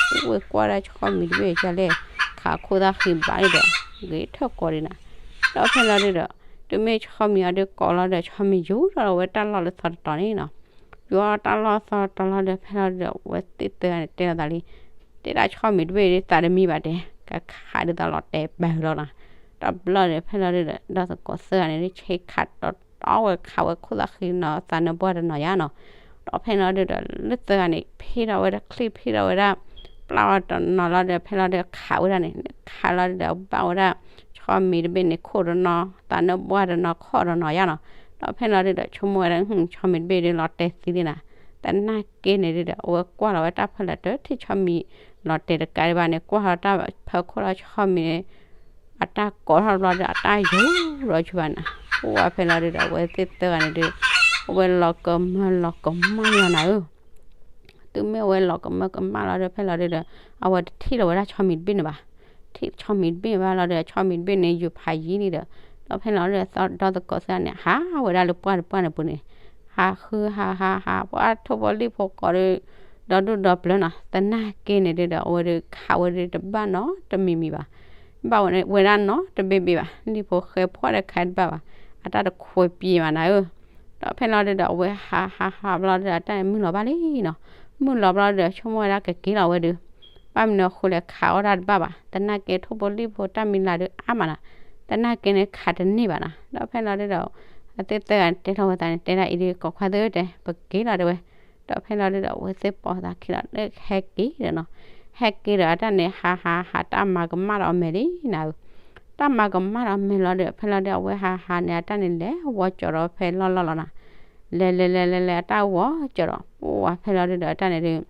ဒီးဝဲကွၢ်ဒၣ်ဆီမံၤတဘ့ၣ်ကလဲၣ်, ခးခိၣ်သၣ်ဃံဘၣ်ဒီး ဂ့ၤထၢၣ်ကီးဒံးနၤ, ဒီးဖဲလီၤဒုဒီး တုၤမ့ၢ်ဆီမံၤအီၤဒုးကိးလီၤဒီး ဆီမံၤယူၤထီၣ်လီၤဝဲတၢ်လီၢ်လၢသီတတီၤန့ၣ်နီၤ, ယူၤအီၤတၢ်လီၢ်သီတတီၤလီၤဒီး ဖဲလီၤဒုဒီး အဝဲသ့ၣ်သၢဂၤန့ၣ် တဲလီၤသးလံ, တဲဒၣ်ဆီမံၤတဘ့ၣ်ဒုးသးတမံဘၣ်တဲ, ကခးဒုးသးလီၤတဲာ်ပာ်လီၤနၤ, တဘျီဒီး ဖဲလီၤဒုဒီး ဒီသကိးသၢဂၤန့ၣ်ဒုး ဆ့ခးတီတီဝဲခးဝဲခိၣ်သၣ်ဃံနီၤ သးနၢပှၢ်တနီၤယါနီၤ, ဒီးဖဲလီၤဒုဒီး လၢသၢဂၤန့ၣ် ဖ့ထီၣ်ဝဲဒၣ်ချံၣ်ဖ့ထီၣ်ဝဲဒၣ် ပျၢ်ဝဲတနီၤလီၤဒီး ဖဲလီၤဒုခးဝဲဒၣ်န့ၣ် ခးလီၤဒုဒီး ဘၣ်ဝဲဒၣ် ဆီမံၤတဘ့ၣ်န့ၣ် ခိၣ်တနီၤ သးနၢပှၢ်တနီၤ ခီၣ်တနီၤယါနီၤ, ဒီးဖဲလီၤဒုဒီး ဆိကမိၣ်ဝဲဒၣ် ဆီမံၤတဘ့ၣ်ဒုးလီၤတဲာ်သံလံနၤ, သနာ်က့န့ၣ်ဒုဒီး အဝဲကွၢ်လီၤဝဲတၢ်ဖၢလၢာ် တထံၣ်ဆီမံၤလီၤတဲာ်တကးဒံးဘၣ်န့ၣ် ကွၢ်လီၤတၢ်ဖၢခိၣ်လီၤဆီမံၤန့ၣ် အတၢ်ကိးထီၣ်တဘျီဒီး အတၢ်ယူၤလီၤဆူဘၣ်နၤ, အိၣ်ဝဲဖဲလီၤဒုဒီး အဝဲသ့ၣ်သၢဂၤန့ၣ်ဒုး အဝဲလီၤကမၢလီၤကမၣ်လီၤနၤဧၢ တုၤမ့ၢ်အဝဲလီၤကမၢကမၣ်လီၤဒီး ဖဲလီၤဒုဒီး အဝဲတထံၣ်လီၤဝဲဒၣ်ဆီမံၤတဘ့ၣ်န့ၣ်ဘၣ်, ထံၣ်ဆီမံၤတဘ့ၣ်ဘၣ်လီၤဒီး ဆီမံၤတဘ့ၣ်န့ၣ် ယူၤဖးယံၤလံဒီး ဒီးဖဲလီၤဒုဒီး ဒီသကိးသၢဂၤန့ၣ် ဟးဝဲဒၣ်လၢပှၢ်တပှၢ်န့ၣ်ပူၤန့ၣ် ဟးဃုဟးဟးဟး ပှၢ်ထိၣ်ဖိလံၣ်ဖိကိးဒုး ဒီဒူၣ်ဒီပျၢၤနီၤ, သနာ်က့န့ၣ်ဒုဒီး အဝဲဒုးခးဝဲဒုးတဘၣ်နီတမံၤမံၤဘၣ်, ဘၣ်ဝဲဒၣ်နီတဘ့ၣ်ဘ့ၣ်ဘၣ်, လံၣ်ဖိဃဲဖှီၣ်ဒီးခးတဘၣ်ဘၣ်, အတၢ်တခွဲးပံၤဘၣ်နၤဧၢ ဒီးဖဲလီၤဒုဒီး အဝဲဟးဟးဟးဘျီဒုဒီး အတၢ်န့ၣ်မုၢ်လီၤဘၣ်လံနီၤ, မုၢ်လီၤဘျီဒုဒီး ဆိကမိၣ်ဝဲဒၣ်ကက့ၤလီၤဝဲဒုး, ဘၣ်မနုၤအဃိလဲၣ်ခးအီၣ်တၢ်တဘၣ်ဘၣ်, သနာ်က့ထိၣ်ဖိလံၣ်ဖိတၢ်မံၤလၢ်ဒုးအါမးနၤ, သနာ်က့န့ၣ်ခးတန့ၢ်ဘၣ်နၤ, ဒီးဖဲလီၤဒုဒီး အဝဲသ့ၣ်သၢဂၤန့ၣ်တဲထီၣ်ဝဲသးန့ၣ် တဲဒၣ်အံၤဒုး ကိးခွါသၢတဲ ပက့ၤလီၤတဲဝဲ, ဒီးဖဲလီၤဒုဒီး အဝဲသ့ၣ်ပိာ်သးခံလီၤ လၢဟဲက့ၤဒီးနီၤ, ဟဲက့ၤဒီးအတၢ်န့ၣ် ဟးဟးဟးတၢ်မၤကမၣ်ဒီးအမဲာ်လံနၤဧၢ တၢ်မၤကမၣ်ဒီးအမဲာ်လီၤဒီး ဖဲလီၤဒုဒီး အဝဲဟးဟးန့ၣ် အတၢ်န့ၣ်လဲၤဝီကၠီၤဒီးဖဲလီၢ်လီၢ်လီၤနၤ, လဲၤလဲၤလဲၤလဲၤလဲၤ အတၢ်ဝီကၠီၤဒီး ပှၢ်ဖဲလီၤဒုဒီး အတၢ်န့ၣ်ဒုး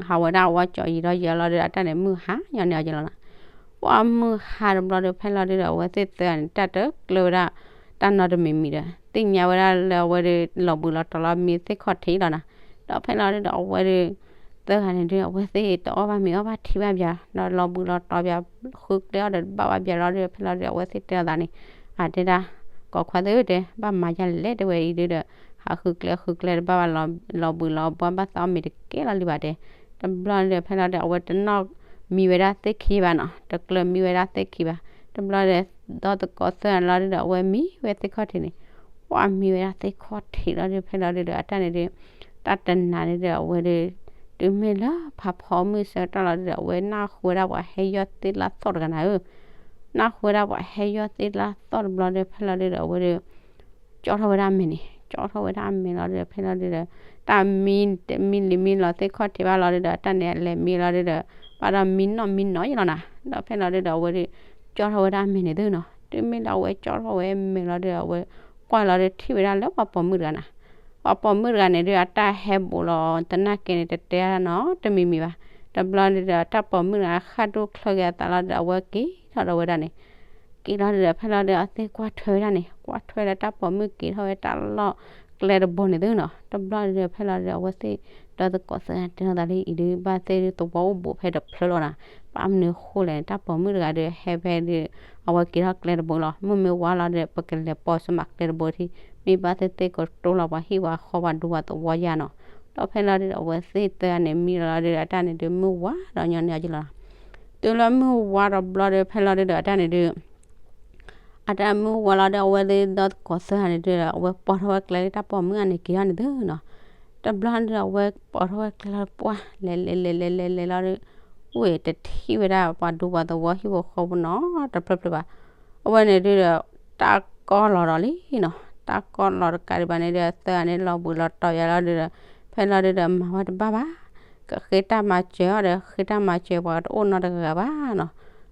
ဟးဝဲဒၣ်ဝီကၠီၤယံာ်ဒီးယံာ်လီၤဒီး အတၢ်န့ၣ် မုၢ်ဟါညီန့ၣ်အီၤယလီၤနၤ, ပှၢ်မုၢ်ဟါတဘျီဒီး ဖဲလီၤဒုဒီး အဝဲသ့ၣ်သၢဂၤန့ၣ် တၢ်တကျၢၤဝဲဒၣ် တၢ်နီတမံၤမံၤဒီး သ့ၣ်ညါဝဲဒၣ်လၢအဝဲဒုး လီၤဘှံးလီၤတီၤလီၤမံသ့ၣ်ခီၣ်ထံးလီၤနၤ, ဒီးဖဲလီၤဒုဒီး အဝဲဒုး သၢဂၤန့ၣ်ဒုး အဝဲသ့ၣ်တအီၣ်ဘၣ်မ့ၤအီၣ်ဘၣ်ထံဘၣ်ဘၣ် ဒီးလီၤဘှံးလီၤတီၤဘၣ် ဃုကျဲအီၣ်ဒီးတဘၣ်ဘၣ်ဘၣ်လီၤဒီး ဖဲလီၤဒုဒီး အဝဲသ့ၣ်တဲလီၤသးန့ၣ် အတဲဒၣ် ကိးခွါသၢတဲ ဘၣ်မၤယါလဲၣ်တဲဝဲအံၤဒုဒီး ဟးဃုကျဲဃုကျဲတဘၣ်ဘၣ် လီၤဘှံးလီၤဘှါဘၣ်သးအီၣ်မ့ၤတကဲလီၤလံဘၣ်တဲ, တဘျီန့ၣ်ဒီး ဖဲလီၤဒုဒီး အဝဲတနီၣ်မံဝဲဒၣ်သ့ၣ်ခံဘၣ်နီၤ, တကျၢၤမံဝဲဒၣ်သ့ၣ်ခံဘၣ်, တဘျီဒီး ဒီသကိးသၢဂၤန့ၣ်လီၤဒုဒီး အဝဲမံဝဲသ့ၣ်ခီၣ်ထံးန့ၣ်, ပှၢ်မံဝဲဒၣ်သ့ၣ်ခီၣ်ထံးလီၤဒုး ဖဲလီၤဒုဒီး အတၢ်န့ၣ်ဒုး တၢ်တနၤန့ၣ်ဒီး အဝဲဒုး တုၤမ့ၢ်လၢဖးဖီမုၢ်ဆၢကတီၢ်လီၤဒုဒီး အဝဲနၢ်ဟူဝဲဒၣ်ပှၤဟဲယီၢ်သ့ၣ်လၢသီၣ်တဂၤနၤဧၢ, နၢ်ဟူဝဲဒၣ်ပှၤဟဲယီၢ်သ့ၣ်လၢသီၣ်တဘျီဒီး ဖဲလီၤဒုဒီး အဝဲဒုး ကၠီထီၣ်ဝဲဒၣ်အမဲာ်န့ၣ် ကၠီထီၣ်ဝဲဒၣ်အမဲာ်လီၤဒုဒီး ဖဲလီၤဒုဒီး တၢ်မံတမံလံၤမံလီၤသ့ၣ်ခီၣ်ထံးဘၣ်လီၤဒုဒီး အတၢ်န့ၣ်လဲၤမံလီၤဒုဒီး ဘၣ်ဒီးမံနီၣ်မံနီၣ်ယလီၤနၤ, ဒီးဖဲလီၤဒုဒီး အဝဲဒုး ကၠီထီၣ်ဝဲဒၣ်အမဲာ်န့ၣ်သုနီၤ, တုၤမ့ၢ်လၢအဝဲကၠီထီၣ်ဝဲအမဲာ်လီၤဒုဒီး အဝဲကွၢ်လီၤဒုးထံၣ်ဝဲဒၣ်လၢပှၤပိာ်မုၣ်တဂၤနၤ, ပှၤပိာ်မုၣ်တဂၤန့ၣ်ဒုး အတၢ်ဟဲဘူးလီၤသနာ်က့န့ၣ် တတဲနီတမံၤမံၤဘၣ်, တဘျီဒုဒီး တၢ်ပိာ်မုၣ်တဂၤဃၣ်ဒိၣ်ချၢက့ၤအသးလီၤဒုဒီး အဝဲက့ၤထီၣ်ဒီးဝဲဒၣ်န့ၣ် က့ၤလီၤဒုဒီး ဖဲလီၤဒုဒီး အဝဲသ့ၣ်ကွၢ်ထွဲဝဲဒၣ်န့ၣ် ကွၢ်ထွဲလၢတၢ်ပိာ်မုၣ်က့ၤထီၣ်ဝဲတၢ်လီၢ်ကျဲတဘိန့ၣ်သုနီၤ, တဘျီဒုဒီး ဖဲလီၤဒုဒီး အဝဲသ့ၣ်ဒီသကိးသၢဂၤတဲထီၣ်သးလံအံၤဒုး ဘၣ်သ့ၣ်ဒုးသဝီအိၣ်ဘူးဖဲတဖျၢၣ်လီၤနၤ, ဘၣ်မနုၤဃိလဲၣ်န့ၣ် တၢ်ပိာ်မုၣ်တဂၤဒုး ဟဲဖဲဒုး အဝဲက့ၤထီၣ်ကျဲတဘိလီၤ, မုၢ်မ့ၢ်ဝါလီၤဒုဒီး ပကလဲၤပိာ်စမးကျဲတဘိထံး, မ့ၢ်ဘၣ်သ့ၣ်သ့ၣ်ကတိၤလီၤပှၤဟံၣ်ပှၤဃီပှၤဒူပှၤသဝီယါနီၤ, ဒီးဖဲလီၤဒုဒီး အဝဲသ့ၣ်သၢဂၤန့ၣ် မံလီၤဒုဒီး အတၢ်န့ၣ်ဒုး မုၢ်ဝါဒီးညီန့ၣ်အီၤယလီၤနၤ, တုၤလၢမုၢ်ဝါတဘျီဒီး ဖဲလီၤဒုဒီး အတၢ်န့ၣ်ဒုး အတၢ်မုၢ်ဝါလီၤဒီး အဝဲသ့ၣ်ဒီသကိးသၢဂၤန့ၣ်ဒုး အဝဲပိာ်ထီၣ်ဝဲကျဲလၢတၢ်ပိာ်မုၣ်ဂၤန့ၣ်က့ၤထီၣ်န့ၣ်သုနီၤ, တဘျီဒုဒီး အဝဲပိာ်ထီၣ်ဝဲကျဲလီၤပှၢ် လဲၤလဲၤလဲၤလဲၤလဲၤလဲၤလီၤဒုး အိၣ်တထံၣ်ဝဲဒၣ်ပှၤဒူပှၤသဝီဟံၣ်ဖိဃီဖိနီတဖျၢၣ်ဖျၢၣ်ဘၣ်, အဝဲန့ၣ်ဒုဒီး တၢ်ကီလီၤဒီးလံနီၤ, တၢ်ကီလီၤတကးဒံးဘၣ်န့ၣ်ဒုး သၢဂၤန့ၣ်လီၤဘှံးလီၤတီၤယါလီၤဒုဒီး ဖဲလီၤဒုဒီး မၤဝဲတဘၣ်ဘၣ်, ကဃ့တၢ်မၤစၢၤအီၤဒီး ဃ့တၢ်မၤစၢၤပှၤတအိၣ်နီတဂၤဂၤဘၣ်နီၤ,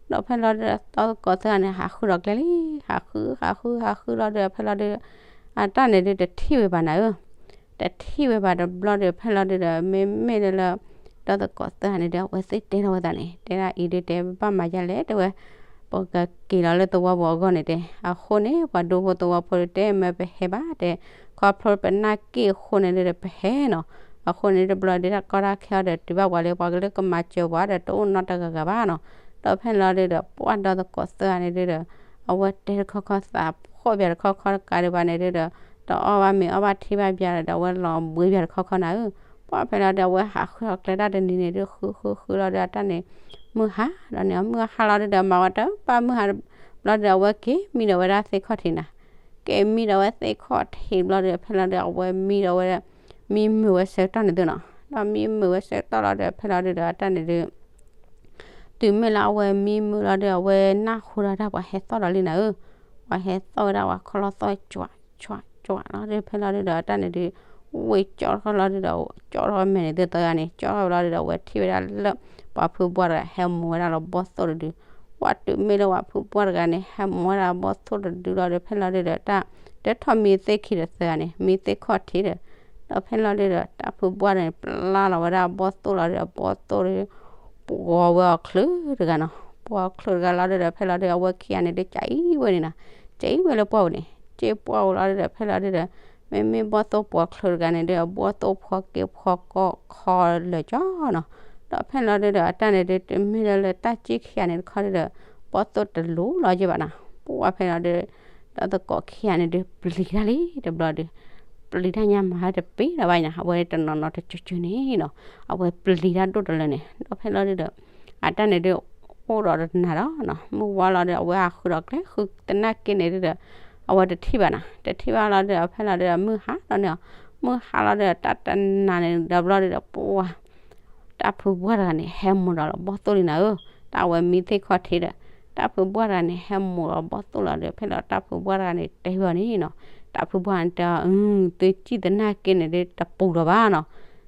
ဒီးဖဲလီၤဒုဒီး ဒီသကိးသၢဂၤန့ၣ် ဟးဃုဒီးကျဲလံ, ဟးဃု ဟးဃု ဟးဃုလီၤဒုဒီး ဖဲလီၤဒုဒီး အတၢ်န့ၣ်ဒုးတထံၣ်ဝဲဘၣ်နၤဧၢ တထံၣ်ဝဲဘၣ်တဘျီဒီး ဖဲလီၤဒုဒီး မ့မ့ၢ်လၢ ဒီသကိးသၢဂၤန့ၣ်ဒုး အဝဲသ့ၣ်တဲထီၣ်ဝဲသးန့ၣ် တဲဒၣ်အံၤဒုးတဲ ပဘၣ်မၤယါလဲၣ်တဲဝဲ, ပကက့ၤလီၤလၢသဝီပူၤအဂီၢ်န့ၣ်တဲ, အဃိန့ၣ် ပှၤဒူဖိသဝီဖိဒုးတဲမ့ၢ်ပဟဲဘၣ်တဲ, ခီဖျိပနၢ်က့ၣ်အဃိန့ၣ်ဒုးပဟဲနီၤ, အဃိန့ၣ်ဒုးတဘျီဒုးတၢ်ကီတၢ်ခဲအီၤဒီး တုၤဘၣ်ပှၤလၢပှၤကလၢကမၤစၢၤပှၤဒီးတအိၣ်နီတဂၤဂၤဘၣ်နီၤ, ဒီးဖဲလီၤဒုဒီး ပှၢ်ဒီသကိးသၢဂၤန့ၣ်ဒုဒီး အဝဲတဲတခီခီသးဖှီၣ်ဘၣ်တခီခီတကးဒံးဘၣ်န့ၣ်ဒုဒီး တအီၣ်ဘၣ်မ့ၤအီၣ်ဘၣ်ထံဘၣ်ဘၣ်ဒီး အဝဲလီၤဘှံးဘၣ်တခီခီနၤဧၢ, ပှၢ်ဖဲလီၤဒုး အဝဲဟးဃုအီၤကျဲတၢ်တနံၤန့ၣ်ဒုး ဃုဃုဃုလီၤဒုး အတၢ်န့ၣ် မုၢ်ဟါဒီးန့ၣ် မုၢ်ဟါလီၤဒုဒီး မၤဝဲတၢ်ပာ်မုၢ်ဟါဘျီဒုဒီး အဝဲက့ၤမံဒီးဝဲဒၣ်သ့ၣ်ခီၣ်ထံးနၤ, က့ၤမံဒီးဝဲသ့ၣ်ခီၣ်ထံးဘျီဒုဒီး ဖဲလီၤဒုဒီး အဝဲမံဒီးဝဲဒၣ် မံမုာ်ဝဲဆၢကတီၢ်န့ၣ်သုနီၤ, ဒီးမံမုာ်ဝဲဆၢကတီၢ်လီၤဒုဒီး ဖဲလီၤဒုဒီး အတၢ်န့ၣ်ဒု တုၤမ့ၢ်လၢအဝဲမံမုာ်လီၤဒုဒီး အဝဲနၢ်ဟူဒီးတၢ်ပှၤဟဲသီၣ်ဒီးလံနၤဧၢ, ပှၤဟဲသီၣ်ဝဲဒၣ်ပှၤခီလီၤသီၣ် ကွၢ်ကွၢ်ကွၢ်လီၤဒုဒီး ဖဲလီၤဒုဒီး အတၢ်န့ၣ်ဒု ဝ့ၢ်ကၠီထီၣ်လီၤဒုဒီး ကၠီထီၣ်ဝဲမဲာ်န့ၣ်သုသၢဂၤန့ၣ် ကၠီထီၣ်ဝဲလီၤဒုဒီး အဝဲထံၣ်ဝဲဒၣ်လၢ ပှၤဖုဘှၢ်တဂၤဟဲမိၢ်ဝဲဒၣ်လီၤဘီၣ်သိၣ်တဒု, ပှၤတုၤမ့ၢ်လၢပှၤဖုဘှၢ်တဂၤန့ၣ် ဟဲမိၢ်ဝဲဒၣ်ဘီၣ်သိၣ်တဒုလီၤဒုဒီး ဖဲလီၤဒုဒီး တၢ်တထီၣ်မံသ့ၣ်ခံဒီးသၢဂၤန့ၣ် မံသ့ၣ်ခီၣ်ထံးဒီး ဒီးဖဲလီၤဒုဒီး တၢ်ဖုဘှၢ်န့ၣ် ပျၢ်လီၤဝဲဒၣ်ဘီၣ်သိၣ်လီၤဒုဒီး ဘီၣ်သိၣ်ဒု ပှီၤဝဲအီၤချုးတဂၤနီၤ, ပှီၤချုးတဂၤလီၤဒုဒီး ဖဲလီၤဒုဒီး အဝဲခံဂၤန့ၣ်ဒု ကအံၤဝဲန့ၣ်နီၤ, ကအံၤဝဲလၢပှီၢ်ပူၤန့ၣ် က့ၤပှီၢ်ပူၤလီၤဒုဒီး ဖဲလီၤဒုဒီး မ့မ့ၢ်ဘီၣ်သိၣ်ပှီၤချုးတဂၤန့ၣ်ဒု အဘီၣ်သိၣ်ဖီက့ၤဖီကီၢ်ခီလၢာ်ကၠီနီၤ, ဒီးဖဲလီၤဒုဒီး အတၢ်န့ၣ်ဒု တုၤမ့ၢ်လၢလၢတၢ်က့ၢ်ခံဂၤန့ၣ်တခီဒုဒီး ဘီၣ်သိၣ်တလူၤလီၤက့ၤဘၣ်နီၤ, ပှၤဖဲလီၤဒု ဒီးသကိးခံဂၤန့ၣ်ဒု ပျံၤတၢ်လံတဘျီဒု ပျံၤတၢ်ညါမၤတပ့ၤဒီးဘၣ်ညါ အဝဲတနီၤနီၤတကၠၢကၠၢန့ၣ်နီၤ, အဝဲပျံၤတၢ်ဒိၣ်တလၢန့ၣ် ဒီးဖဲလီၤဒုဒီး အတၢ်န့ၣ်ဒု အိၣ်ဒီးတနၤဒီးနီၤ မုၢ်ဝါလီၤဒု အဝဲဟးဃုဒီးကျဲဃုသနာ်က့န့ၣ်ဒုဒီး အဝဲတထံၣ်ဘၣ်နီၤ, တထံၣ်ဘၣ်လီၤဒုဒီး ဖဲလီၤဒုဒီး မုၢ်ဟါလီၤန့ၣ် မုၢ်ဟါလီၤဒုဒီး တၢ်တနၤန့ၣ်ဒီးဘျီဒုဒီး ပှၤ တၢ်ဖုဘှၢ်တဂၤန့ၣ် ဟဲမိၢ်ဒီးလီၤဘီၣ်သိၣ်လံနၤဧၢ, တၢ်အဝဲမံသ့ၣ်ခီၣ်ထံးဒီး တၢ်ဖုဘှၢ်တဂၤန့ၣ် ဟဲမိၢ်ဒီးလီၤဘီၣ်သိၣ်လီၤဒုဒီး ဖဲလီၤတၢ်ဖုဘှၢ်တဂၤန့ၣ် တဲဝဲအီၤန့ၣ်နီၤ, တၢ်ဖုဘှၢ်န့ၣ်တဲအီၤ သုစံၣ်သနာ်က့န့ၣ်ဒု တပူၤလီၤဘၣ်နီၤ,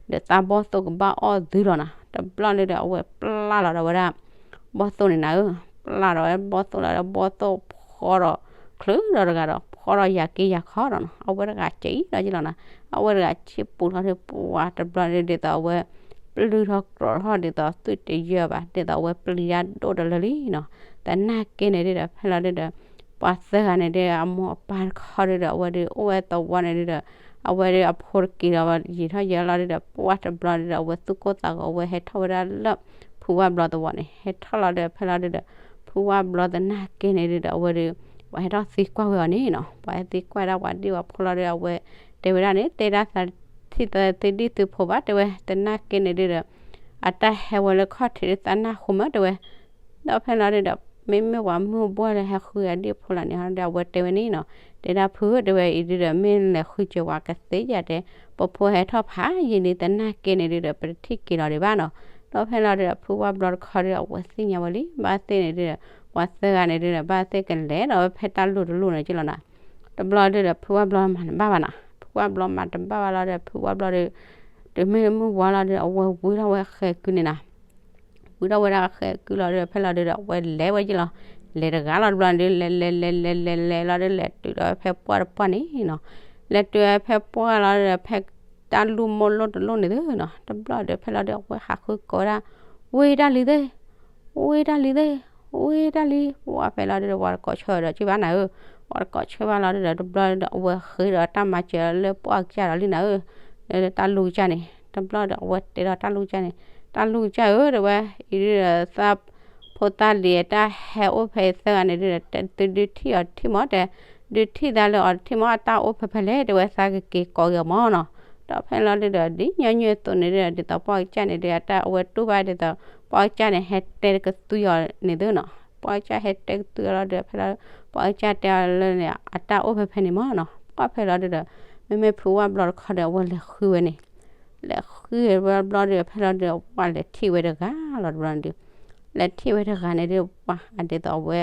ဒီးသးဘီၣ်သိၣ်ကဘၣ်အီၣ်သုလီၤနီၤ, တဘျီဒုဒီး အဝဲပျၢ်လီၤဒီးဝဲဒၣ် ဘီၣ်သိၣ်န့ၣ်နၤဧၢ, ပျၢ်ဒီးဝဲဘီၣ်သိၣ်လီၤဒီး ဘီၣ်သိၣ်ဖီဒီး ချုးဒီးတဂၤဒီး ဖီဒီးယၤက့ယၤခီဒီးနီၤ, အဝဲတဂၤကံဒီးက့လီၤနီၤ, အဝဲတဂၤဆံၣ်ပူၤထီၣ်ဒု ပှၤတဘျီဒု ဒ်သိးအဝဲ ပျုၢ်ထီၣ်ကြီးထီၣ်ဒ်သိးသုးတယၢၢ်ဘၣ် ဒ်သိးအဝဲပျံၤတၢ်ဒိၣ်တလၢလံနီၤ, သနာ်က့န့ၣ်ဒုဒီး ဖဲလီၤဒုဒီး ပှၤသၢဂၤန့ၣ်ဒု အမိၢ်အပၢ်တခီဒုဒီး အဝဲဒု အိၣ်ဝဲသဝီန့ၣ်ဒုဒီး အဝဲဒု အဖိတက့ၤဒီး ယံာ်ထီၣ်ယံာ်လီၤဒုဒီး ပှၤတဘျီဒုဒီး အဝဲသူၣ်ကိၢ်သးဂီၤ အဝဲဟဲထီၣ်ဝဲဒၣ်လၢ ဖုဝၣ်ဘျီသဝီန့ၣ် ဟဲထီၣ်လီၤဒုဒီး ဖဲလီၤဒုဒီး ဖုဝၣ်ဘျီသနာ်က့န့ၣ်ဒုဒီး အဝဲဒု ပှၤဟဲထီၣ်သံကွၢ်ဝဲအီၤန့ၣ်နီၤ, ပှၤဟဲသံကွၢ်ဒၣ်ပှၤဒံၣ်ပှၤဖိလီၤဒု အဝဲတဲဝဲဒၣ်န့ၣ် တဲဒၣ်သးထံၣ်သးသုဒံၣ်သုဖိဘၣ် တဲဝဲ သနာ်က့န့ၣ်ဒုဒီး အတၢ်ဟဲဝဲလၢခီၣ်ထံးဒုသးနၢ်ဟူမး တဲဝဲ ဒီးဖဲလီၤဒုဒီး မ့မ့ၢ်ပှၤမုၢ်ဘှီၣ်လၢဟဲဃုအဒံၣ်ဖိလီၤန့ၣ် ဒီးအဝဲတဲဝဲန့ၣ်နီၤ, တဲဒၣ်ဖုဧၢ တဲဝဲအံၤဒုဒီး မ့ၢ်လဲၤဃုစၢၤပှၤကသ့ဧါတဲ, ပဖိဟဲထီၣ်ဖးယံာ်လံ သနာ်က့န့ၣ်ဒုဒီး ပတထံၣ်က့ၤလီၤဒံးဘၣ်နီၤ, ဒီးဖဲလီၤဒုဒီး ဖုဝၣ်ဘျီတခီဒု အဝဲသ့ၣ်ညါဝဲလံ ဘၣ်သ့ၣ်န့ၣ်ဒုဒီး ပှၤသၢဂၤန့ၣ်ဒုဒီး ဘၣ်သ့ၣ်ကလဲၤဒီးဝဲဖဲတၢ်လိၣ်တလိၣ်န့ၣ်က့လီၤနီၤ, တဘျီဒုဒီး ဖုဝၣ်ဘျီမၤတဘၣ်ဘၣ်နီၤ, ဖုဝၣ်ဘျီမၤတဘၣ်ဘၣ်လီၤဒီး ဖုဝၣ်ဘျီဒု တုၤမ့ၢ်မုၢ်ဝါလီၤဒု အဝဲဝံထီၣ်ဝဲဃဲၤကုန့ၣ်နီၤ ဝံထီၣ်ဝဲဒၣ်ဃဲၤကုလီၤဒီး ဖဲလီၤဒုဒီး အဝဲလဲၤဝဲက့လီၤ, လဲၤတဂၤလီၤ တဘျီဒု လဲၤလဲၤလဲၤလဲၤလဲၤလဲၤလီၤဒု လဲၤတုၤဒီးဖဲပှၢ်တပှၢ်န့ၣ်နီၤ, လဲၤတုၤဖဲပှၢ်လီၤဒီး ဖဲတၢ်လူၢ်မိၢ်လိၣ်တလိၣ်န့ၣ်သုနီၤ, တဘျီဒု ဖဲလီၤဒု အဝဲဟးဃုကိးဝဲဒၣ် ဝ့ၢ်တၢ်လံၤသ့ၣ် ဝ့ၢ်တၢ်လံၤသ့ၣ် ဝ့ၢ်တၢ်လံၤ ပှၤဖဲလီၤဒုဒီး ပှၤတကိးဆၢဒီးက့ဘၣ်နၤဧၢ, ပှၤတကိးဆၢဘၣ်လီၤဒုဒီး တဘျီဒုဒီး အဝဲဃ့ဒီးတၢ်မၤစၢၤလၢပှၢ်ကစၢ်ဒီးလံနၤဧၢ, လၢတၢ်လူၢ်ကစၢ်န့ၣ် တဘျီဒီး အဝဲတဲဒီးတၢ်လူၢ်ကစၢ်န့ၣ် တၢ်လူၢ်ကစၢ်ဧၢ တဲဝဲ အံၤဒုဒီး သးဖိသၣ်လံၤအတၢ်ဟဲအိၣ်ဖဲသၢဂၤန့ၣ်ဒုဒီး သုဒုးထံၣ်အီၤတထံၣ်မး တဲ ဒုးထံၣ်သးလၢအီၤတထံၣ်မး အတၢ်အိၣ်ဖဲဖဲလဲၣ် တဲဝဲ သးကက့ၤကိးက့ၤအီၤမးနီၤ, ဒီးဖဲလီၤဒုဒီး ဒ်ညီနုၢ်အသိးန့ၣ်ဒုဒီး ဒ်သိးပှၢ်ကစၢ်န့ၣ်ဒုဒီး အတၢ်အဝဲတူၢ်ဘၣ်ဒ်သိး ပှၢ်ကစၢ်န့ၣ် ဟဲတဲကသွံအီၤန့ၣ်သုနီၤ, ပှၢ်ကစၢ်ဟဲတဲကသွံအီၤလီၤဒုဒီး ဖဲလီၤ ပှၢ်ကစၢ်တဲအီၤလၢန့ၣ် အတၢ်အိၣ်ဖဲဖဲန့ၣ်မးနီၤ, ပှၢ်ဖဲလီၤဒုဒီး မ့မ့ၢ်ဖုဝၣ်ဘျီတခီဒီး အဝဲလဲၤဃုဝဲန့ၣ် လဲၤဃုဝဲဘျီဒုဒီး ဖဲလီၤဒုဒီး ပှၢ်လဲၤထံၣ်ဝဲတဂၤလီၤတဘျီန့ၣ်ဒု လဲၤထံၣ်ဝဲတဂၤန့ၣ်ဒု ပှၢ်ဒ်သိးအဝဲ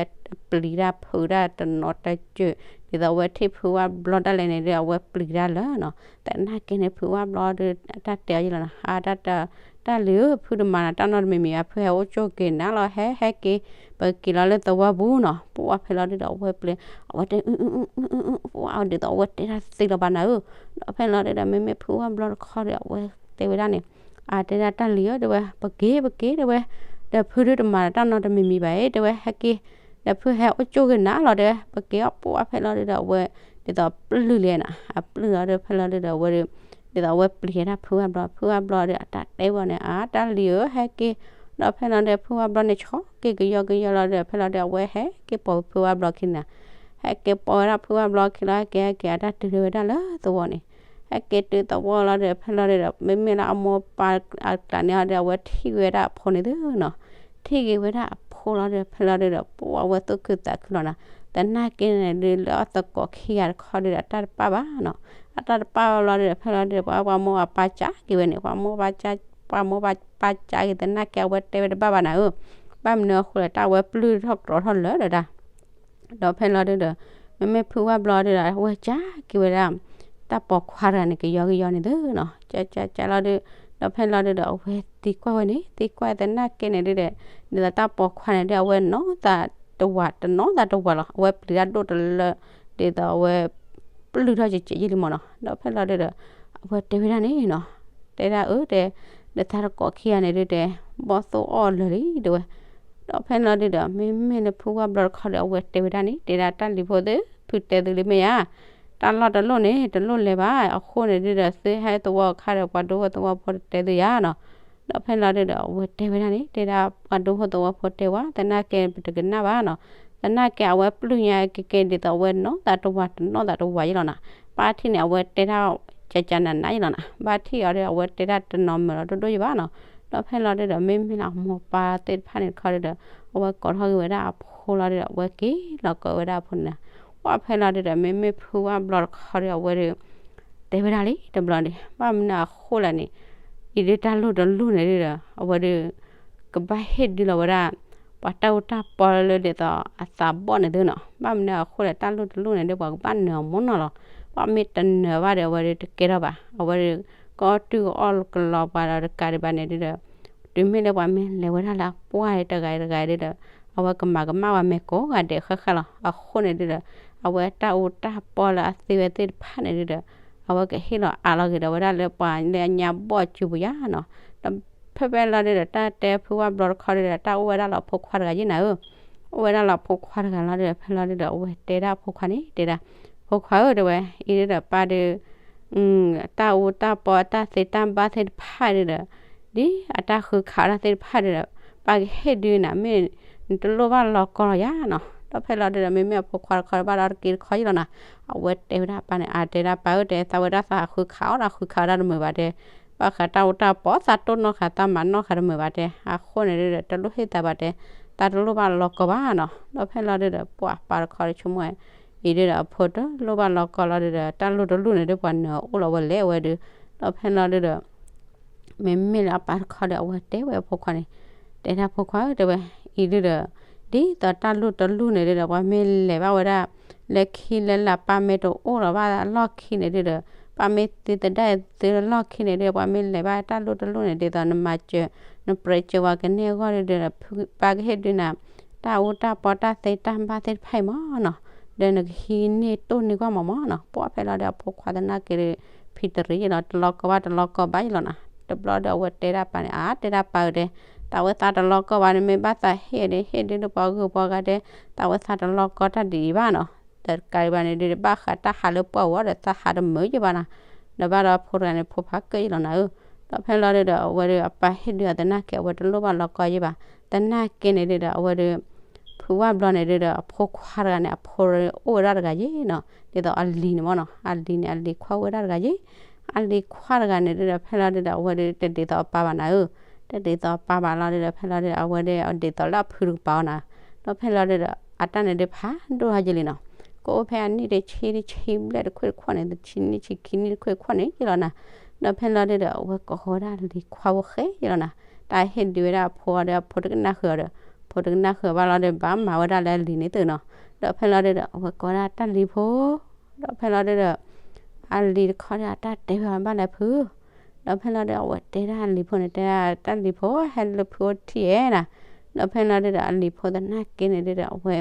ပျံၤတၢ်ဖုးတၢ်တနီၤတစၢၤ ဒ်သိးအဝဲထံၣ်ဖုဝၣ်ဘျီတၢ်လဲၣ်န့ၣ်ဒု အဝဲပျံၤတၢ်လၢနီၤ, သနာ်က့န့ၣ် ဖုဝၣ်ဘျီဒု တၢ်တဲအီၤယလီၤနီၤ ဟါ တၢ်လံၤဧၢ ဖုတမၤနၤတၢ်နီတမံၤမံၤဘၣ် ဖုဟဲအိၣ်ကၠိၣ်က့ၤနၤလီၤ ဟဲဟဲက့ၤ ပက့ၤလီၤလၢသဝီပူၤနီၤ, ပှၢ်ဖဲလီၤဒုဒီး အဝဲပျံၤ အဝဲတဲ ပှၢ်ဒ်သိးအဝဲတဲတၢ်သ့လီၤဘၣ်နၤဧၢ, ဒီးဖဲလီၤဒုဒီး မ့မ့ၢ်ဖုဝၣ်ဘျီတခီဒီး အဝဲတဲဝဲဒၣ်န့ၣ် အတဲဒၣ်တၢ်လံၤဧၢ တဲဝဲ ပက့ၤ ပက့ၤ တဲဝဲ ဒီးဖုဒုတမၤနၤတၢ်နီတမံၤမံၤဘၣ်အံၤ တဲဝဲ ဟဲက့ၤ ဒီးဖုဟဲအိၣ်ကၠိၣ်က့ၤနၤလီၤ တဲဝဲ ပက့ၤအီၣ် ပှၢ်ဖဲလီၤဒုဒီး အဝဲ ဒ်သိးပျုၢ်လံနီၤ အပျုၢ်လီၤဒု ဖဲလီၤဒုဒီး အဝဲဒု ဒ်သိးအဝဲပျံၤတၢ်ဖုဝၣ်ဘျီ ဖုဝၣ်ဘျီဒီး အတၢ်တဲဝဲန့ၣ် အတၢ်လံၤဧၢ ဟဲက့ၤ ဒီးဖဲလီၤဒု ဖုဝၣ်ဘျီန့ၣ် ဆီက့ၤကယီကယီလီၤဒု ဖဲလီၤဒု အဝဲဟဲက့ၤပိာ်ဖုဝၣ်ဘျီခံန့ၣ် ဟဲက့ၤပိာ်ဝဲဒၣ်ဖုဝၣ်ဘျီခံလီၤ ဟဲက့ၤ ဟဲက့ၤ အတၢ်တုၤလၢဝဲဒၣ်လၢသဝီန့ၣ် ဟဲက့ၤတုၤသဝီလီၤဒီး ဖဲလီၤဒုဒီး မ့မ့ၢ်လၢအမိၢ်ပၢ်အကျါန့ၣ်ဒီး အဝဲထံၣ်ဝဲဒၣ်အဖိန့ၣ်သုနီၤ, ထံၣ်က့ၤဝဲဒၣ်အဖိလီၤဒီး ဖဲလီၤဒုဒီး ပှၢ်ဝဲသူၣ်ခုသးခုလီၤနီၤ. သနာ်က့န့ၣ်ဒုး လၢအသကိးခံဂၤတခီဒုဒီး အတၢ်တပာ်ဘၣ်နီၤ. အတၢ်တပာ်ဘၣ်လီၤဒုဒီး ဖဲလီၤဒုဒီး ပှၤမိၢ်ပၢ်ပာ်ကၢက့ၤဝဲန့ၣ်, ပှၤမိၢ်ပၢ်ကၢ, ပှၤမိၢ်ပၢ်ပာ်ကၢက့ၤ သနာ်က့အဝဲတဲဝဲတဘၣ်ဘၣ်နၤဧၢ, ဘၣ်မနုၤအဃိလဲၣ် တၢ်အဝဲပျုၢ်ထီၣ်ကြီထီၣ်လၢာ်ဒီးဒၣ် ဒီးဖဲလီၤဒုဒီး မ့မ့ၢ်ဖုဝၣ်ဘျီဒုဒီး အဝဲကၢက့ၤဝဲဒၣ် တၢ်ပိာ်ခွါတဂၤန့ၣ် ကယီကယီန့ၣ်သုနီၤ, ကၢကၢကၢလီၤဒု, ဒီးဖဲလီၤဒုဒီး အဝဲသံကွၢ်ဝဲန့ၣ်, သံကွၢ်သနာ်က့န့ၣ်ဒုဒီး ဒ်သိးတၢ်ပိာ်ခွါန့ၣ်ဒု အဝဲနီၢ်သးတဝးတနီၢ်သးတဝးလီၤ, အဝဲပျံၤတၢ်ဒိၣ်တလၢ ဒ်သိးအဝဲ ပျုၢ်ထီၣ်ကဲကဲယဲလံမၢ်နီၤ. ဒီးဖဲလီၤဒုဒီး အဝဲတဲဝဲဒၣ်န့ၣ်နီၤ, တဲဒၣ်အၢတဲ, ဒီးသးတကိးခံဂၤန့ၣ်ဒုတဲ, ဘီၣ်သိၣ်အီၣ်လၢာ်လံတဲဝဲ ဒီးဖဲလီၤဒုဒီး မ့မ့ၢ်လၢဖုဝၣ်ဘျီတခီဒီး အဝဲတဲဝဲဒၣ်န့ၣ်, တဲဒၣ်တၢ်လံၤဖိသု, ဖုတဲသုလံမ့ၢ်ဧါ, တၢ်လီၢ်တလိၣ်န့ၣ် တလိၣ်လဲၤဘၣ်, အဃိန့ၣ်ဒုဒီး သုဟဲသဝီအခါဒီး ပှၤဒူဖိသဝီဖိတတဲသုယၤနီၤ. ဒီးဖဲလီၤဒုဒီး အဝဲတဲဝဲဒၣ်န့ၣ်, တဲဒၣ်ပှၤဒူဖိသဝီဖိတဲဝဲ, သနာ်က့ပတကနၣ်ဘၣ်နီၤ. သနာ်က့အဝဲပျုၢ်ညါကဲကဲဒ်သိးအဝဲနီၢ်သးတဝးတနီၢ်သးတဝးယဲလီၤနီၤ. ဘၣ်ထံၣ်န့ၣ် အဝဲတဲဒၣ်ကၢကၢနးနးယဲလီၤနီၤ. ဘၣ်ထံၣ်အီၤဒီး အဝဲတဲဒၣ်တနီၤမုာ်လီၤဒိၣ်ဒိၣ်ယဲဘၣ်နီၤ. ဒီးဖဲလီၤဒုဒီး မ့မ့ၢ်လၢအမိၢ်ပၢ်သ့ၣ်တဖၣ်န့ၣ်တခီဒုဒီး အဝဲကိးထီၣ်က့ၤဝဲဒၣ်အဖိလီၤဒုဒီး အဝဲက့ၤလီၤကိးဝဲဒၣ်အဖိန့ၣ်နီၤ. ပှၢ်ဖဲလီၤဒုဒီး မ့မ့ၢ်ဖုဝၣ်ဘျီတခီဒီး အဝဲဒု တဲဝဲဒၣ်လံတဘျီန့ၣ် ဘၣ်မနုၤအဃိလဲၣ်န့ၣ်, အံၤဒုတၢ်လိၣ်တလိၣ်န့ၣ်ဒုဒီး အဝဲဒု ကဘၣ်ဟ့ၣ်ဒုလီၤဝဲဒၣ် ပှၤတၢ်အူတၢ်ပီလၢဒ်သိးအသးဘီၣ်န့ၣ်သုနီၤ. ဘၣ်မနုၤအဃိလဲၣ် တၢ်လိၣ်တလိၣ်န့ၣ်ဒု ပှၤကဘၣ်နၢၤအီၤမၢ်နီၤလီၤ. ပှၢ်မ့ၢ်တနၢၤဘၣ်ဒီး အဝဲဒုတကဲထီၣ်ဘၣ်. အဝဲဒု ကီၢ်တုၤကအီၣ်ကလီပှၤဒီးတကးဒံးဘၣ်န့ၣ်ဒုဒီး တုၤမ့ၢ်လၢပှၤမ့ၢ်လဲၤဝဲဒၣ်လၢအပှၢ်တဂၤတဂၤဒုဒီး အဝဲကမၤကမၣ်ဝဲမ့ၢ်ကိးဂၤဒဲးဃၣ်ဃၣ်လီၤ. အဃိန့ၣ်ဒုဒီး အဝဲတၢ်အူတၢ်ပီလၢအသ့ဝဲသ့ၣ်တဖၣ်န့ၣ်ဒုဒီး အဝဲကဟ့ၣ်လီၤအးလီၤက့ၤဒီးဝဲဒၣ်လၢပှၤလၢအညါဘီၣ်စုပူၤယါနီၤ. ဒီးဖဲဖဲလီၤဒုဒီး တၢ်တဲဖုဝၣ်ဘျီတခီဒုဒီး တၢ်အိၣ်ဝဲဒၣ်လၢအဖိခွါတဂၤယါနၤဧၢ, အိၣ်ဝဲဒၣ်လၢအဖိခွါတဂၤလီၤဒုဒီး ဖဲလီၤဒုဒီး အဝဲတဲဒၣ်အဖိခွါန့ၣ် တဲဒၣ် ဖိခွါဧၢ တဲဝဲ, အံၤဒုဒီးပၢ်ဒု တၢ်အူတၢ်ပီအတၢ်သ့တၢ်ဘၣ်သ့ၣ်တဖၣ်ဒုဒီး ဒ်အတၢ်ဃုခးအီၣ်တၢ်သ့ၣ်တဖၣ်ဒုဒီး ပၢ်ကဟ့ၣ်ဒုနၤ မ့ၢ်နတလိၣ်ဘၣ်လီၤကီလီၤယါနီၤ. ဒီးဖဲလီၤဒုဒီး မ့မ့ၢ်အဖိခွါတခီဒီးဘၣ်ဒီးတက့ၤတခီယါလီၤနၤ. အဝဲတဲဝဲဒၣ်အပၢ်န့ၣ် အတဲဒၣ်ပၢ်ဧၢ တဲသးဝဲဒၣ်သးဃုခးအီၣ်ဒီးဃုခးဝဲဒၣ်တမုာ်ဘၣ်တဲ, ဘၣ်ဃးတၢ်အူတၢ်ပီသးတိၢ်နီၣ်ဃာ်သးမၤနီၣ်ဃာ်တမုာ်ဘၣ်တဲ, အဃိန့ၣ်ဒုဒီး တလိၣ်ဟ့ၣ်သးဘၣ်တဲ, သးတလိၣ်ဘၣ်လီၤကီဘၣ်နီၤ. ဒီးဖဲလီၤဒုဒီး ပှၢ်ပၢ်တခီဒီးဆိကမိၣ်ဝဲ အံၤဒုဒီးအဖိတလိၣ်ဘၣ်လီၤကီလီၤဒုဒီး တၢ်လိၣ်တလိၣ်န့ၣ်ဒု ပှၤနၢၤအီၤအိၣ်လီၤဝဲလဲၣ်အဝဲဒု, ဒီးဖဲလီၤဒုဒီး မ့မ့ၢ်လၢအပၢ်တခီဒီး အဝဲတဲဝဲအဖိခွါန့ၣ်, တဲဒၣ်ဖိခွါဧၢ တဲဝဲ, အံၤဒုဒီး ဒ်သိးတၢ်လိၣ်တလိၣ်န့ၣ်ဒုဒီး ပှၤမ့ၢ်လဲၤဘၣ်ဝဲဒၣ် လၢခံလၢလၢပၢ်မ့ၢ်တအိၣ်လီၤဘၣ်အလီၢ်ခံန့ၣ်ဒုဒီး ပၢ်မ့ၢ်သံသဒၣ်သုလၢလီၢ်ခံန့ၣ်ဒုဒီး ပှၤမ့ၢ်လဲၤဘၣ်တၢ်လိၣ်တလိၣ်န့ၣ် ဒ်သိးနမၤစၢၤ နပြဲးစၢၤဝဲကန့ၢ်အဂီၢ်ဒုဒီး ပၢ်ကဟ့ၣ်ဒုနၤ တၢ်အူတၢ်ပီတၢ်သ့တၢ်ဘၣ်သ့ၣ်တဖၣ်အံၤမၢ်နီၤ, ဒီးနကဟံးန့ၢ်တိၢ်န့ၢ်ကွၢ်မၢ်မၢ်နီၤ. ပှၢ်ဖဲလီၤဒုဒီး အဖိခွါသနာ်က့ဒု ဖံးတရံးယဲလီၤ တလီၤကီဘၣ်တလီၤကီဘၣ်ယဲလီၤနၤ. တဘျီဒီးအဝဲတဲဒၣ်ပၢ်န့ၣ် အါ တဲဒၣ်ပၢ်ဧၢတဲ, သးဝဲသးတလီၤကီဘၣ်န့ၣ် မ့ၢ်ဘၣ်သးဟ့ၣ်ဒု ဟ့ၣ်ဒုလၢပှၤဂုၤပှၤဂၤတဲ, သးဝဲသးတလီၤကီတၢ်ဒ်အံၤဘၣ်နီၤ. တကးဒံးဘၣ်န့ၣ်ဒု ဘၣ်ဃးတၢ်ဟးလၢပှၢ်ဝဲဒီး သးဟးတမုာ်ယဲဘၣ်နၤ. ဒီးဘၣ်ဒီးအဖိတဂၤန့ၣ် ဖိဖးကၢၣ်ယဲလီၤနၤဧၢ. ဒီးဖဲလီၤဒုဒီး အဝဲဒု အပၢ်ဟ့ၣ်ဒုအသနာ်က့ အဝဲတလိၣ်ဘၣ်လီၤကီယဲဘၣ်. သနာ်က့န့ၣ်ဒုဒီး အဝဲဒု ဖုဝၣ်ဘျီန့ၣ်ဒုဒီး အဖိခွါတဂၤန့ၣ် အဖိအိၣ်ဝဲဒၣ်တဂၤယဲနီၤ, ဒ်သိးအလံၤန့ၣ်မၢ်နီၤ, အလံၤန့ၣ် အလံၤခွါအိၣ်ဝဲဒၣ်တဂၤယဲ. အလံၤခွါတဂၤန့ၣ်ဒုဒီး ဖဲလီၤဒုဒီး အဝဲဒု တဒ်သိးအပၢ်ဘၣ်နၤဧၢ, တဒ်သိးအပၢ်ဘၣ်လီၤဒုဒီး ဖဲလီၤဒုဒီး အဝဲဒု ဒ်သိးလၢအဖုတကပၤအီၤနၤ. ဒီးဖဲလီၤဒုဒီး အတၢ်န့ၣ်ဒုဖးဒိၣ်ထီၣ်ယဲလံနီၤ, ကအိၣ်ဖဲအနံၣ်တဆံတဆံဘျဲၣ်တခွဲၣ်တခီၣ်န့ၣ် တဆံနံၣ်ဆံခံနံၣ်တခွဲၣ်တခီၣ်န့ၣ်ယဲလီၤနၤ. ဒီးဖဲလီၤဒုဒီး အဝဲကိးဃီၤဝဲဒၣ်လံၤခွါဖိဃဲယဲလီၤနၤ, တၢ်ဟ့ၣ်ဒုဝဲဒၣ်အဖိအီၤဒီး အဖိတကနၣ်ဃုာ်အီၤဒီး ဖိတကနၣ်ဃုာ်ဘၣ်လီၤဒု ဘၣ်မၤဝဲဒၣ်လၢအလံၤန့ၣ်သုနီၤ. ဒီးဖဲလီၤဒုဒီး အဝဲကိးဝဲဒၣ်တၢ်လံၤဖိ ဒီးဖဲလီၤဒုဒီး အလံၤတခီဒီး အတၢ်တဲဝဲအီၤဘၣ်လဲၣ်ဖု, ဒီးဖဲလီၤဒုဒီး အဝဲတဲဒၣ်အလံၤဖိန့ၣ် တဲဒၣ်တၢ်လံၤဖိ ဟဲလၢဖုအိၣ်ထံၣ်ဧဲနၤ. ဒီးဖဲလီၤဒုဒီး အလံၤဖိသနာ်က့န့ၣ်ဒုဒီး အဝဲ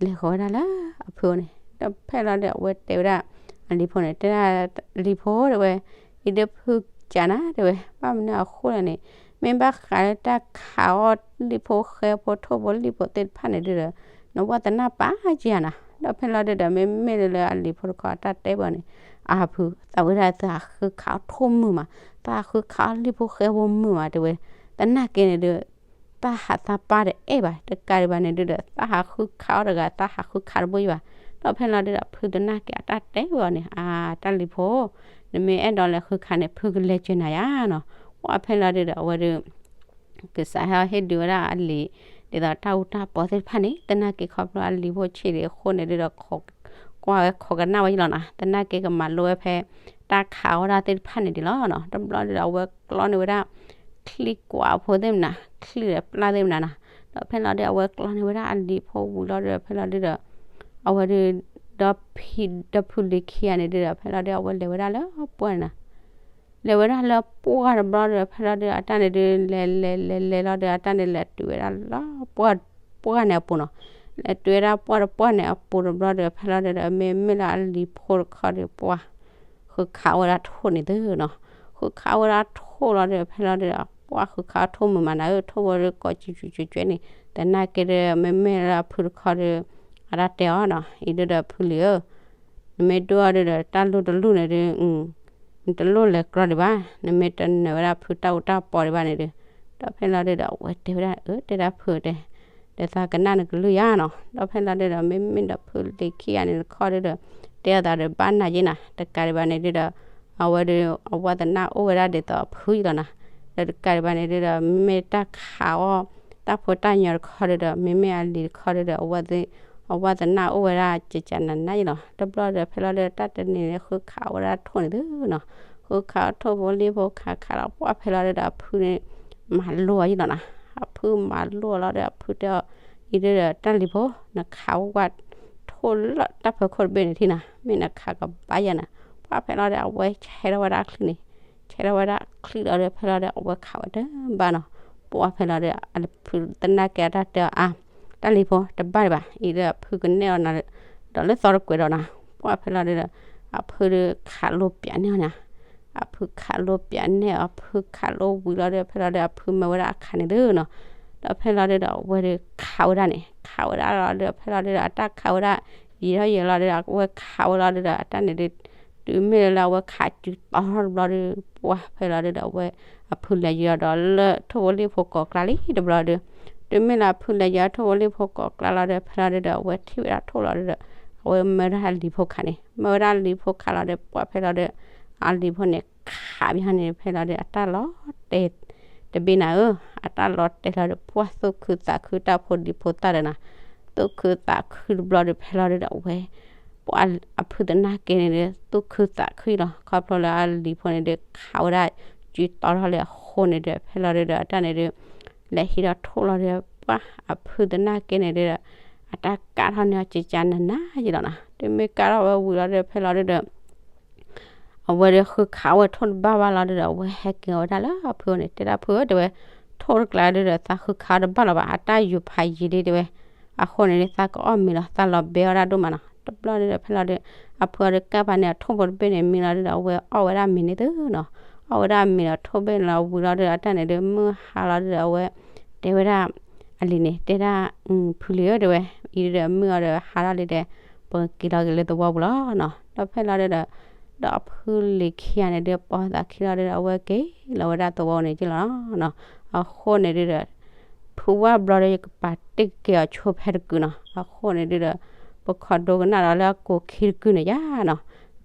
လဲၤဃီၤဝဲဒၣ်လၢအဖုန့ၣ် ဒီးဖဲလီၤဒုဒီး အဝဲတဲဝဲဒၣ် အလံၤဖိန့ၣ် တဲဒၣ်လံၤဖိတဲဝဲ, အံၤဒုဖုကးနၤတဲဝဲ, ဘၣ်မနုၤအဃိလဲၣ်န့ၣ် မ့ၢ်ဘၣ်ဃးလၢတၢ်ခးအီၣ်လံၣ်ဖိဃဲဖိထိၣ်ဖိလံၣ်ဖိသ့ၣ်တဖၣ်န့ၣ်ဒုဒီး နဝဲသနာ်ပၢ်က့ၤနၤ. ဒီးဖဲလီၤဒုဒီး မ့မ့ၢ်လၢအလံၤဖိတခီ အတၢ်တဲဝဲန့ၣ် အဖု သးဝဲဒၣ်သးဟးဃုခးအီၣ်ထိၣ်မုာ်မး, သးဟးဃုခးအီၣ်လံၣ်ဖိဃဲဖိမုာ်မးတဲဝဲ, သနာ်က့န့ၣ်ဒု သးဟးသးပၢ်တအဲၣ်ဘၣ်, တကးဒံးဘၣ်န့ၣ်ဒုဒီး သးဟးဃုခးအီၣ်တဂၤ သးဟးဃုခးတဘိယဘၣ်. ဒီးဖဲလီၤဒုဒီး ဖုသနာ်က့အတၢ်တဲဝဲအီၤန့ၣ် အတၢ်လံၤဖိ, နမ့ၢ်အဲၣ်ဒိးလဲၤဃုခးန့ၣ် ဖုကလဲၤစၢၤနၤယါနီၤ. ပှၢ်ဖဲလီၤဒုဒီး အဝဲဒု ကစးဟဲဟ့ၣ်ဒုးဝဲဒၣ်အလံၤ ဒ်သိးတၢ်အူတၢ်ပီသ့ၣ်တဖၣ်န့ၣ် သနာ်က့ခီဖျိအလံၤဖိဆံးဒံးအဃိန့ၣ်ဒုးဒီး ခိးကွၢ်ဝဲခိးကနၣ်ဝဲယလီၤနီၤ, သနာ်က့ကမၤလိဝဲဖဲတၢ်ခးအီၣ်ဝဲဒၣ်သ့ၣ်တဖၣ်န့ၣ်ဒံးလီၤနီၤ. တဘျီဒုးဒီးအဝဲကျီန့ၢ်ဝဲဒၣ် ချံကွးဖိသ့ၣ်မနၤ, ချံဒီးပျၢ်သ့ၣ်မနၤနီၤ. ဒီးဖဲလီၤဒုးအဝဲကျီန့ၢ်ဝဲဒၣ်အလံၤဖိဝံၤလီၤဒုးဒီး ဖဲလီၤဒုးဒီး အဝဲဒုး ဒီးဖံဒီးဖုလံၤခံဂၤန့ၣ်ဒုးဒီး ဖဲလီၤဒုးအဝဲလဲၤဝဲဒၣ်လၢပှၢ်န့ၣ်နီၤ. လဲၤဝဲဒၣ်လၢပှၢ်တဘျီဒီး ဖဲလီၤဒုးအတၢ်န့ၣ်ဒုး လဲၤလဲၤလဲၤလဲၤလီၤဒီး အတၢ်န့ၣ်လဲၤတုၤဝဲဒၣ်လၢပှၢ် ပှၢ်န့ၣ်အပူၤနီၤ. လဲၤတုၤဝဲဒၣ်ပှၢ်တပှၢ်န့ၣ်အပူၤတဘျီဒီး ဖဲလီၤဒုးဒီး မ့မ့ၢ်လၢအလံၤဖိတခီဒီး ပှၢ် ဃုခးဝဲဒၣ်ထိၣ်န့ၣ်သုနီၤ. ဃုခးဝဲဒၣ်ထိၣ်လီၤဒီး ဖဲလီၤဒုးဒီး ပှၢ်ဃုခးထိၣ်မုာ်မးနၤဧၢ, ထိၣ်ဖိဒီးကိးကွဲကွဲကွဲန့ၣ် သနာ်က့ဒီး မ့မ့ၢ်လၢအဖုတခီဒီး အတၢ်တဲအီၤနီၤ, အံၤဒုးဒီးဖုလံၤဧၢ နမ့ၢ်ဒိၣ်အီၤဒုးဒီး တၢ်လူၢ်တလူၢ်န့ၣ်ဒုး နတလိၣ်လဲၤကြီဒံးဘၣ်, နမ့ၢ်တနၢၤဝဲဒၣ်ဖုတၢ်အူတၢ်ပီဒံးဘၣ်န့ၣ်ဒုး, ဒီးဖဲလီၤဒုးဒီး အဝဲတဲဝဲဒၣ် အၢ တဲဒၣ်ဖုတဲ, ဒီးသးကနၣ်နကလုၢ်ယါနီၤ. ဒီးဖဲလီၤဒုးဒီး မ့မ့ၢ်ဒီးဖုလံၤခံဂၤန့ၣ်တခီဒုးဒီး တဲအသးဒီးဘၣ်နၤယ့နၤ, တကးဒံးဘၣ်န့ၣ်ဒုးဒီး အဝဲဒုး အဝဲသနာ်အိၣ်ဝဲဒၣ်ဒ်သိးအဖုယလီၤနီၤ. ဒီးတကးဒံးဘၣ်န့ၣ်ဒုးဒီး မ့မ့ၢ်တၢ်ခးအီၣ် တၢ်ဖိတၢ်ညီတခီဒုးဒီး မ့မ့ၢ်အလံၤတခီဒုးဒီး အဝဲသနာ်အိၣ်ဝဲဒၣ်ကကနးနးယလီၤ. တဘျီဒီးဖဲလီၤဒုး တၢ်တနံၤန့ၣ် ဃုခးဝဲဒၣ်ထိၣ်န့ၣ်သုနီၤ. ဃုခးထိၣ်ဖိလံၤဖိခးခးလီၤ ပှၢ်ဖဲလီၤဒုးဒီး အဖုန့ၣ် မၤလိအီၤယလီၤနီၤ. အဖုမၤလိအီၤလီၤဒီး အဖုတဲအီၤ အံၤဒုးဒီးတၢ်လံၤဖိ နခးဝဲထိၣ်လၢတၢ်ဖီခိၣ်တဘ့ၣ်န့ၣ်ထံၣ်နၤ, မ့ၢ်နခးကဘၣ်ယၤနၤ. ပှၢ်ဖဲလီၤဒုး အဝဲဆဲးထီၣ်ဝဲဒၣ်ချံန့ၣ်, ဆဲးထီၣ်ဝဲဒၣ်ချံလီၤဒီး ဖဲလီၤဒုး အဝဲခးဝဲတဘၣ်နီၤ. ပှၢ်ဖဲလီၤဒုး အဖုသနာ်က့အတၢ်တဲအီၤအါ တၢ်လံၤဖိတဘၣ်ဒံးဘၣ်, အံၤဒုးအဖုကနဲၣ်အီၤနၤ ဒီးလၢသီတကွဲးဒီးနၤ. ပှၢ်ဖဲလီၤဒုးဒီး အဖုဒုးခးလိပၠးန့ၢ်အီၤနၤ. အဖုခးလိပၠးန့ၢ်အီၤ အဖုခးလိဝံၤလီၤဒီး ဖဲလီၤဒုး အဖုမၤဝဲဒၣ်အခးန့ၣ်သုနီၤ. ဒီးဖဲလီၤဒုးဒီး အဝဲဒုးခးဝဲဒၣ်န့ၣ် ခးဝဲဒၣ်လီၤဒီး ဖဲလီၤဒုးဒီး အတၢ်ခးဝဲဒၣ် ယံာ်ထီၣ်ယံာ်လီၤဒုးဒီး အဝဲခးဝဲလီၤဒုးဒီး အတၢ်န့ၣ်ဒုး တုၤမ့ၢ်လၢအဝဲခးစုတီထီၣ်တဘျီဒုး ပှၢ်ဖဲလီၤဒုးဒီး အဝဲအဖုလဲၤယံၤဒီးလၢထိၣ်ဖိလံၣ်ဖိကိးကျါလံတဘျီဒုး, တုၤမ့ၢ်လၢအဖုလဲၤယံၤထိၣ်ဖိလံၣ်ဖိကိးကျါလီၤဒီး ဖဲလီၤဒုးဒီး အဝဲထံၣ်ဝဲဒၣ်ထိၣ်လီၤဒုးဒီး အဝဲမၢဝဲဒၣ်အလံၤဖိခးန့ၣ်, မၢဝဲဒၣ်အလံၤဖိခးလီၤဒီး ပှၢ်ဖဲလီၤဒုး အလံၤဖိန့ၣ် ခးဘၣ်ဟီန့ၣ် ဖဲလီၤဒုး အတၢ်လီၤတဲာ်တဘ့ၣ်နၤဧၢ, အတၢ်လီၤတဲာ်လီၤဒီး ပှၢ်သူၣ်ခုသးခုတၢ်ဖိဒံဖိသၣ်ဒီးနၤ, သူၣ်ခုသးခုတဘျီဒီး ဖဲလီၤဒုးဒီး အဝဲ ပှၢ်အဖုသနာ်က့န့ၣ်ဒီး သူၣ်ခုသးခုလီၤ. ခီဖျိလၢအလံၤဖိန့ၣ်ဒီး ခးဝဲဒၣ်စုတီထီၣ်လံအဃိန့ၣ်ဒီး ဖဲလီၤဒုးဒီး အတၢ်န့ၣ်ဒုး လဲၤဟံးထီၣ်ထိၣ်လီၤဒီး ပှၢ်အဖုသနာ်က့န့ၣ်ဒုးဒီး အတၢ်ကးထီၣ်န့ၢ်အီၤကကနးနးယံၤလီၤနီၤ. တုၤမ့ၢ်ကးထီၣ်ဝဲဝံၤလီၤဒီး ဖဲလီၤဒုးဒီး အဝဲဒုးဃုခးဝဲထိၣ်တဘၣ်ဘၣ်လီၤဒုးဒီး အဝဲဟဲက့ၤဝဲဒၣ်လၢအဖုန့ၣ် တဲဒၣ်ဖုဧၢ တဲဝဲ, ထိၣ်တကျါဒုးဒီး သးဃုခးအီၣ်တဘၣ်လီၤဘၣ်, အတၢ်ယူၤဖးယံာ်လံ တဲဝဲ. အဃိန့ၣ်ဒုး သးကအီၣ်မ့ၤလီၤ, သးလီၤဘဲအီၣ်ဒၣ်ဒိၣ်မးနီၤ. တဘျီဒုးဒီး ဖဲလီၤဒုး အဖုအီၤဒုးကၢ်ဖးန့ၣ် အထိၣ်ဖိတဘ့ၣ်န့ၣ် မံလီၤဒုးဒီး အဝဲအီၣ်ဝဲဒၣ်မ့ၤန့ၣ်သုနီၤ. အီၣ်ဝဲဒၣ်မ့ၤဒီးထိၣ်ဘ့ၣ်န့ၣ်လီၤ ဝံၤလီၤဒုးဒီး အတၢ်န့ၣ်ဒုး မုၢ်ဟါလီၤဒုးဒီး အဝဲ တဲဝဲဒၣ် အလံၤန့ၣ် တဲဒၣ် ဖုလံၤဧၢ တဲဝဲ, အံၤဒုးဒီး မုၢ်အီၤဒီးဟါထီၣ်လံဒီး ပက့ၤလီၤက့ၤလၢသဝီပူၤလီၤနီၤ. ဒီးဖဲလီၤဒုးဒီး ဒီးအဖုလံၤခံဂၤန့ၣ်ဒုး ပိာ်သးခံလီၤဒုးဒီး အဝဲက့ၤလီၤဝဲဒၣ်သဝီပူၤန့ၣ်က့လီၤနီၤ. အဃိန့ၣ်ဒုးဒီး ဖုဝဲဘျီဒီး ယကပာ်တ့ၢ်က့ၤအီၤဆိဖဲတကုာ်နီၤ. အဃိန့ၣ်ဒုးဒီး ပခိးဒိကနၣ်ဒီးလၢအကူာ်ခံတကုာ်န့ၣ်ယါနီၤ.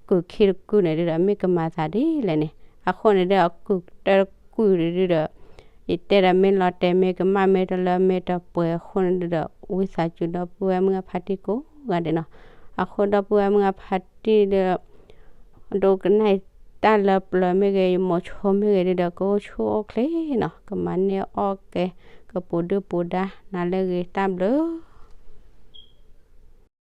ကူာ်ခံတကုာ်န့ၣ်ဒုးဒီး မ့ၢ်ကမၤသးဒ်လဲၣ်န့ၣ် အဃိန့ၣ်ဒုး အကူာ်တကုာ်န့ၣ်ဒုးဒီး ယတဲဒီးမ့ၢ်လီၤတဲာ်မ့ၢ်ကမၣ်မ့ၢ်တလၢမ့ၢ်တပှဲၤအဃိန့ၣ်ဒုးဒီး ဝံသးစူၤဒီပုၢ်ဝဲၢ်မုၢ်အဖါတံၢ်ကိးဂၤဒဲးနီၤ. အဃိဒီပုၢ်ဝဲၢ်မုၢ်အဖါတံၢ်ဒီး ဒိကနၣ်တၢ်လၢပျၢၤမ့ၢ်ဂ့ၤ ယမိၤဆိမ့ၢ်ဂ့ၤဒုးဒီး ကအိၣ်ဆူၣ်အိၣ်ချ့နီၤ. ကမၤန့ၢ်အီၣ်ကဲ ကပူၤဒုၣ်ပူၤဒါ နၤလၢဂ့ၤတၢ်ဘျုး